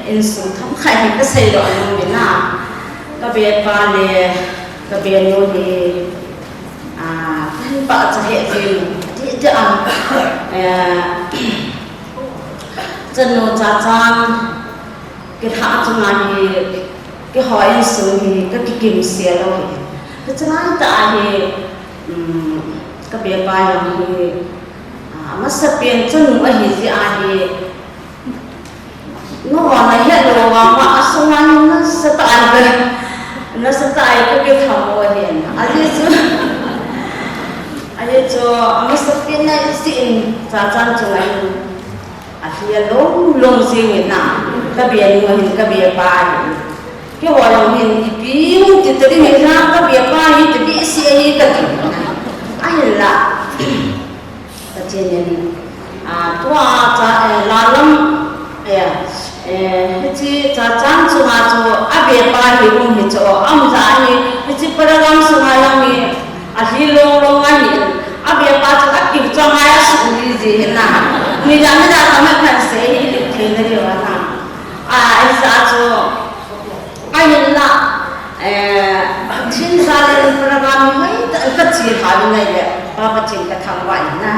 insung themkhat hi kasei lou nom in a, ka bepa le, ka benu hi, ah, kahin pachat hih jing, ti, ti a, eh, chanu Chachan, kilhah chunga hi, keiho insung hi, kakikimsel lou hi. Hiche lai tah a hi, um, ka bepa jong hi, ah, amasapen chanu ahi jeh a hi, nangho nahet lou vang uva, asunga hin nasatah a, nasatah a kakitham u ahin. Ajeh chu, ajeh chu, amasapen na isi in, Chachan chunga hin, ahil lou lou jing in a, ka benu ahin, ka bepa ahin. Keiho jong hin, ipi hung ti ta ding ham, ka bepa hi, ti behseh ahi kati. Ahinla. Pathen in, ah, tua cha, eh, Lalam, eh, eh, hiche Chachan chunga chu, abepa hi um hi chu, um jeh a hi, hiche program sunga jong hi, ahil lou lou ahi, abepa chu akiu chang a asuh ji ji hi na. Ni ja, ni ja, kamat kan sei hi, lim thei na diu a na. Ah, hijeh a chu, Ahinla, eh, Pathen jal in program hi hoitah in kache kha ding ahile, Pa Pathen kathangvah in a.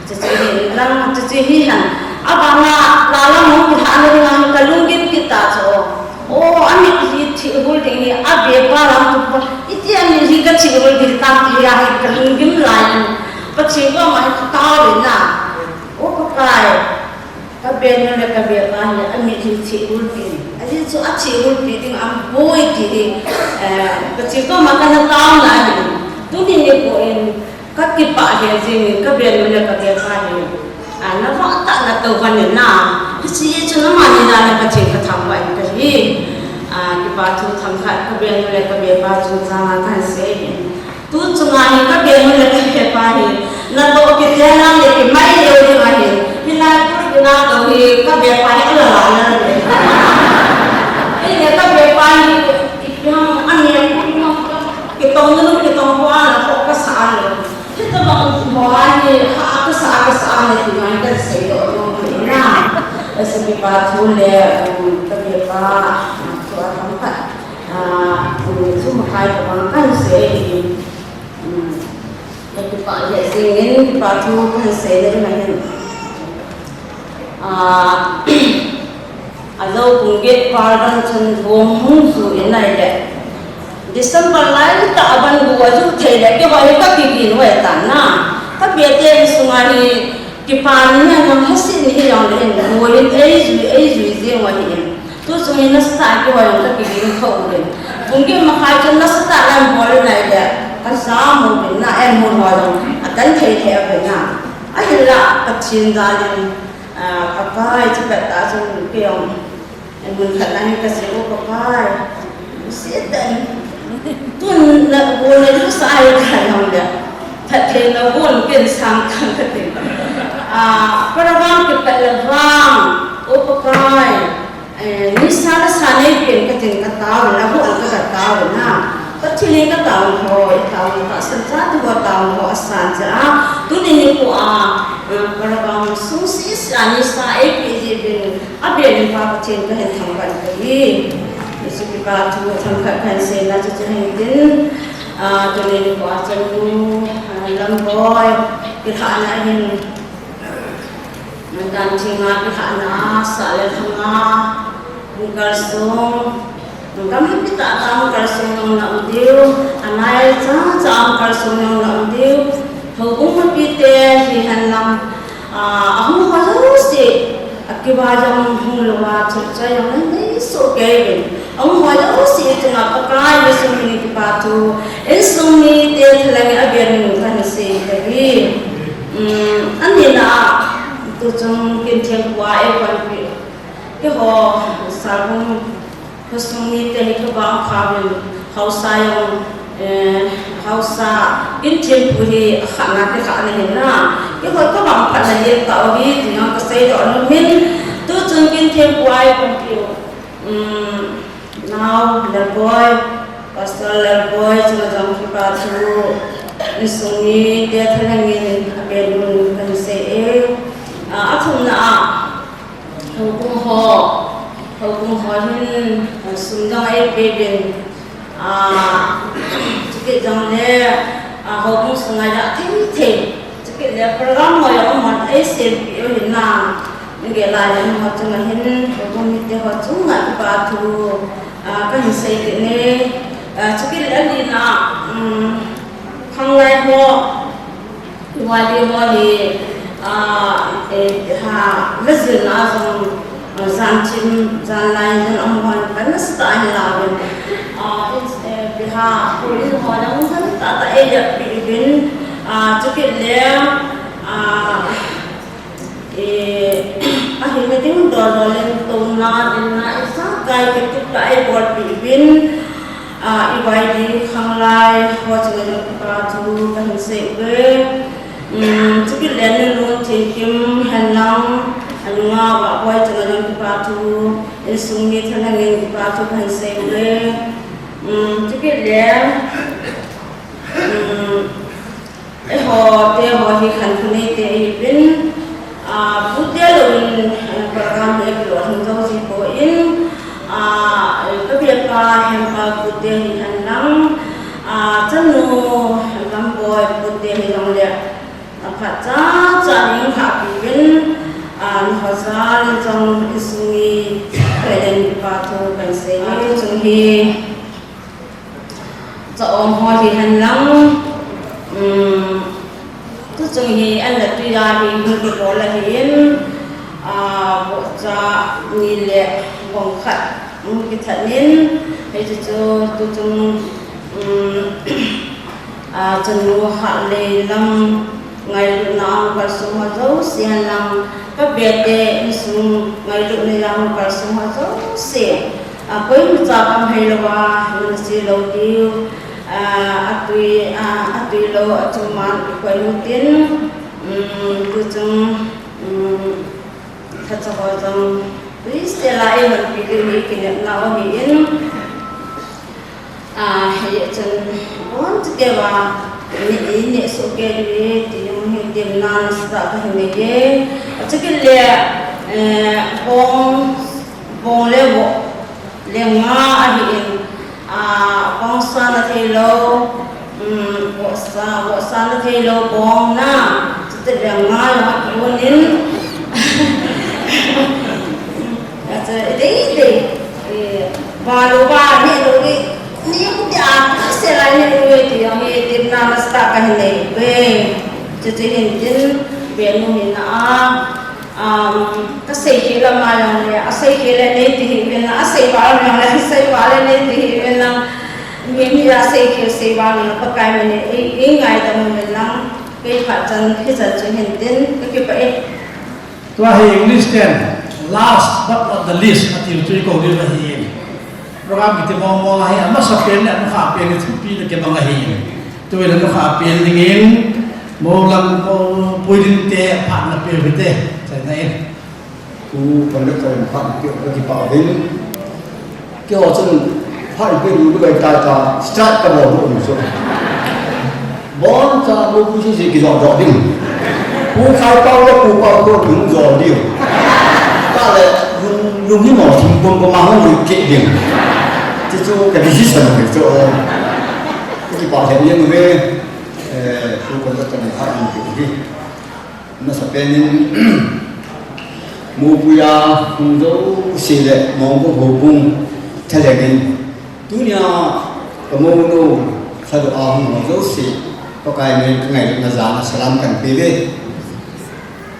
Chuche hi lang, chuche hi hen. Abana, Lalam hung kilhahna dinga hi kalunggim kit ta chu. O, amitlhi thih hul ding hi, abepa lam tu pa. Iti amitlhi kathih hul ding tam ti hi a hi kalunggim lai in. Pathen koma hi katao in a. O Pakai. Ka benu le ka bepa hi amitlhi thih hul pi. Ajeh chu athih hul pi ding aum poi ti hi, eh, Pathen koma kana taona ahi. Tuni nikho in kakipah lheh jing in ka benu le ka bepa hi. Ah, navah tah a natou uva nin a. Hiche chu namani dan a Pathen kathangvah in kahi. Ah, kipa thu themkhat ka benu le ka bepa chungchang a kahin sei in. Tu chunga hi ka benu le ka bepa hi, natoh kiti a le kimai lheh ding ahi. Hilai pulpit a tou hi ka bepa hi ala la na le. Ei le ka bepa hi, ipi ham ani a pu ma, kitong nu kitong po ana ko kasa le. Hitabang mo ani ha kasa kasa le ti ngai kasei doh nom na. Asa kipa thu le, um, ka bepa, thu athemkhat. Ah, um, thu makai tabang kahin sei in, um, kakipah lheh jing in, kipa thu kahin sei le ding ahin. Ah, ajou kum get pal dan chun gong hung ju in ahile. December lai tah a ban gu aju thei le, keiho hi kakigin u ahitan a. Ka bete insunga hi, kipa ni hi jong, hahsa ni hi jong le hin, gu in eijui, eijui jing u ahin. Tu chun nasatah a kihoi jong kakiging tho uvin. Pung get makhai chun nasatah a eibol nai le, kajam uvin na, eimut ho jong akan thei thei uvin na. Ahinla Pathen jal in, ah, Pakai, chupet tah chun kei jong, eh, mun khat na hin kasei u, Pakai, seitan, tun nabon najusa ahi tai jong le, phatthei nabon ken sang tang kati. Ah, program kipat le vang, O Pakai, eh, nisa le sa neipen katin katao in, abon ka katao in na. Pathen in katao ho, itao in, tahsan chate ho tao ho asan jeh a. Tuni nikho a, eh, program sung sese a nisa eipeh jeh uvin, abel in Pa Pathen kahin thangvah in kahi. Hiche kipa thu themkhat kahin seina chu chu hin tin, ah, tuni nikho a chanu, ah, Lamboi, kilhahna ahin, Dan theng a kilhahna, sah le lhang a, hung kalsong, gam happy tah tah a hung kalsong jong na um diu, anai cha cha a hung kalsong jong na um diu, houbung mipite hihen lang, ah, ahung ho jouse, akiva jong hung louva, chomcha jong na nei soh kei uvin. Ahung ho jouse chunga Pakai Jesu min in kipa thu, insung mite thalheng in abel in kahin sei kit e. Um, ani na, tuchung Kinthempu a eipanpi, keiho, Salbung khosung mite hi kabang pha uvin, haosa jong, eh, haosa, Kinthempu hi akhatna kilhahna ahi na, keiho kabang phatna lentah u ahi, ti jong kasei doh nom in, tuchung Kinthempu a eipanpi u. Um, nao Lalboi, Pastor Lalboi, chunga jong kipa thu, insung mite thalheng in abel un kahin sei e. Ah, athumna a, houbung ho, houbung ho hin, ah, sum jong eipeh uvin, ah, chukit jongle, ah, houbung sunga ja thei thei, chukit le program ho jong amahon eisempeh u ahi na. Nge lai le amaho chunga hin, houbung mite ho chunga kipa thu, ah, kahin sei kit e. Ah, chukit le alina, um, khanglai ho, wali ho hi, ah, eh, ha, vajilna jong, ah, jan thim, jan lai jong amahon pan nasatah a ahin la uvin. Ah, eh, biha, pulin ho jong nasatah tah a eilheppi uvin. Ah, chukit le, ah, Eh, ahina ding dol dol in touna, dinna, ijakai kitup tah a eibolpeh uvin, ah, I Y D khanglai ho chunga jong kipa thu kahin sei uve. Um, chukit le Nulun Thengkim hen lang, anunga Vahboi chunga jong kipa thu, insung mi thalheng in kipa thu kahin sei uve. Um, chukit le, um, Eiho te ho hi khankho neite ihiuvin, ah, pute louvin, eh, program hi akilolhing jou ji poi, ah, eh, ka bepa Hempa pute hihen lang, ah, chanu Lamboi pute hijongle, aphat cha cha in lhahpi uvin, ah, naho jal in jong insung mi thalheng in kipa thu kahin sei e, tuchung hi. Cha-om ho hihen lang, um, tuchung hi an la tui a hi hung kibol ahin, ah, vohcha ni le bong khat hung kithat in, hichu chu tuchung, um, ah, chanu Hahlei lam ngailutna a hung kalsong ho jouse hen lang, ka bete insung ngailutna a hung kalsong ho jouse. A, koima cha kam hei louva, nung si lou diu, a, atui, a, atui lou, achum man, koi lou tin, um, tuchung, um, khacha ho jong, please, tela e man pi diu hi kinepna u ahin, a, hei chun, bon, chuteva, ni, ni, soh kei diu, ti jong hi, temna, nasatah kahin nei e, achukit le, eh, bong, bong le voh, le nga ahin, a, bong sa na thei lou, um, voh sa, voh sa na thei lou bong na, chuteng le nga jong akibol in. Achu, i dei, i dei, i, va lou va, ne lou dei, ni mu dia, se lai ne lou dei, ti jong hi, temna nasatah kahin nei uve. Chuche hin tin, benu hin a, Um, kasei khel a ma jong le, asei khel le nei ti hih uvin lang, asei val jong le, asei val le nei ti hih uvin lang. Mi, mi asei khel sei val le Pakai min in ei, ei ngaidam uvin lang. Kei phat chan, hichan chu hin tin, kakipah e. Tua hi English ten, last but not the least, ati chu ikou diu ahi. Program kiti mong mong ahi, amasapen le anukhapen le thupi le kibang ahi. Tuin anukhapen dingin, moulam ko puiding te, phat na pe u hite, chaina in. Pu conductor in phat pe u kakipah uvin. Keiho chun phat pe u lu kai ta ta, start kabol u chu. Boncha mou pu sese kijot jot ding. Pu Khaipao le Pu Paokon hung jot diu. Kale lung, lung hi mo thim pum pum a hung lut kit ding. Chuchu ka decision hi chu. Kakipah lheh jeng uve. Eh, pu conductor in phat pe u hi. Amasapen in, moupui a hung jouse le Mongbung houbung thalheng in, tunia ka mounou lhadoh a hung ho jouse, Pakai min in ka ngailutna jal a salam kahin pe uve.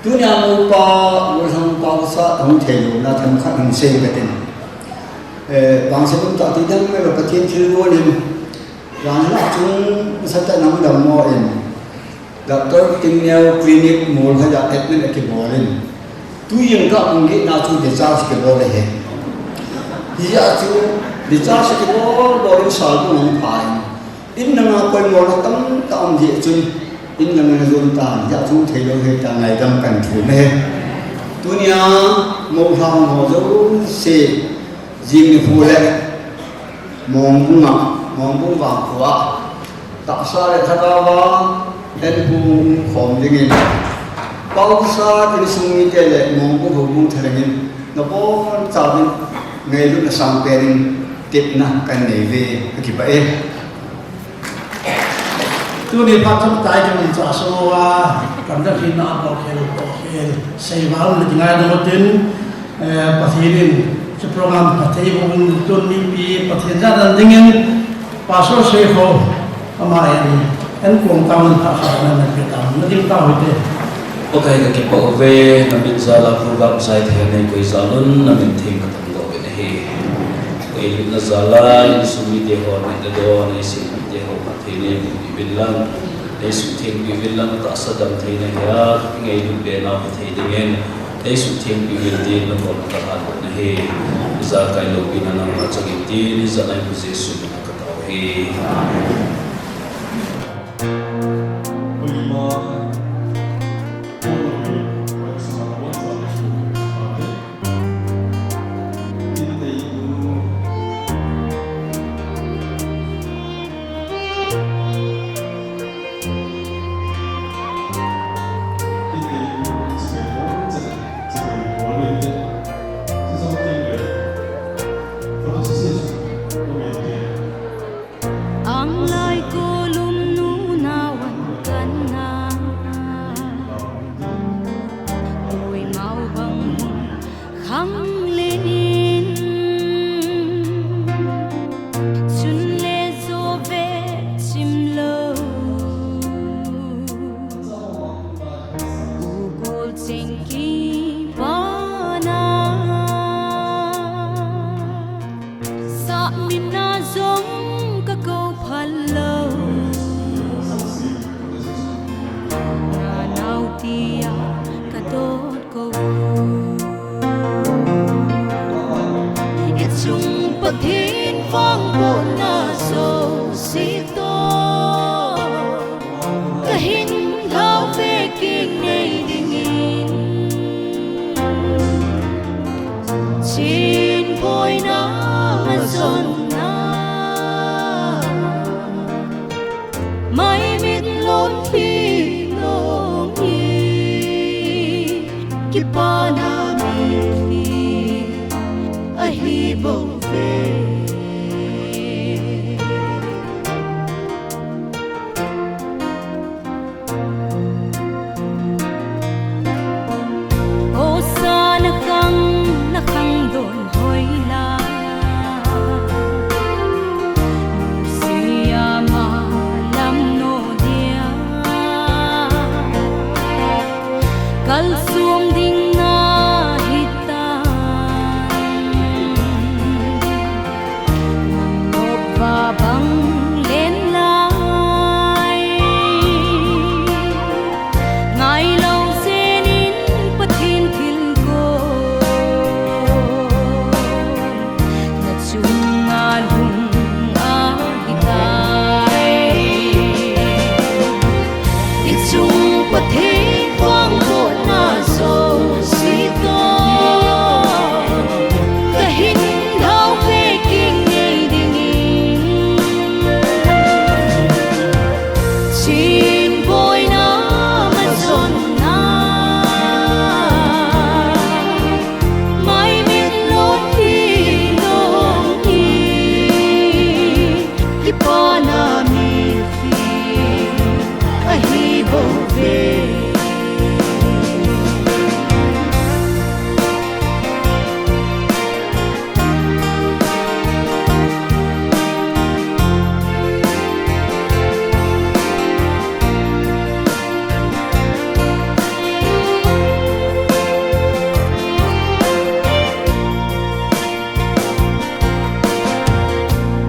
Tunia moupa, golhang pa, usa, hung theilouna themkhat hung sei katin. Eh, vangset um tah ti dang mai lo, Pathen thilgon in, vangset a chung sat a nang dammo in, Doctor Tingneo Clinic Muolhoi a admit akibol in. Tujing kah pung get na chu discharge kibol ahi. Hijeh a chu discharge kibol bol in sal bung ahung pha in. In langa poimona tamtah um jeh chun, in langa jon tan, hijeh a chu theilou ahi tia ngaidam kahin thum ahi. Tunia, mou lhang ho jouse, jing nikho le, Mongbung a, Mongbung vangkho a, tahsa le lhagao a, en hung khom dingin, Paosa insung mite le Mongbung houbung thalheng in, nabonchauvin ngailutna sangpen in tepna kahin nei uve, kakipah e. Tuni phat chomcha ikimanchah sung uva, kan dang hina a bol khel, bol khel, seival le kingaidam utin, eh, Pathen in, chu program phatthei boh in tun mipi, Pathen jana dingin, Pastor Seikho, ama in, en kong tauvin phat khat na na pe tauvin, na ding tau hite. Pakai kakipah uve, namin jal a program chai thei a neikoi jal un, namin theng kathangvah uvin ahi. Ka ngailutna jal a, insung mite ho, neidon, neisih mite ho, phatthei neiboh peh uvin lang, neisuhtheng peh uvin lang, tahsa damtheina hi a, ngailut be nau phatthei dingin, neisuhtheng peh uvin tin, nabon'a kalhan got ahi. Ijakai loupina nangma chang in tin, ijat nai bu Jesu min a katao ahi. Amen. Ang lai ko lum nu na wan kan na. Ui mau bang mun khang le in. Chun le zo ve chim lo. U gol cheng ki pa na. Sa min a zong ka ko phal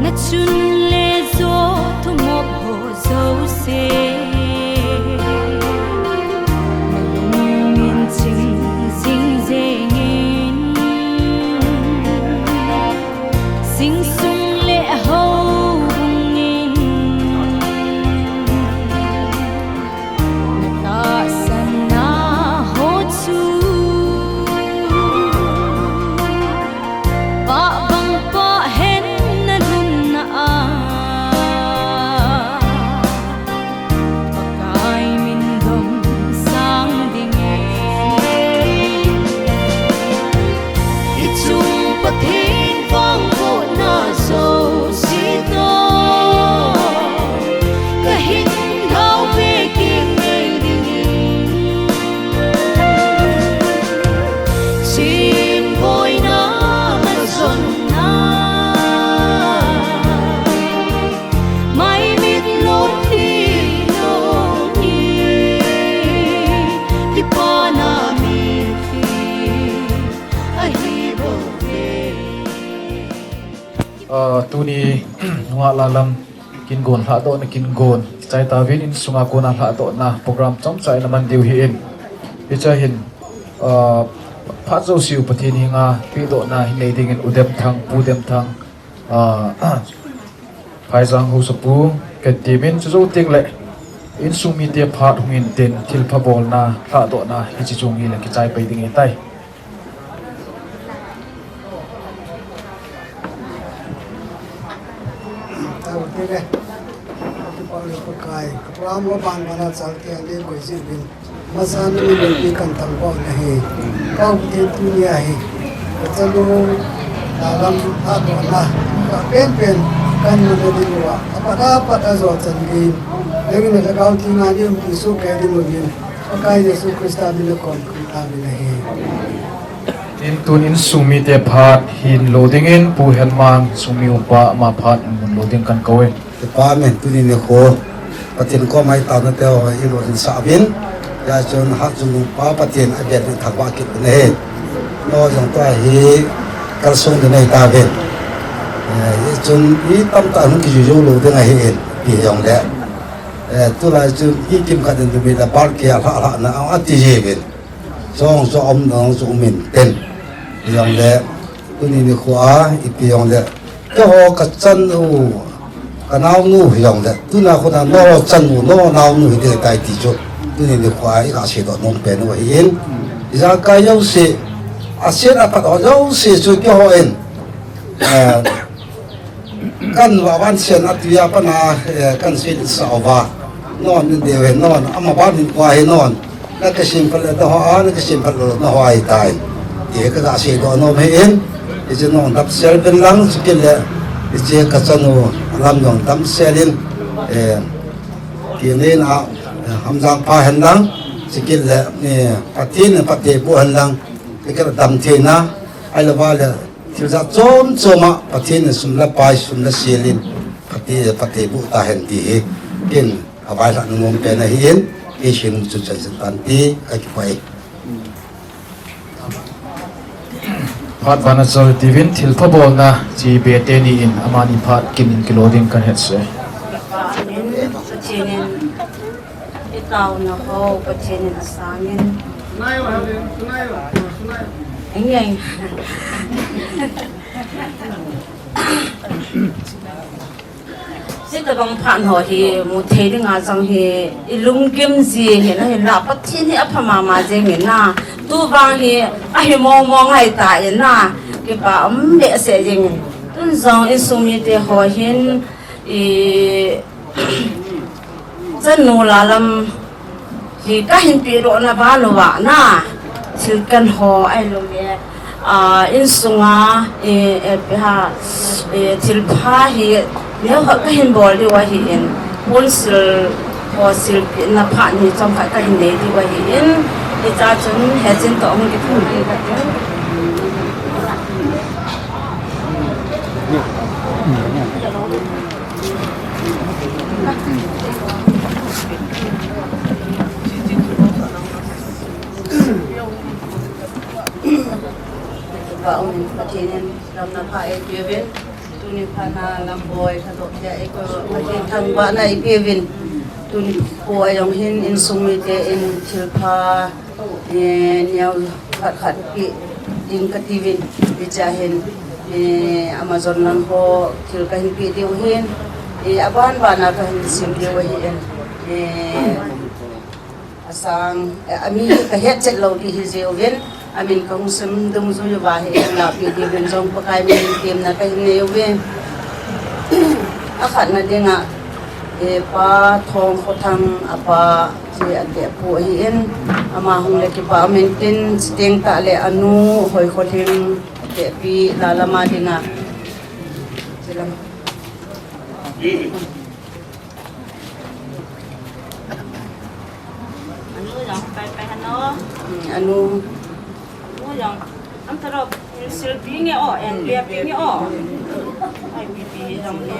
Na chun le jo thumop ho jouse, na lungin ching jing jengin, sing sung le ho bungin, na tahsanna ho chu pah bang pah hen na lhunna a, Pakai min dong sang ding e. I chung Pathen vangbohna jouse toh, ka hin gao ve kei ngei ding in, chim boina, na jonna, mai mit lou hi lou hi, kipana mi hi ahi bou ve. Ah, tuni nungah lalam kin gon, lhahdohna kin gon, kichai tauvin, insunga kona lhahdohna program chomcha in aman diu ahin. Hiche hin, ah, phat jouseu Pathen henga pehdohna hin nei dingin U Demthang, Pu Demthang, ah, Phaijang Haosapu, kati min, chujou tengle insung mite phat hung intin, thilpha bolna, lhahdohna, hiche chung hile kichai pai ding ahitai. Taute le, Pakai, Pakai, Pakai, Pakai, Pakai, Pakai, Masana min loupi kathangvah nahi. Ka Pathen, tunia hi kachanu lalam a kona, ka penpen kahin mana diuva, apat apat a jo chan gei in, lengin lhagao thina nei umpi sohkei diuvin, Pakai Jesu Christa mina kon kahin tamin ahi. Tin, tun insung mite phat hin lo dingin, Pu Henmang, insung mi upa, ama phat in mun lo ding kahin kou e. Kipa umin, tuni nikho Pathen koma i taona te ho i lo hinsah uvin, hijeh chun Hatchungnung pa Pathen in avel in thangvah kit uvin ahi. Nangho jong tua hi kalsong ding nei tauvin. Eh, hichun mi tamtah hung kijui jou lou ding ahin, ipi hijongle, eh, tulai chun mi kimkhat in tumi le bar ke a lhah lhah na ati jiuvin. Chong chong um dang chu um intin. Hijongle, tuni nikho a, ipi jongle, keiho kachanu, kanaonu hijongle, tuna khun a nangho chanu, nangho naonu hiding ahitai ti chu, tuni nikho a i kaseidoh nom pen u ahin. Ijakai jouse, aset aphat ho jouse chu keiho in, eh, kahin vah uva, ahin sen ati uva, apat na, eh, kahin seidoh sah uva. Nangho in dei uhen, nangho in ama ban hin koi hi nangho in. Na kisemphat le nangho a, na kisemphat lou le nangho a ahitai. Ti hi ka kaseidoh nom ahin. Hiche nangho damsel uvin lang, chukit le, hiche kachanu lam jong damsel in, eh, ti nei na, eh, hamjang pha hen lang, chukit le, eh, Pathen in phatthei boh hen lang, chukit le damtheina, ahilou le, thil jat chom chom a Pathen in sum le pai, sum le sel in phatthei, phatthei boh tahen ti hi ken availhah nom pen ahin, kei seinom chu chanchin tan ti, ka kipah e. Phat bana chol tiuvin, thilpha bolna chi be teni in amani phat kin in kilo ding kahin hetsah e. Pathen in i taona ho Pathen in asang in. Eng eng. Hitabang phat ho hi mu thei dinga jong hi i lunggim ji ahin, ahinla Pathen hi apha mama jeng in na. Tu vang hi ahi mong mong ahitai na. Kipa um behseh jeng in. Tun jong insung mite ho hin i chanu lalam hi kahin pehdoh na ban uva na, thil kan ho ahilou le, ah, insunga, eh, eh, ipi ham, eh, thilpha hi neo khat kahin bol diu ahin, ponsil Ho silpeh na phat ni chomkhat kahin nei diu ahin, hichea chun hichan toh hung kithum ding katin. Kipa umin, Pathen in damna pha eipeuvin, tuni phat na Lamboi Khadohkea eikou Pathen thangvahna eipeuvin, tuni po a jong hin insung mite in thilpha, eh, neo khat khat peh ding katiuvin, hichea hin, eh, Amazon lang ho thil kahin peh diu ahin, eh, aban ban a kahin sim diu ahin, eh, asang, eh, ami kahet chet lou ding hijeuvin, amin kahung sim dungjui uva hi eihin lahpeh diuvin jong Pakai min in temna kahin nei uve. Akhatna dinga, eh, Pa Thongkhothang apa, chi atehpu ahin, ama hung le kipa umin tin, chuteng tah le anu Hoikholhing atehpi Lalama dinga. Chilam. Anu jong pai pai hano. Hmm, anu. Anu jong. Am taro, silpeh nge o, en peh peh nge o. Ai, peh peh jong le.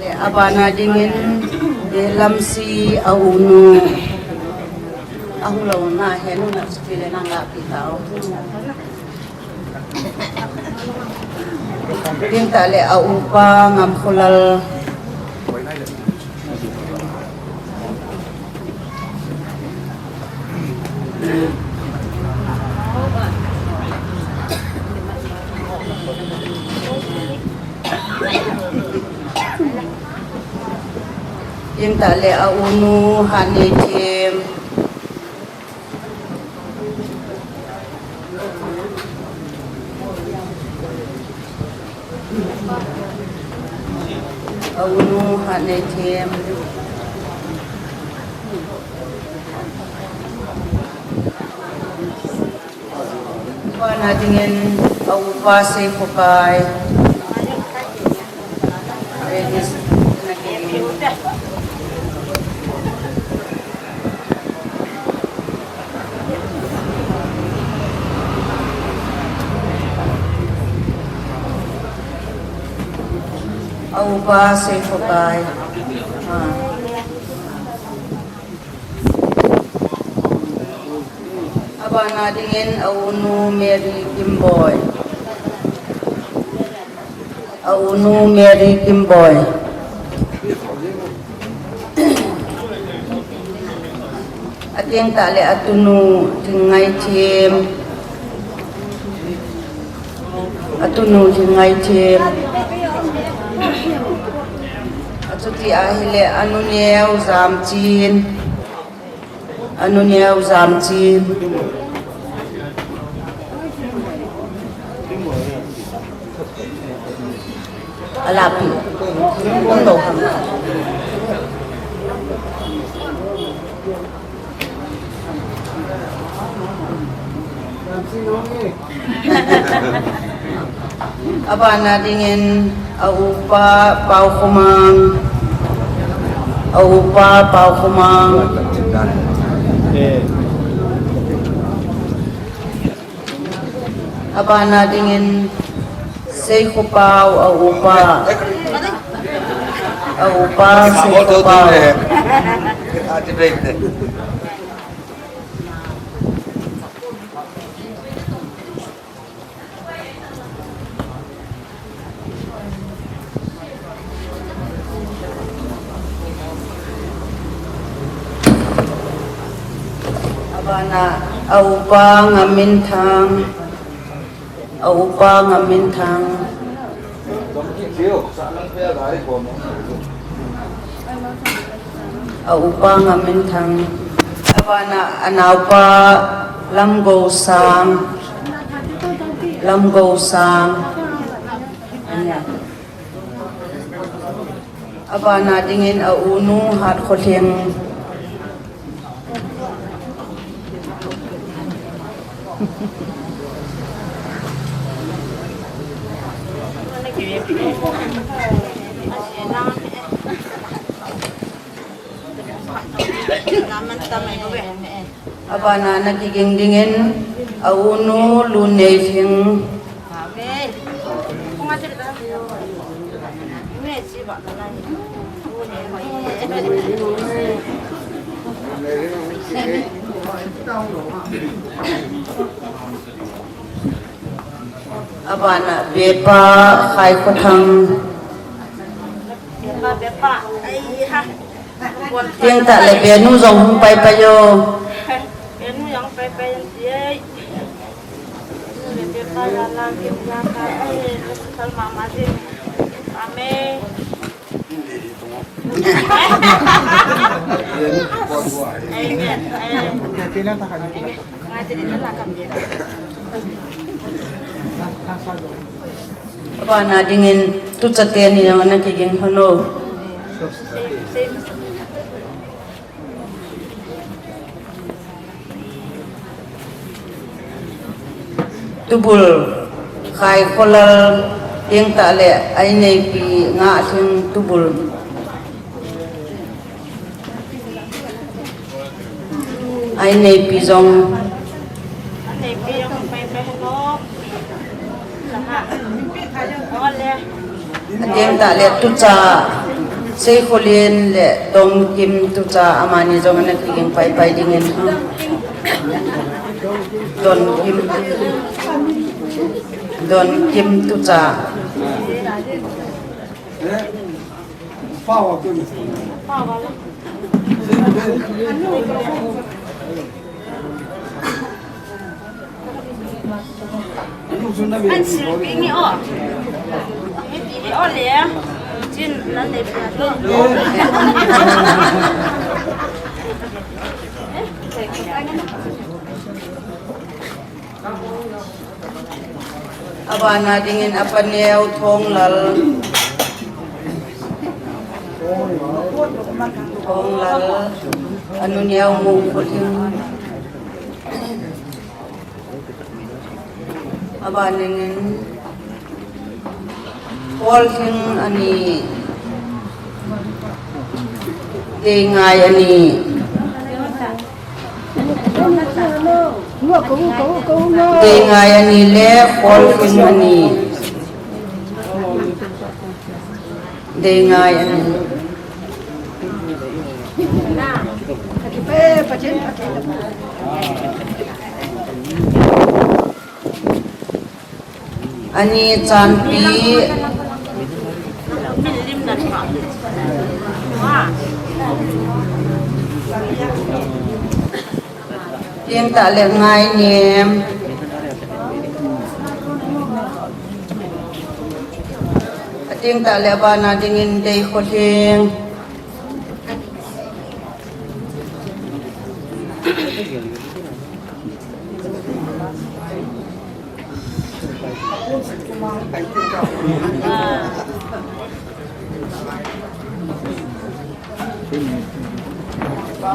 Le abana dingin, eh, Lamsi a unu. Ahung lou na, henu na, chupile nang lahpeh tao. Tin tah le a upa Ngamkholal. Tin tah le a unu Hatneithem. A unu Hatneithem. Abana dingin a upa Seikhopai. A upa Seikhopai. Ah. Abana dingin a unu Mary Kimboi. A unu Mary Kimboi. Ateng tah le a tunu Thingngaithem. A tunu Thingngaithem. Achuti ahile a nu neo Jamchin. A nu neo Jamchin. Alahpeh. Umlou ham. Abana dingin a upa Paokhomang. A upa Paokhomang. Abana dingin Seikhopao a upa. A upa Seikhopao. Abana a upa Ngamminthang. A upa Ngamminthang. A upa Ngamminthang. Abana a naopa Lamgousang. Lamgou Sang. Abana dingin a unu Hatkhotling. Abana ana kiging dingin a unu Lunneihling. Abana Bepa Khaikhothang. Bepa, Bepa. Ai ha. Teng tah le Benu jong hung pai pai o. Benu jong pai pai an ti ai. Le Bepa ya la, Bepa ya ka ai. Sal mama din. Amen. Amen. Amen. Abana dingin tucha teni jong ana kiging hon o. Tubul Khaikholal, teng tah le a inneipi Ngahling Tubul. A inneipi jong. A inneipi jong pai pai hon o. Teng tah le tucha Seikholen le Dongkim tucha amani jong ana kiging pai pai dingin. Dongkim. Dongkim tucha. An silpi nge o. Nge ti nge o le. Chin nan le pi to. Abana dingin apa neo Thonglal. Thonglal. Anu neo Mungkhothing. Abana dingin Kholhing ani, Deingai ani. Deingai ani le Kholhing ani. Deingai ani. Ani chanpi. Teng tah le Ngainem. Ateng tah le abana dingin Deikhothing.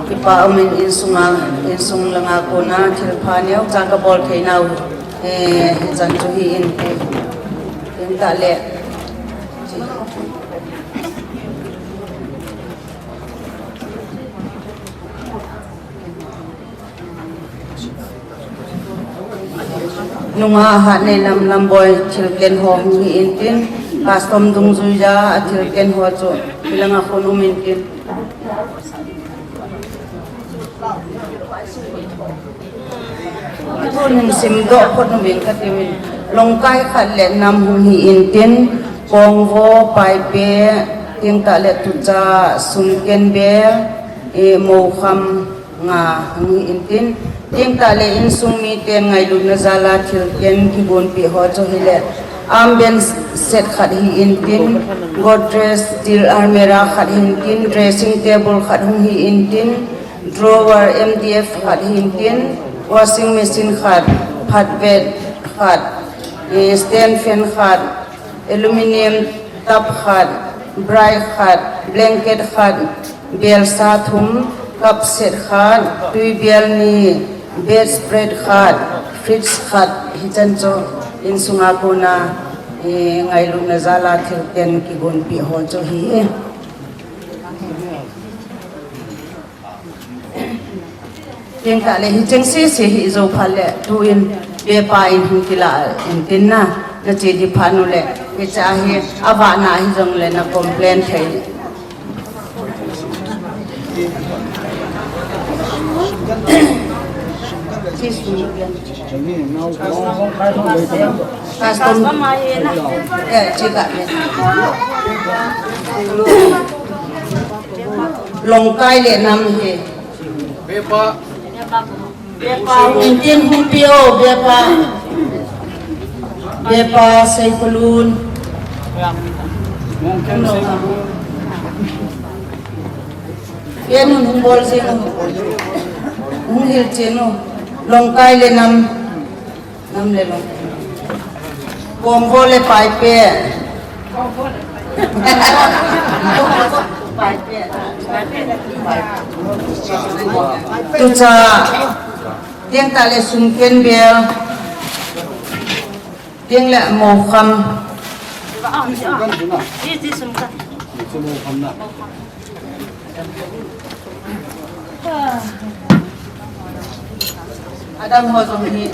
Kipa umin insunga, insung langa kona thilpha neocha kabol theinau, eh, chan chu hi in, eh, in tah le. Nunga Hatneilam Lamboi thilken ho hung hi intin, custom dungjuija athilken ho chu hilanga khun um intin. Tun simdoh phot uving kati uvin. Longkai khat le nam hung hi intin, Kongvo, Paipe, teng tah le tucha, Sumkenbel, eh, Mokham, nga hung hi intin, teng tah le insung miten ngailutna jala thilken kigonpeh ho chu hile, arm bench set khat hi intin, Godrej steel almirah khat hi intin, dressing table khat hung hi intin, drawer M D F khat hi intin, washing machine khat, phatvet khat, Eh, stand fan khat, aluminium tub khat, braai khat, blanket khat, belsa thum, cup set khat, tuibel ni, bedspread khat, fridge khat, hichan chu insunga kona, eh, ngailutna jala thilten kigonpeh ho chu ahi. Tengtah le hicheng sese hijou phat le tuin bepa in hung kilah intin na, nache ding phat u le, hiche hi avahna hijongle na complain thei. Custom. Eh, chika. Longkai le nam hi. Bepa. Bepa, hung tin hung pi o, bepa. Bepa, Seikulun. Ken un hung bol jing u. Hung hil jing u. Longkai le nam. Nam le long. Komvo le Paipe. Tucha. Tengtah le Sumken bel. Teng le Mokham. Adam ho jong hi.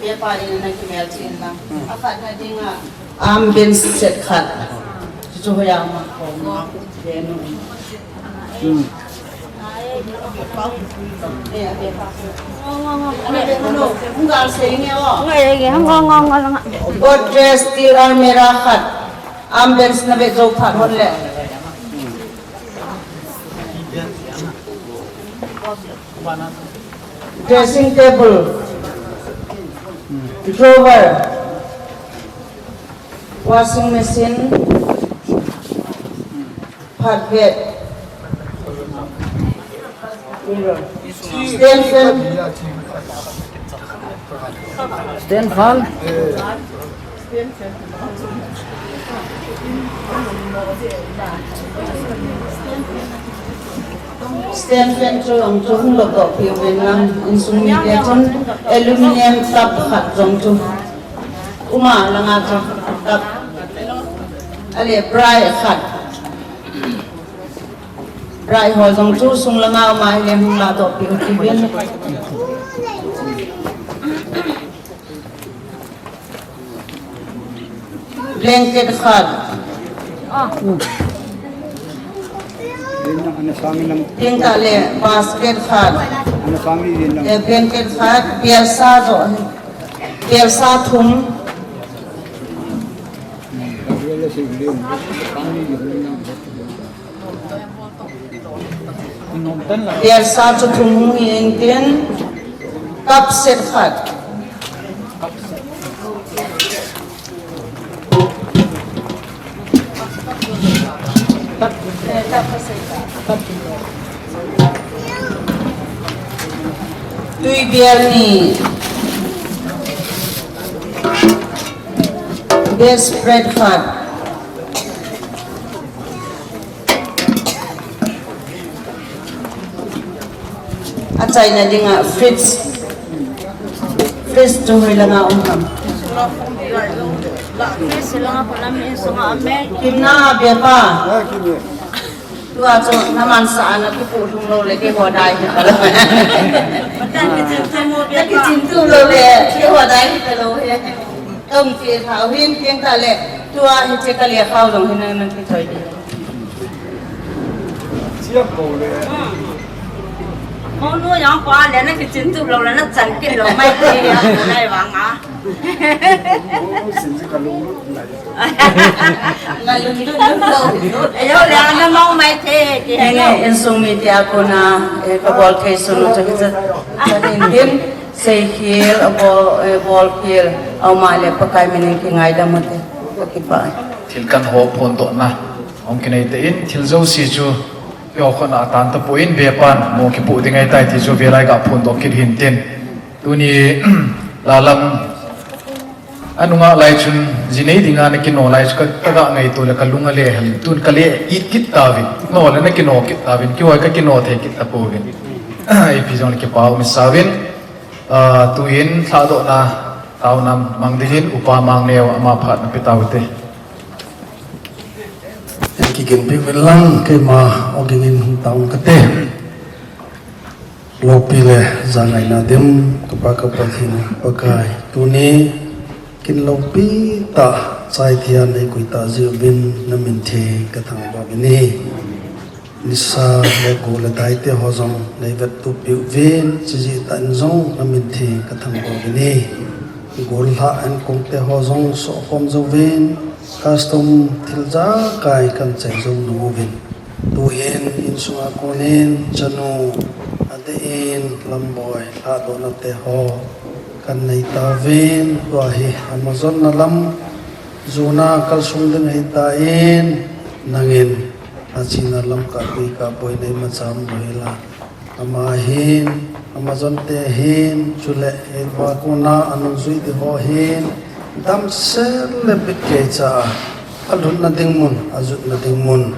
Bepa in na kimelchih in lang. Akhatna dinga arm bench set khat. Chuchu hoiya ma ko ma. Benu. Hmm. Godrej steel almirah khat. Arm bench na ve jou phat hon le. Dressing table, drawer, washing machine, phat bed, mirror, stand fan. Stand fan. Stand fan chu jong chu hung lop doh peh uvin lang, insung mite chun aluminium tub khat jong chu. Uma langa chu tub. Ale braai khat. Braai ho jong chu sung langa uma hile hung ladoh peh uvin. Blanket khat. Tengtah le basket khat. Eh, blanket khat, belsa jo. Belsa thum. Belsa chu thum hung hi intin, cup set khat. Tuibel ni. Bedspread khat. Achaina dinga fridge. Fridge chu hoilanga um ham? Fridge langa kolam insunga um e. Kimna bepa. Tua chu naman sa ana kipu lhung lou le keiho dai hita lou. Nakichin tup lou le keiho dai hita lou he. Kaum che thau hin teng tah le tua hiche ka lekha u jong hin nang nang kithoi di. Chiap lou le. Mounu jong pa le nakichin tup lou le nachan kit lou mai te ya nai vang a. Mounu sin ji ka lunglut nai. Nga lunglut lou. Ayo le ana mong mai te te. Henge, insung mite a kona, eh, kabol thei sunu chu hiche. Chanin din. Seikhel, abol, eh, bolkhel, aum a le Pakai minin kingaidam ute. Kakipah e. Thil kan hop phondoh na. Hung kinei te in, thil jouse chu, pio khona atan tapon, bepan mo kipu ding ahitai ti chu velai ga phondoh kit hin tin. Tuni, lalam, anunga lai chun, jinei dinga na kino lai chu, ka, ka ga ngaito le ka lung ale hel, tun ka le it kit tauvin, no le na kino kit tauvin, kihoi ka kino thei kit tapouvin. Ipi jong le kipa um sauvin, ah, tuin, lhadohna, taona mang dingin, Upa Mangneo, ama phat na pe taute. Kigenpi uvin lang keima ogin in hung taung kate. Loupi le jangaina dim, kapa kapa hin Pakai. Tuni kin loupi tah, chai thia nei koi tah jeh uvin na min theng ka thangvah uvin ahi. Nisa le gol le dai te ho jong nei vettup piuvin, chujeh tah in jong na min theng ka thangvah uvin ahi. Gollhah ankong te ho jong sohkhom jouvin, custom thil jakai kan chai jou nung uvin. Tuhin insunga konin chanu adeh in Lamboi lhadohna te ho kan nei tauvin, tua hi Amazon na lam juna kalsung ding ahitan, nangin achena lam kah tui kah boi nei macham lou hila. Ama hin, Amazon te hin, chule, hiva kona anungjui te ho hin, damsel le bitkeicha a, alhunna ding mun, ajutna ding mun,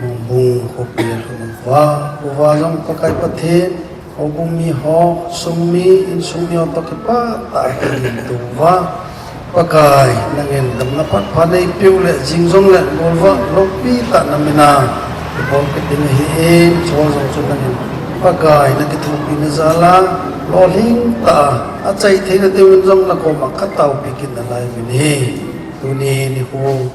Mongbung khopi alhun uva, uva jong Pakai Pathen, houbung mi ho, sung mi, insung mi ho toh kipah tah a kimin touva, Pakai, nangin damna phat pha neipiu le, jing jongle, golvah loupi tah na mina, ibol kit ding ahin, chuho jong chu nangin, Pakai, na kithopina jal a, lolhing tah a, achai theina diuvin jong na koma kataopi kit nalai uvin ahi. Tuni nikho,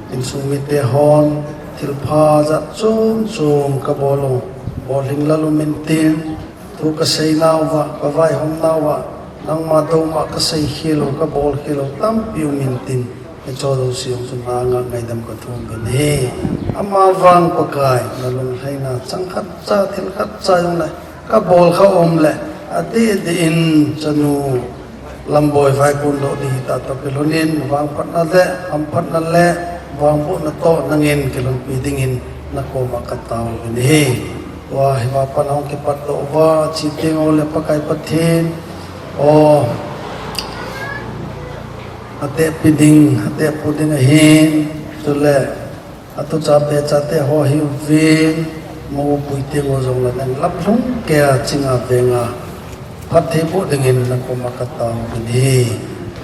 insung mite hon, thilpha jat chom chom kabol u, bolhing lal um intin, thu kasei nauva, kavaihom nauva, nangma douma kasei khel u, kabol khel u, tampi um intin, hicheho jouse jong chu na anga ngaidam kathum uvin ahi. Amavang Pakai, na lunglhaina chang khatcha, thil khatcha jong le, kabol kha um le, adeh deh in chanu Lamboi vaikon doh ding hita toh kilhonin, vangphatna le, hamphatna le, vangbohna toh nangin kilhonpi dingin na koma katao uvin ahi. Tua hiva pat a hung kipatdoh uva, chi teng ule Pakai Pathen, o, atehpi ding, atehpu ding ahin, chule, atucha becha te ho hiuvin, moupui teng u jongle nang laplhung keiya chinga venga, phattheiboh dingin na koma katao uvin ahi.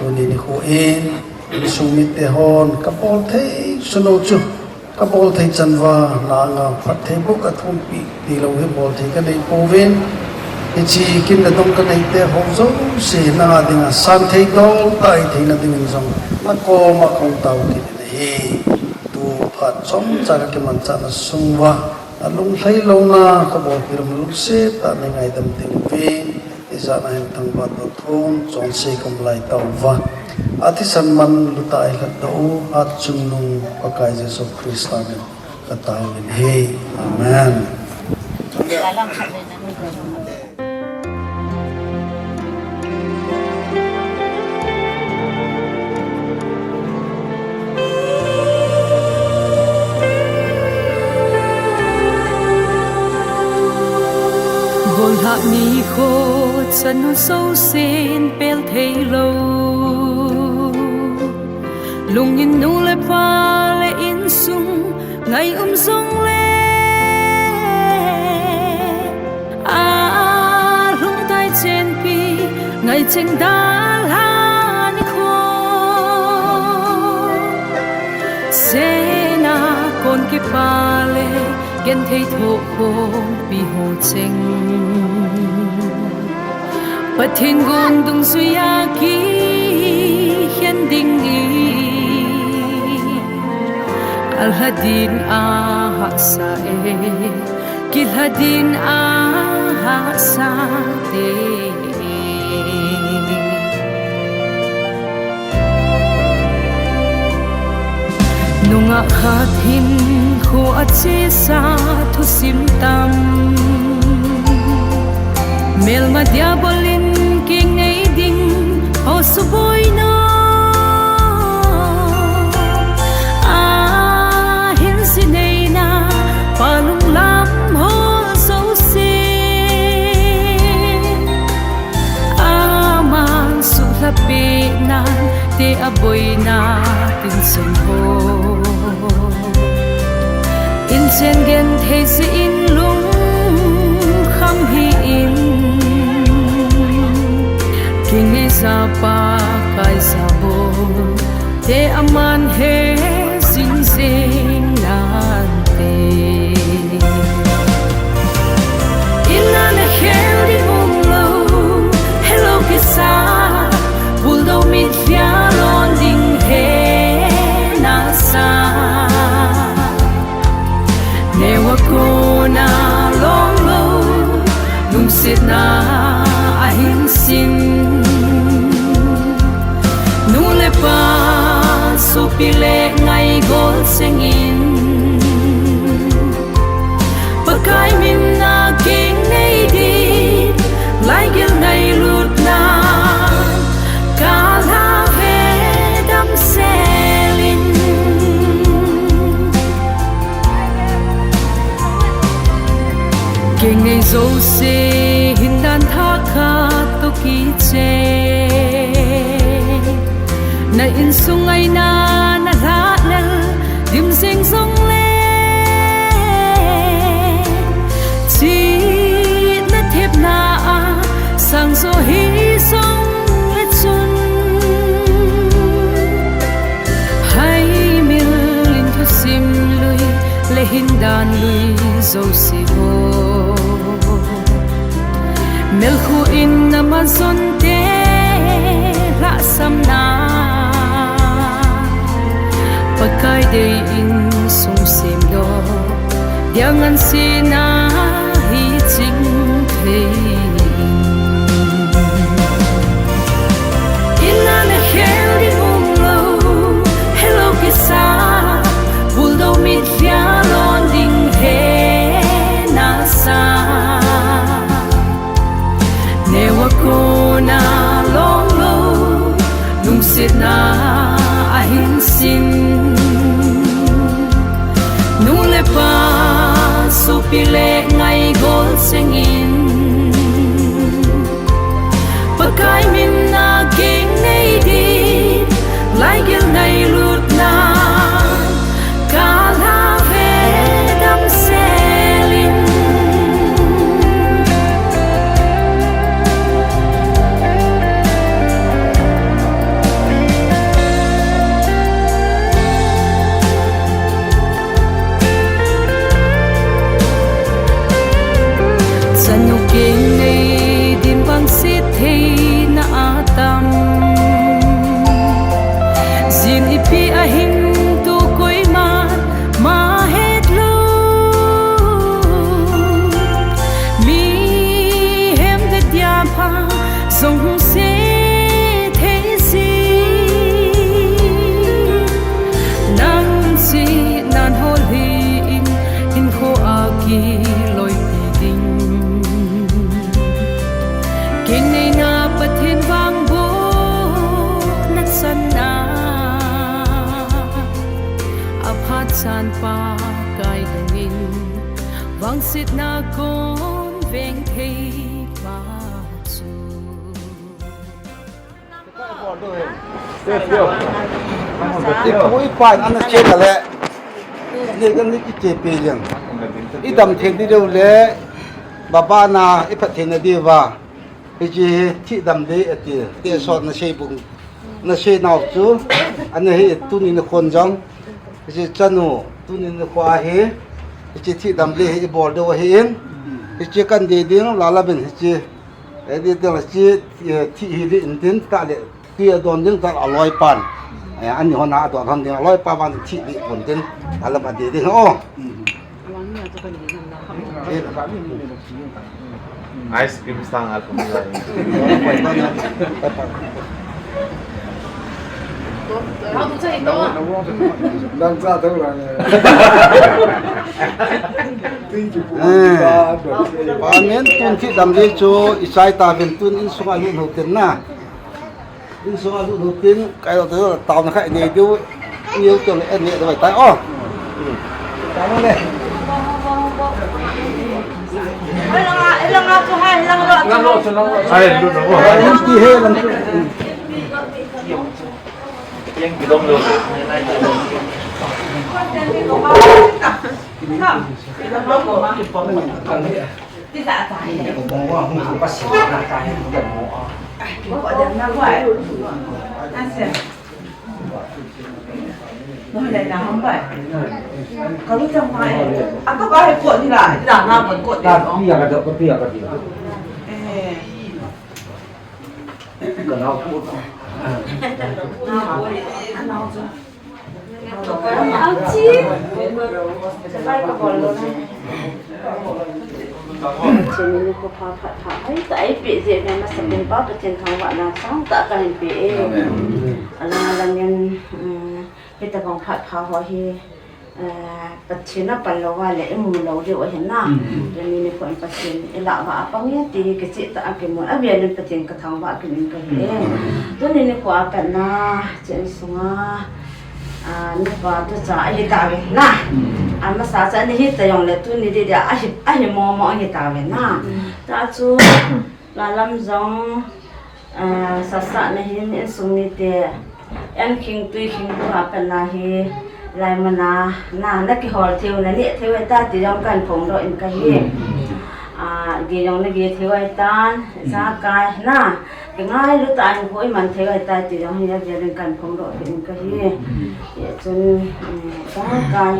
Tuni nikho in, insung mite hon, kabol thei sunu chu, kabol thei chan uva, na anga phattheiboh kathumpi tilou hi bol thei kanei pouvin, hiche kin le dong kanei te ho jouse, na dinga san thei dol tah ahi theina dingin jong, na koma kahung tao kit in ahi. Tu phat chomcha kakimanchahna sung uva, na lunglhai louna kabol kilom lungset tah nei ngaidam ding uvin, ijat na hin thangvah doh thum chonse kaum lai tauva. Athisan manlu tah a eilhatdoh u, hatchungnung Pakai Jesu Christa min kataovin ahi. Amen. Gollhah nikho chanu jousen pel theilou. Lungin nu le pa le insung ngai um jongle, alhungtai chenpi ngai cheng dalha nikho. Sena kon kipa le genthei thohkhompi ho cheng, Pathen gon dungjuia kikhen ding hi, alha din ahahsa e, kilha din ahahsa te. Nungah khat hinkho achesa thusim tam, melma diabol in kingei ding ho suboina, ahin jinei Te aboina tinchen ho, inchen genthei jeh in lungkham hih in, Kingneiya Pakai jabol te aman he jing jing nante. Inna nakhel ding umlou, helou kisa, bulldog mitvia lon ding he nasa. Neo a kona longlou, lungsetna ahin sin. Nu le pa, sopi le ngaigol chengin, Pakai min a kingnei ding, laigel ngailutna, kalha ve damsel in. Kingnei jouse hindan thakhat toh kichen, na insung ngaina nalhahlel dim jing jongle, chihna thepna a sangjo hijongle chun, haimil in thusim lui le hindan lui jouse ho, melkhu in ama jonte lhahsamna, Pakai dei in sung semdoh dia ngansen a hiching thei in. Inna nakhel ding umlou, helou kisa, bulldog mitvia lon ding he nasa. Neo a kona longlou, lungsetna ahin sin. Nu le pa, sopi le ngaigol chengin, Pakai min a kingnei ding, laigel ngailutna, kalha ve damsel in. Chanu kingnei ding vangset theina atam. Jin ipi ahin toh koima ma hetlou. Mihem vetia pha jong hung se thei jin. Nang chihnan houlin hinkho a kiloipi ding. Kingneina Pathen vangbohna chan a, aphat chan Pakai lungin, vangsetna kon veng thei pa chu. Ipu ipa in ana che ta le, ni kan ni kichepi jeng. Idam thei ding deu le, baba na iphat theina diuva, hiche hi thih dam ding ati, ti sot na sei bung, na sei nau chu, ana hi tuni nikho jong, hiche chanu, tuni nikho hi, hiche thih dam ding hi ibol diu ahin, hiche kan dei ding, lala ben hiche, Edi tel chi, eh, thih hi ding intin ta le, tui adon ding ta aloipan. Eh, ani hon a adon hon ding aloipa vang thih ding pon tin, alam adei ding o. Ice cream sang alpha. Nang cha thang lang. Thank you. Eh, pa min tun thih dam ding chu, isai ta vin tun insunga lut hou tin na. Insunga lut hou tin, kai lo te tao na khai nei diu, niu te le nei dai tai o. Tao le. Hai, lut lo. Hai, lut ti he lang chu. Chini ko pha phat pha hai ta ai pe je me masa pin pa Pathen thangvahna sangtah kahin pe e. Alang alang in, um, hitabang phat pha ho hi, eh, Pathen a pang lou va le imu lou diu ahi na. Tuni nikho in Pathen ilah va apang e ti kicheh tah a kimu a, avel in Pathen kathangvah kit in kahi e. Tuni nikho a patna chen sunga, ah, nupa tucha ahi tauve na. Amasa cha ni hita jongle tuni dia ahi, ahi momo ahi tauve na. Tachu lalam jong, ah, sasa na hin insung mite, an khing tui khing tu a patna hi, lai mana, na, na kihol theiu, na neh theiu ahitai ti jong kahin phongdoh in kahi. Ah, ge jong na ge theiu ahitan, jakai, na, kingailu tah in ko iman theiu ahitai ti jong hi avel in kahin phongdoh kit in kahi. Hijeh chun, um, jakai,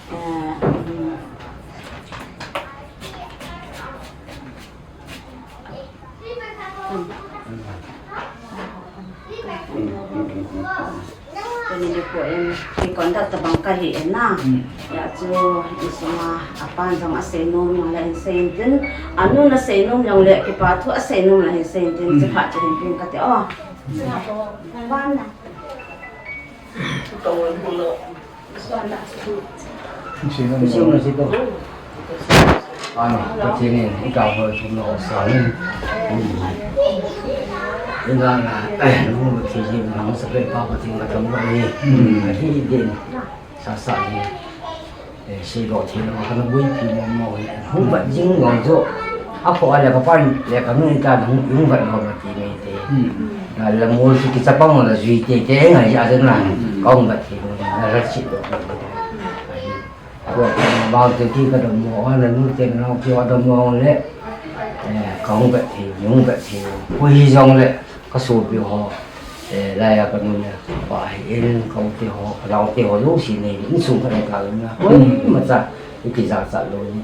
eh, um, Tuni nikho in, hi conduct tabang kahi e na. Hijeh chun, insunga, apan jong asei nom jongle hin sei in tin, anun asei nom jongle, kipa thu asei nom le hin sei in tin, chuphat chu hin peng kate o. Pathen in, Pathen in, i tao hoi thum na o sa in. Ina na, eh, lu ma thi ji, na sa pe pa Pathen ka tam lo ni. Ka hi din, sa sa ni. Eh, si lo thi lo, ka na bui pi mo mo ni. Hung ba jing lo jo. A ko ale ka pan, le ka nu ta hung, hung ba lo ma ti ni te. Na la mo si ki sa pa mo la jui te te, nga ja de na. Ka hung ba thi lo, na la si lo. Ko ka ma ba te ki ka dam mo, ana nu te na ki wa dam mo le. Eh, ka hung vet thei, hung vet thei. Ko hi jong le, ka sopi ho. Eh, lai a ka nu le, pa hi in, ka u te ho, ka lau te ho, lo si nei, insung ka le ka na. Ko ma cha, i ki ja cha lo ni.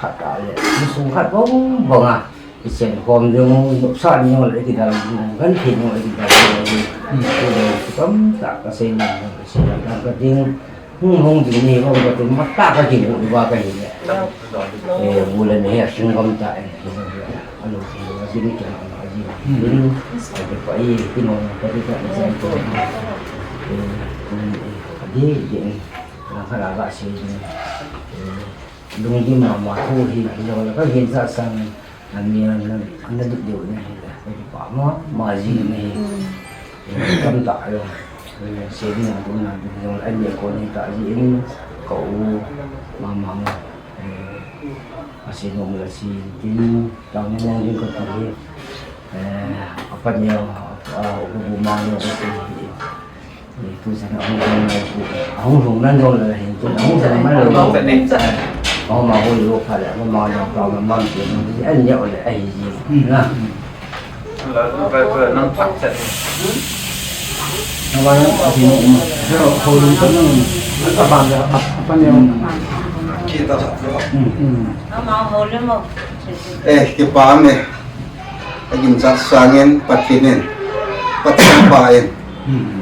Khat ta le, insung khat bong bong a. I chen khom jong, nopsa ni jong le, i ki dal jong, kan thei jong, i ki dal jong. Ko le, kam ta ka sei ni, ka sei la, ka ding. Hung hung ding ni hung ka tin mat ta ka ding hu ba ka hi le. Eh, bu le ni he sing gam ta e. A lo ki lo a ding ki na a ding. Ding a ding pa i ki no ka ding ka ni sa ko. Eh, ni a ding ding. Na ka la ba si ding. Eh, lung ding ma ma thu hi lo la ka hin sa sang. Ami an, an na dik deu na hi, ka kipa mama jing na hi. Tam ta jong, se ding a dum na dum jong, an le ko ni ta jin, ka u mama mo. A se nom la si, tin, ta mo mo jing ka tu hi. A pa ni a, a u bu ma ni a si hi. Ni tu sa na hung hung na ku. Hung hung nan jong la hin tu hung sa na man lo. Hung ma hung lo pha le, hung ma jong ka ma man tu. An ya le ai ji. Na. La ba ba nang pha sa. Na ba na a ti mo. Ho lo sa na. A ba na a pa ni. Ki ta sa. Hmm. Ama ho le mo. Eh, kipa me. A ginchat sangin Pathen in, Pathen pa in,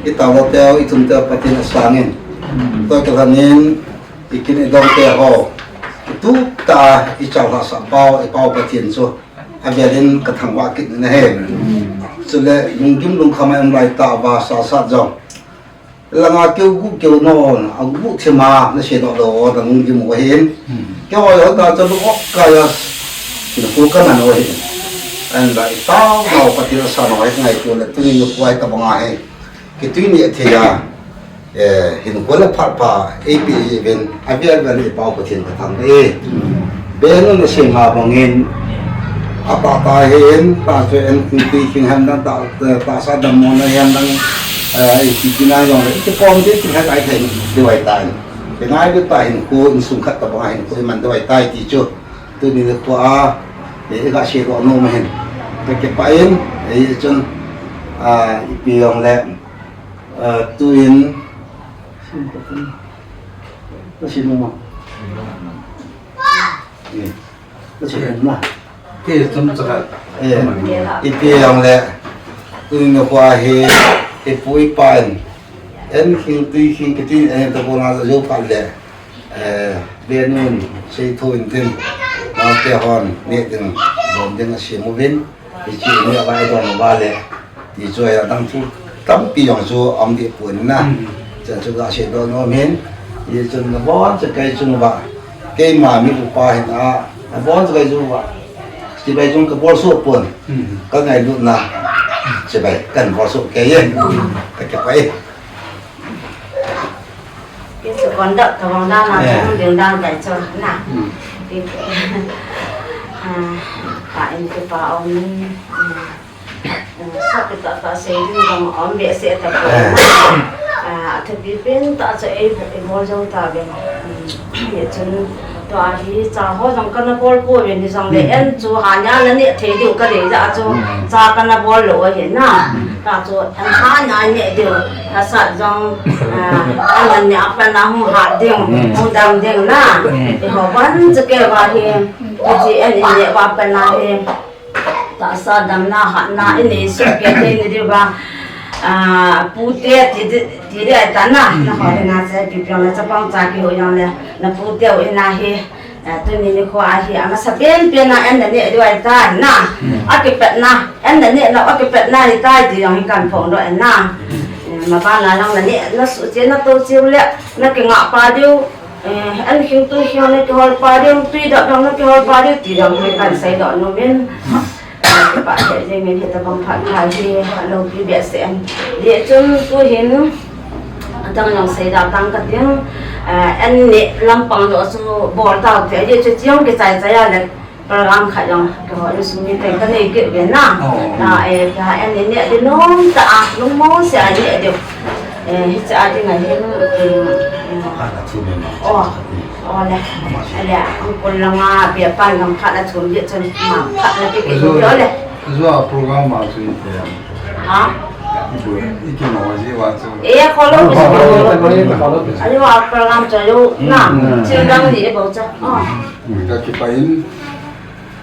i tao lo teu, i chun teu Pathen a sangin. Tua kilhon in, i kin i dong te ho, i tup ta, i chal ha sa pau, i pau Pathen chu, a vel in ka thangvah kit na he. Chule, lungkim lungkham a um lai ta va sa sa jong. Langa keu gu keu non, a gu thima na se doh lo, na lungkim u ahin. Keu a lo ta cha lu ok ka ya, na ku ka na no ahin. An la i tao tao Pathen a sa no ahin ngai tu le, tuni nu kuai ta banga he. Ki tui ni a thei a, eh, hin ko le phat pa, A P E ven, a vel vel i pau Pathen ka thang e. Be nu na se ma bangin, a ta ta hin, ta chu en kun ti hin han dan ta, ta sa dam mo na hin dan. Eh, ipi pi na jong le, iti pom ti ti khat ai thei diu ahi tai. Ti ngai diu ta hin ko insung khat tabang hin ko iman diu ahi tai ti chu. Tuni nikho a, eh, iga sei doh nom ahin. Ka kipah in, eh, chun, ah, ipi jong le, ah, tuin, eh, Kei chun chakhat. Eh, ipi jong le, tuni nikho hi, ipu ipa in, en khing tui khing kiti, en tabona jou phat le, eh, venun, seitho in tin, naote hon, neh ding, bom ding asem uvin, hiche ni avai don uva le, Ti chu ahi, adang thu tampi jong chu um deh pon na. Chan chu ga sei doh nom in. Hichun nabon chu kei chung uva. Keima mi upa hin a, nabon chu kei chung uva. Chibai chung ka bol soh pon. Ka ngailutna. Chibai kan bol soh kei e. Ka kipah e. Ti chu conduct tabang dan a, eh, chung ding dan kai chu na. Ti, ah, pa in kipa um. Sa kita ta sei ding jong um behseh tapoi. Ah, athupi pen tah chu ei, ei bol jou tauvin. Hichun tua hi cha ho jong kana bol pouvin hijongle, en chu hania naneh thei diu kadei jeh a chu cha kana bol lou ahi na. Tah chu en hania neh diu. Hahsat jong, ah, en naneh a pat na hung hat ding, hung dam ding na. Eiho ban chu kei uva hi, hiche en ineh uva pat na hi. Tahsa damna, hatna, inei soh kei thei na diuva, ah, pute ti di, ti di ahi ta na, nangho dinga chu, ipi pi jong le, chapang cha kihou jong le, na pute u in ahi, eh, tuni nikho a hi, amasa penpen a, en naneh diu ahi ta na, akipatna, en naneh na, akipatna ahi ta ti jong hi kan phongdoh e na. Eh, maban a jong naneh, na suhchena toucheu le, na kingah pa diu, Eh, an khing tui khing na kihol pa diu, tui dap dang na kihol pa diu, ti dang hi kan sei doh nom in. Eh, kipah thei jeng in hitabang phat pha hi, loupi behseh in. Hijeh chun tu hin, adang jong sei da tang kating, eh, an neh lampang jong chu bol tau te, hijeh chun chi jong kichai chai a le, Program khat jong, keiho insung mite kanei kit uve na. Oh. Na, eh, ka en ni neh di nom tah a, lungmong seh a neh diu. Eh, hiche a ding a hin, um, um, Khat a thum e ma. Oh, oh le. Ama si. Le, ang kun langa, bia pan gam khat a thum di chun, ma, khat na pi ki Ajo, thum di le. Ajo a program ma chu i pe. Ha? I bu, i ki ma wa ji wa chu. Eh, kholo. Kholo, kholo. Ajo a program chu ajo, na. Mm. Thil dang ni e bou chu. Oh. Ka kipah in,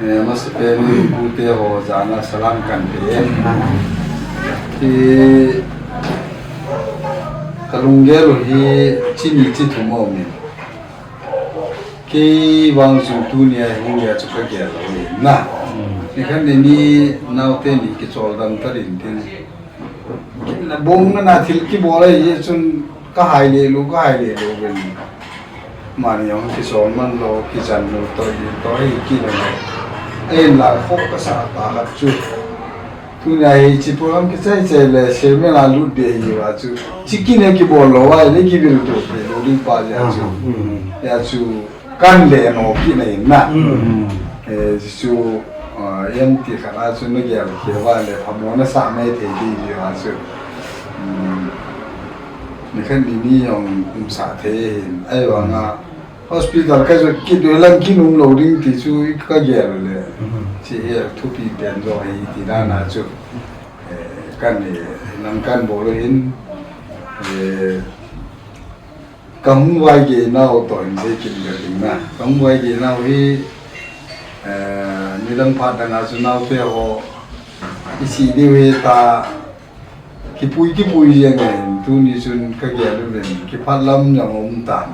Eh, masapen in pute ho jana salam kan pe. Hi ka lunggel u hi chi ni chi thum a um in. Kei vang chu tunia hi hung a chu ka gel lou in na. Nikhat ni ni naote ni kichol dam ta din tin. Kin la bong na na thil kibol ahi chun ka hai le lou, ka hai le lou ven. Mani jong kisol man lou, kichan lou, toi, toi kit na. Ahin la kho ka sa ta khat chu. Tunia hiche program kichai chai le, chairman a lut be hi va chu. Chi kine kibol lou, ahile kivil to pe lou ding pa ja chu. Mm. Ja chu. Kan le no kit na in na. Mm. Eh, chu, ah, em ti khat a chu na gel khe va le phamo na sa mai thei di ji a chu. Mm. Nikhat ni ni jong um sa thei hin. Ahivanga hospital ka jot kit u lang kin um lou ding ti chu ka gel le. Mm. Chi hi thupi pen jo hi ti na na chu. Eh, kan ni nam kan bol hin. Eh, Ka hung vaigei nau toh hin sei kit ding ka ting na. Ka hung vaigei nau hi, eh, nidang phat dang a chu naote ho i si diu hi ta kipui kipui jeng e, tuni chun ka gel u ven, kiphat lam jong um tan.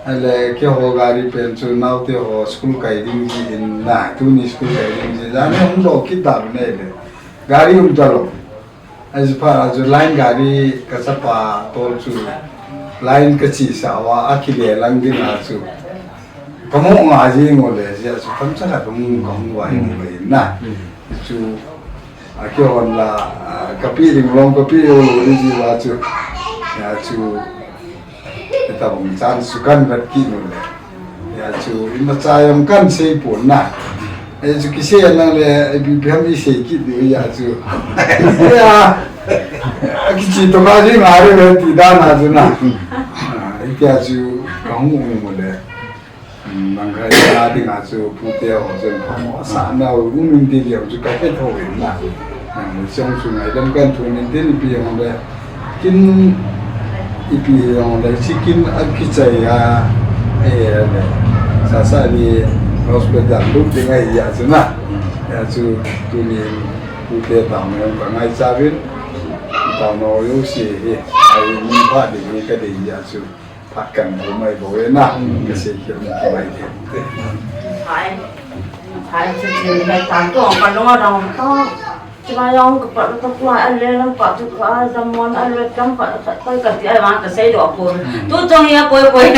Ahile keiho gari pen chu naote ho school kai ding ji in na, tuni school kai ding ji. Jan hi hung lo kit da u ne le. Gari um ta lou. Aji pha, aji line gari ka chapa tol chu line ka chi sa uva, a kile lang ding a chu. Ka mo nga ji ngo le, ji a chu tam cha ka tum ka hung vai ni le na. Chu, a kei hon la, a, ka pi ding long ka pi yo lo ni ji va chu. Ya chu. Hitabang chance chu kan vet kit u le. Ya chu imacha jong kan sei pon na. Ya chu kisei nang le ipi ipi ham i sei kit diu ya chu. Ya. Kichi to ka ji nga re ti da na chu na. Itia chu ka hung um mo le. Nang ka ya ding a chu pu te ho chen pha mo sa na u min ti liam chu ka ke tho in na. Nang le chang chu ngai dam kan thu min tin pi hong le. Kin ipi hong le chi kin a ki chai a. E le. Sa sa ni hospital lu ti ngai ya chu na. Ya chu tu ni pu te ta mo ka ngai cha vin. Ta no yo si he. Ai ni pha de ni ka de ya chu. Phat kan bo mai bo e na. Ka se ki mai de. Hai. Hai chu chin hai tan to ka no dong to. Chima yong ka pa to ku a le lang pa tu ka da mon a le kam pa ka pa ka ti ai ma ka sei do ko. Tu tong ya poi poi.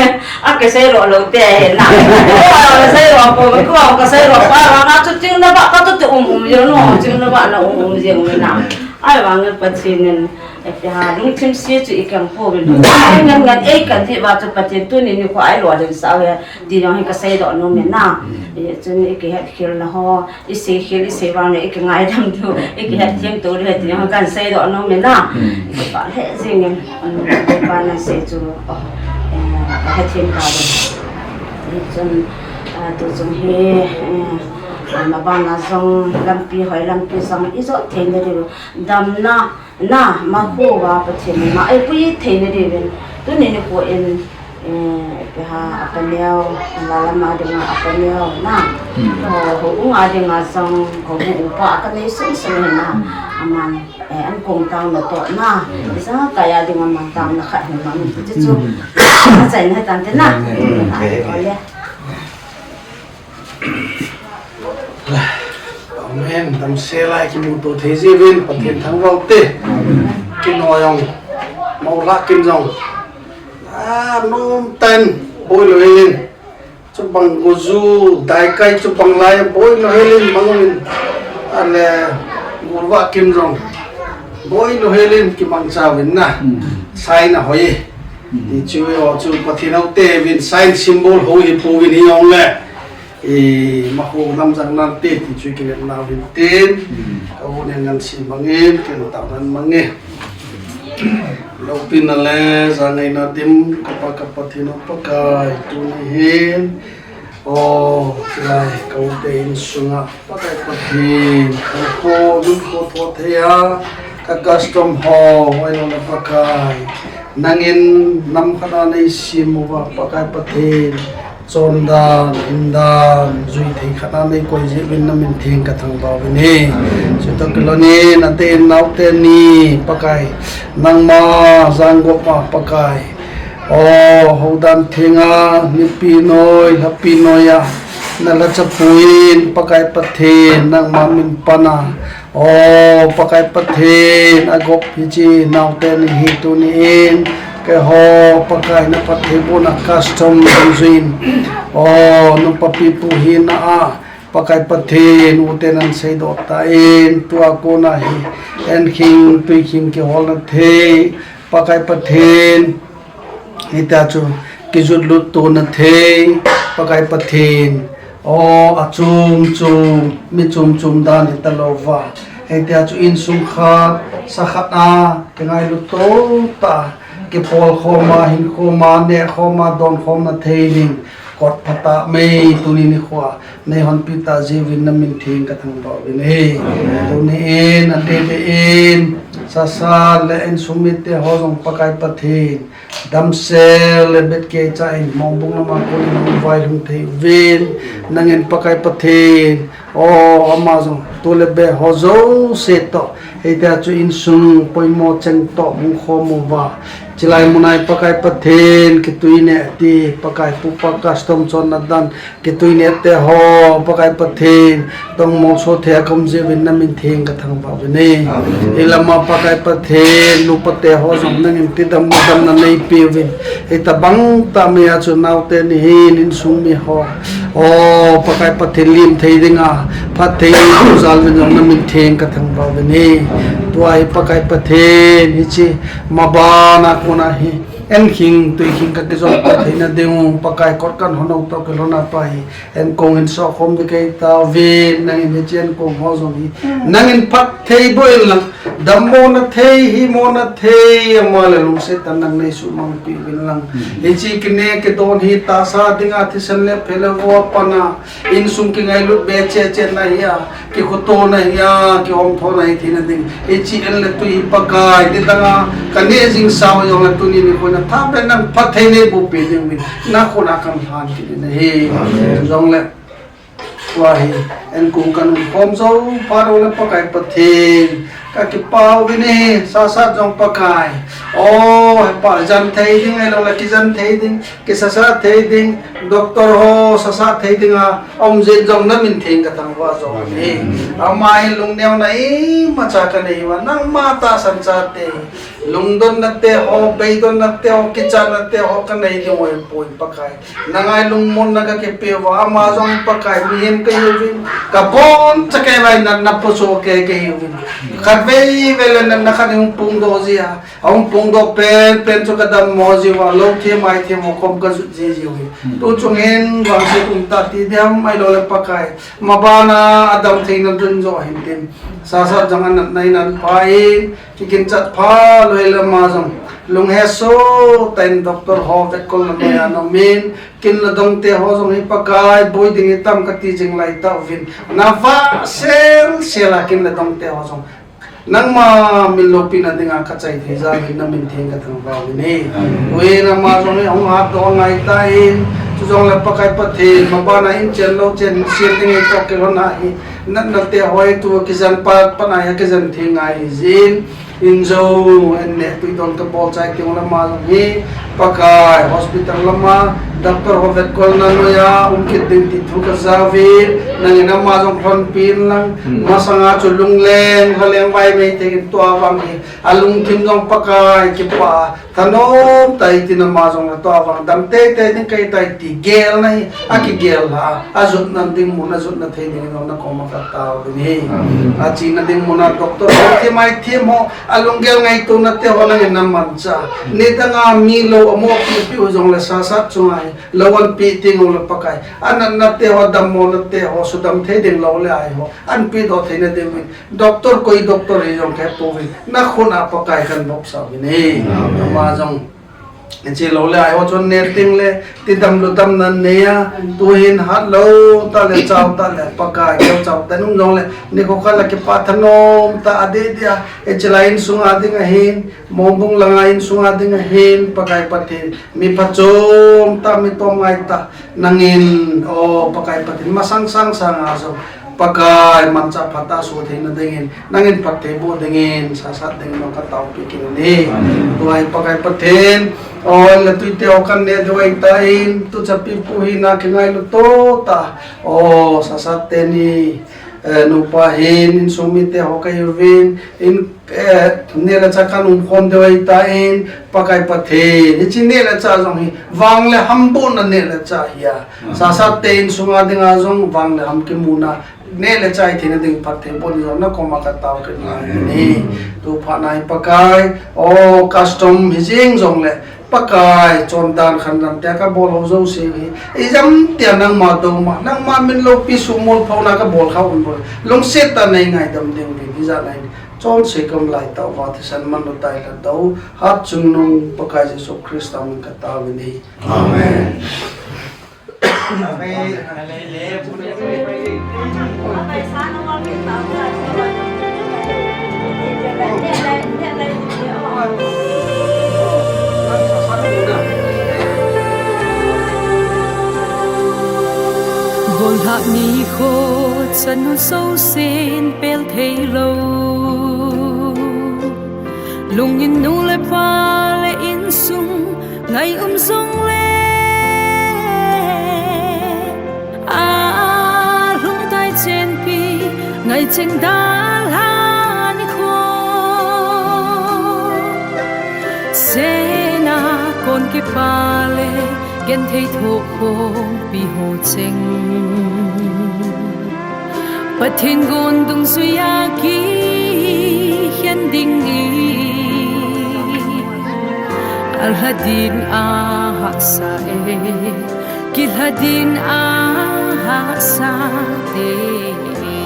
A ka sei do lo te he na. Ko ka sei do ko ko ka sei do pa ma na tu ting na ba ka tu tu um um yo no. Ting na ba na um um yo na. Ai wa nge pa chinin. Ete ha lungthim si chu i keng po vin. Ngan ngan ei kan ti va chu Pathen tuni nikho ai lo den sa ve. Ti jong hi ka sei do no me na. E chu ni ki het khel na ho. I sei khel i sei vang le i ki ngai dam tu. I ki het thiam tu le ti jong kan sei do no me na. I ki pa le jing em. Pa na sei chu. Ka het thiam ka do. I chun tu chung hi. Ma ba na jong lampi hoi lampi jong i jo thei na diu. Dam na. Na, ma khu va Pathen ma ai pui thei na diu vin. Tuni nikho in, eh, pe ha a pa neo, la la ma ding a pa neo, na. Ho, ho u nga ding a sang, ho u pa ka nei sung sung na. Aman, eh, an kong tang na to na. Isa ka ya ding aman tang na khat hin ma ni. Chu chu. A chai na tan te na. Ole. Amen. Damsel a kimuto thei jeh uvin Pathen thangvah te. Kin ho jong. Mo la kin jong. A, nom tan boi lou helin. Chubang goju, daikai chubang lai boi lou helin mangin. Ale, gurva kin jong. Boi lou helin kimang cha uvin na. Sai na hoi. Ti chu ho chu Pathen ho te vin sign symbol ho hi pu vin hi ong le. I, ma ho lam jang nan te ti chu ki vet nau hin tin. Ka ho ne ngan si mangin, ken ta nan mange. Lo pin na le, ja ngai na dim, ka pa ka Pathen ho Pakai, tuni hin. O, lai, ka u te in sunga, Pakai Pathen, ka ko, dun ko tho thei a, ka custom ho, oi lo na Pakai. Nangin nam khat a nei sim uva, Pakai Pathen. Chondan, hindan, jui thei khat a nei koi jeh uvin na min theng ka thangvah uvin ahi. Chutoh kilhon in, ate in naote ni, Pakai, nangma, jangop ma, Pakai. O, houdan thenga, nipi noi, lhapi noi a, na lhacha puin, Pakai Pathen, nangma min pan a. O, Pakai Pathen, agop hiche, naote ni hi tuni in, keiho, Pakai na phatthei bohna custom dungjuiyin. O, nupa pipu hina a, Pakai Pathen, ute nan seidoh tan, tua kona hi, enkhing, tuikhing kiholna thei, Pakai Pathen, Hitia chu kijot lut tona thei, Pakai Pathen. O, achom chom, mi chom chom dan hita louva. Hitia chu insung khat, sa khat a, kingailut to ta, kipol khom a, hin khom a, neh khom a, don khom na thei ding. Kot phatah mai tuni nikho a, nei honpi ta jeh uvin na min theng ka thangvah uvin ahi. Tuni in, adeh deh in, sasa le insung mite ho jong Pakai Pathen. Damsel le betkeicha in, Mongbung lama kon in hung vailhung thei uvin, nangin Pakai Pathen, o, ama jong, tu le be ho jouse toh, hitia chu insung poimo cheng toh hung khom uva. Chulai mun a hi Pakai Pathen, kitui neh ti, Pakai pupa custom chonna dan, Kitui neh te ho, Pakai Pathen, dongmong so thei a ka um jeh uvin na min theng ka thangvah uvin ahi. Amen. Ilama Pakai Pathen, nupa te ho jong nangin tidam nadam na neipe uvin. Hitabang tah mai a chu naote ni hin insung mi ho. O, Pakai Pathen lim thei dinga, phat thei ding jal uvin jong na min theng ka thangvah uvin ahi. Tua hi Pakai Pathen, hiche, maban a kona hi. En khing, tui khing kakijot pat theina ding u, Pakai kot kan hon u toh kilhon a Pa hi, en kong in sohkhom ding kahi tauvin, nangin hiche en kong ho jong hi, nangin phatthei boh in lang, dammona thei, himona thei, ama le lungset tah nang nei suhmang peh uvin lang. Hiche kine kidon hi tahsa dinga thisan le phe le vo a pat a, insung kingailut be cheh cheh na hi a, kikhuto na hi a, kihomtho na hi theina ding. Hiche en le tui hi Pakai, nidang a, kaneh jing sao jong le tuni nikho in athah pen nang phatthei neiboh peh ding uvin, nakhut a kan lhan kit in ahi. Amen. Jong le, tua hi, en kong kan umkhom jou phat u le Pakai Pathen, kakipah uvin ahi, Sasat jong Pakai. O, he Pa, jan thei ding, ahilou le kijan thei ding, kisasa thei ding, doctor ho sasa thei ding a, aum jin jong namin theng kathangvah jong ahi. Amen. Ama hi lungneo na imacha kanei uva, nangma tahsan chate, lungdon na te ho, beidon na te ho, kichat na te ho, kanei ding u ahipoi Pakai. Nanga lungmonna kakipe uva, ama jong Pakai mihem kahi uvin, kaboncha kei uva natna puso kei kahi uvin. Khatvei vei le natna khat in hung pungdoh ji a, ahung pungdoh pen pen chu kadammo ji uva, lou them ai them ho khom kajut ji ji uve. Hmm. Tu chung hin vangset um tah ti diam ahilou le Pakai, maban a adam theina ding joh hin tin. Sasat jong anatna in ahin pha in, kiginchat pha lou hile ama jong, lunghe soh tah in doctor ho vetkolna noiya ana um in, kin le dong te ho jong hi Pakai, boi ding hitam kati jing lai tauvin, navah sel sel a kin le dong te ho jong nangma min loupina dinga kachai thei jal in namin theng kathangvah uvin ahi. Amen. Tuhin ama jong hi ahung hatdoh angai tan, chujongle Pakai Pathen, maban a in chen lou chen, sin ding hi toh kilhon a hi, natna te ho hi tu kijan pat pat a hi kijan thei ngai jin, in jou, in neh tui don kabol chai teng ule ama jong hi, Pakai, hospital lama, doctor ho vetkolna noiya um kit ding ti thu kaja uvin, nangin ama jong lhonpi in lang, hmm, masanga chu lungleng, lhaleng vaimei teng in tua vang hi, alungthim jong Pakai kipah, thanom tah in ama jong le tua vang dam teitei ding kahi tai ti gelna hi, akigel lha, ajotna ding mun, ajotna thei ding in nakoma katao ding ahi. Amen. Achena ding mun a doctor ho, them ai them ho, alunggel ngaitona te ho nangin namanchah. Nidang a mi lou amopi piu jongle Sasat chunga hi lou anpi teng ule Pakai, anatna te ho, adammona te ho, sudam thei ding lou le ai ho, anpi doh theina ding uvin. Doctor koi doctor hi jong kahe pouvin, nakhut a Pakai kahin vopsah uvin ahi. Amen. Ama jong, hiche lou le ai ho chun neh teng le, tidam ludam nan neiya, tuhin hat lou tah le, chao tah le, Pakai, keo chao tah nung jongle, nikho khat le kipah thanom tah a deh deh a, hiche lai insunga ding ahin, Mongbung langa insunga ding ahin, Pakai Pathen, mi phachom tah, mi tomngai tah, nangin, o Pakai Pathen, masang sang sanga jong, Pakai, manchah phatah a so theina dingin, nangin phatthei boh dingin, Sasat dingin jong kataopi kit in ahi. Amen. Tua hi Pakai Pathen, o, le tuite ho kan neh diu ahitan, tucha Pipu hina kingailu toh tah, o, Sasat teni, eh, nupa hin, insung mite ho kahiuvin, in, eh, neh le chah kan umkhom diu ahitan, Pakai Pathen, hiche neh le chah jong hi, vang le ham bohna neh le chah hi a. Sasat te insunga dinga jong vang le ham kimuna, neh le chah hi theina ding phatthei boh in jong nakoma katao kit in ahi. Amen. Tu phat na hi Pakai, o custom hijeng jongle, Pakai, chondan khandan tia kabol ho jouse hi, ijemtia nangma douma, nangma min loupi suhmolphouna kabol kha un bou, lungset tah a nei ngaidam ding uvin, hijat na hin, chonse kamlai tah uva thisan manlu tah a lhatdoh u, hatchungnung Pakai Jesu Christa min kataovin ahi. Amen. Bolhah nikho chanu jousen pel theilou. Lungin nu le pa le insung ngai um jongle, a lhungtai chenpi ngai cheng dalha nikho. Sena kon kipa le genthei thohkhompi ho cheng. Pathen gon dungjuia kikhen ding in, Alhadin ahahsa e, kilhadin ahahsa te e.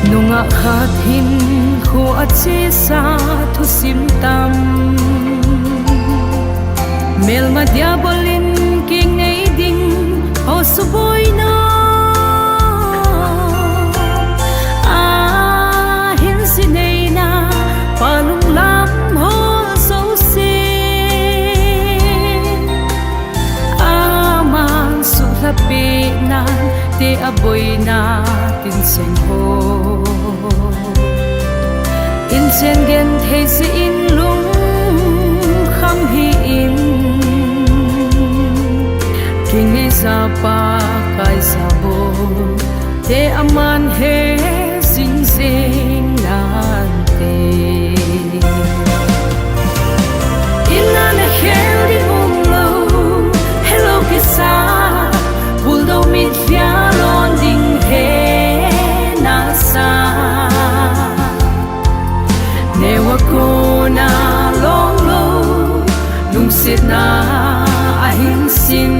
Nungah khat hin kho achesa thusim tam. Melma diabol in kinei ding ho suboina. Ahin sineina palung lam ho jouse. Aman suhlhapi nan te aboina tinchen ho. Inchen genthei jeh in lungkham hih in. Kinei ja Pakai jabol te aman he jing jing nante. Inna nakhel ding umlou, helou kisa, bulldog mit via lon ding he nasa. Neo a kona long lou, lungsetna ahin sin.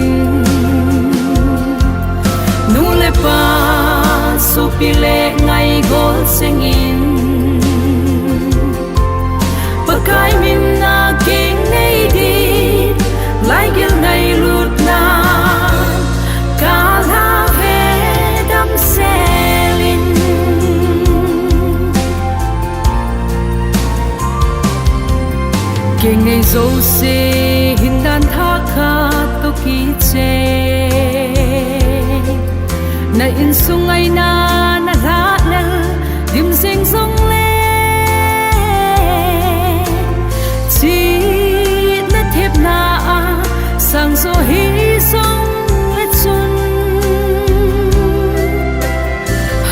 Nu le pa, sopi le ngai gol chengin. Pakai min a kinei ding, laigel ngailutna, kalha ve damsel in. Kinei jouse hin dan thah khat toh kichai. Na insung ngaina na lhahlel dim jing jongle, chihna thepna a sang jo hi jongle chun,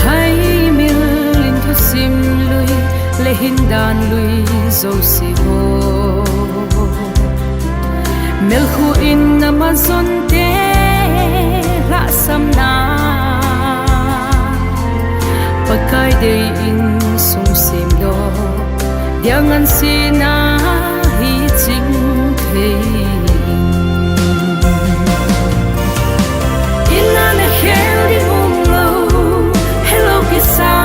haimil in thusim lui le hin dan lui jouse ho. Melkhu in ama jonte lhahsamna, Pakai dei in sung semdoh dia ngansen ahi ching thei. Inna nakhel ding umlou, helou kisa,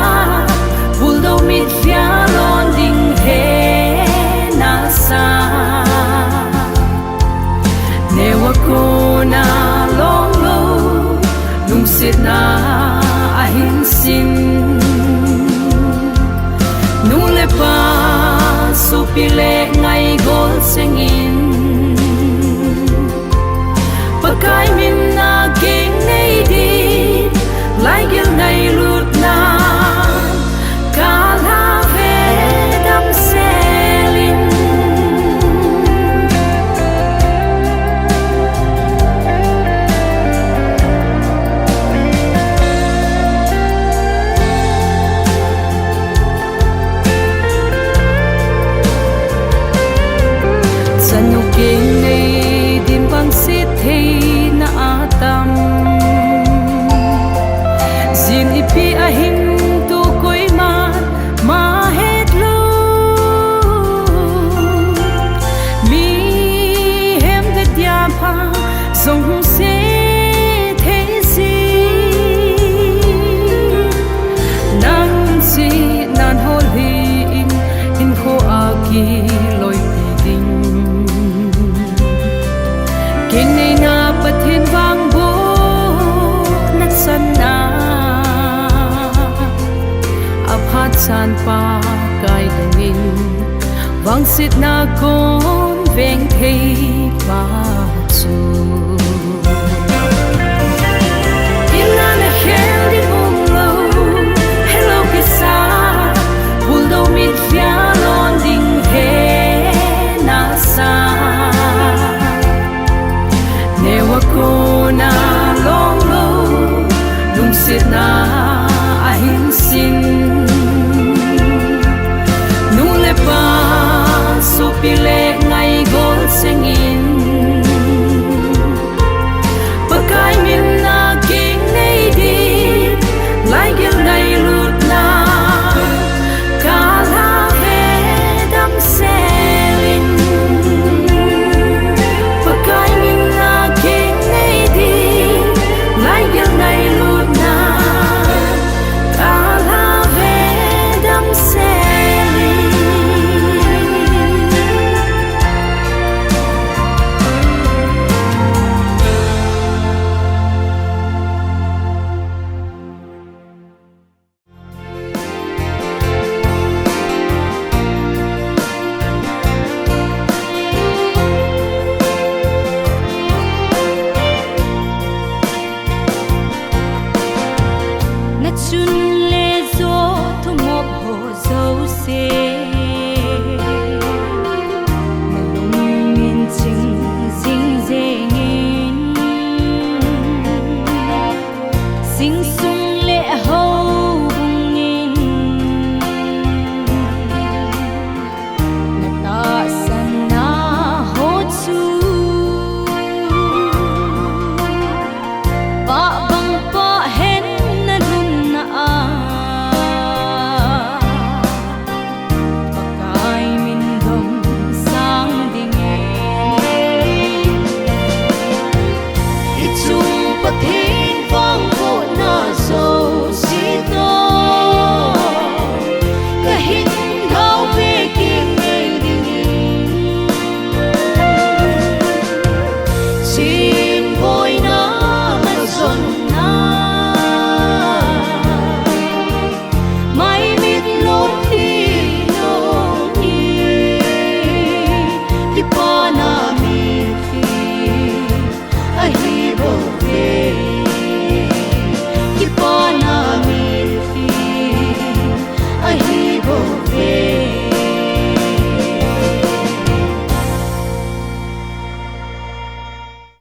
bulldog mit via lon ding he nasa. Neo a kona long lou, lungsetna ahin sin. Nu le pa, sopi le ngai gol chengin. Pakai min a kinei ding, laigel ngailutna, kalha ve damsel in. Chanu kinei ding vangset theina atam. Jin ipi ahin tu koima ma het lou. Mihem vetia pha jong hung se thei jin. Nang chihna hol hih in, hinkho a kiloipi ding. Kinei na Pathen vang bohna chan a, aphat chan Pakai dingin, vangsetna kon veng thei pa chu.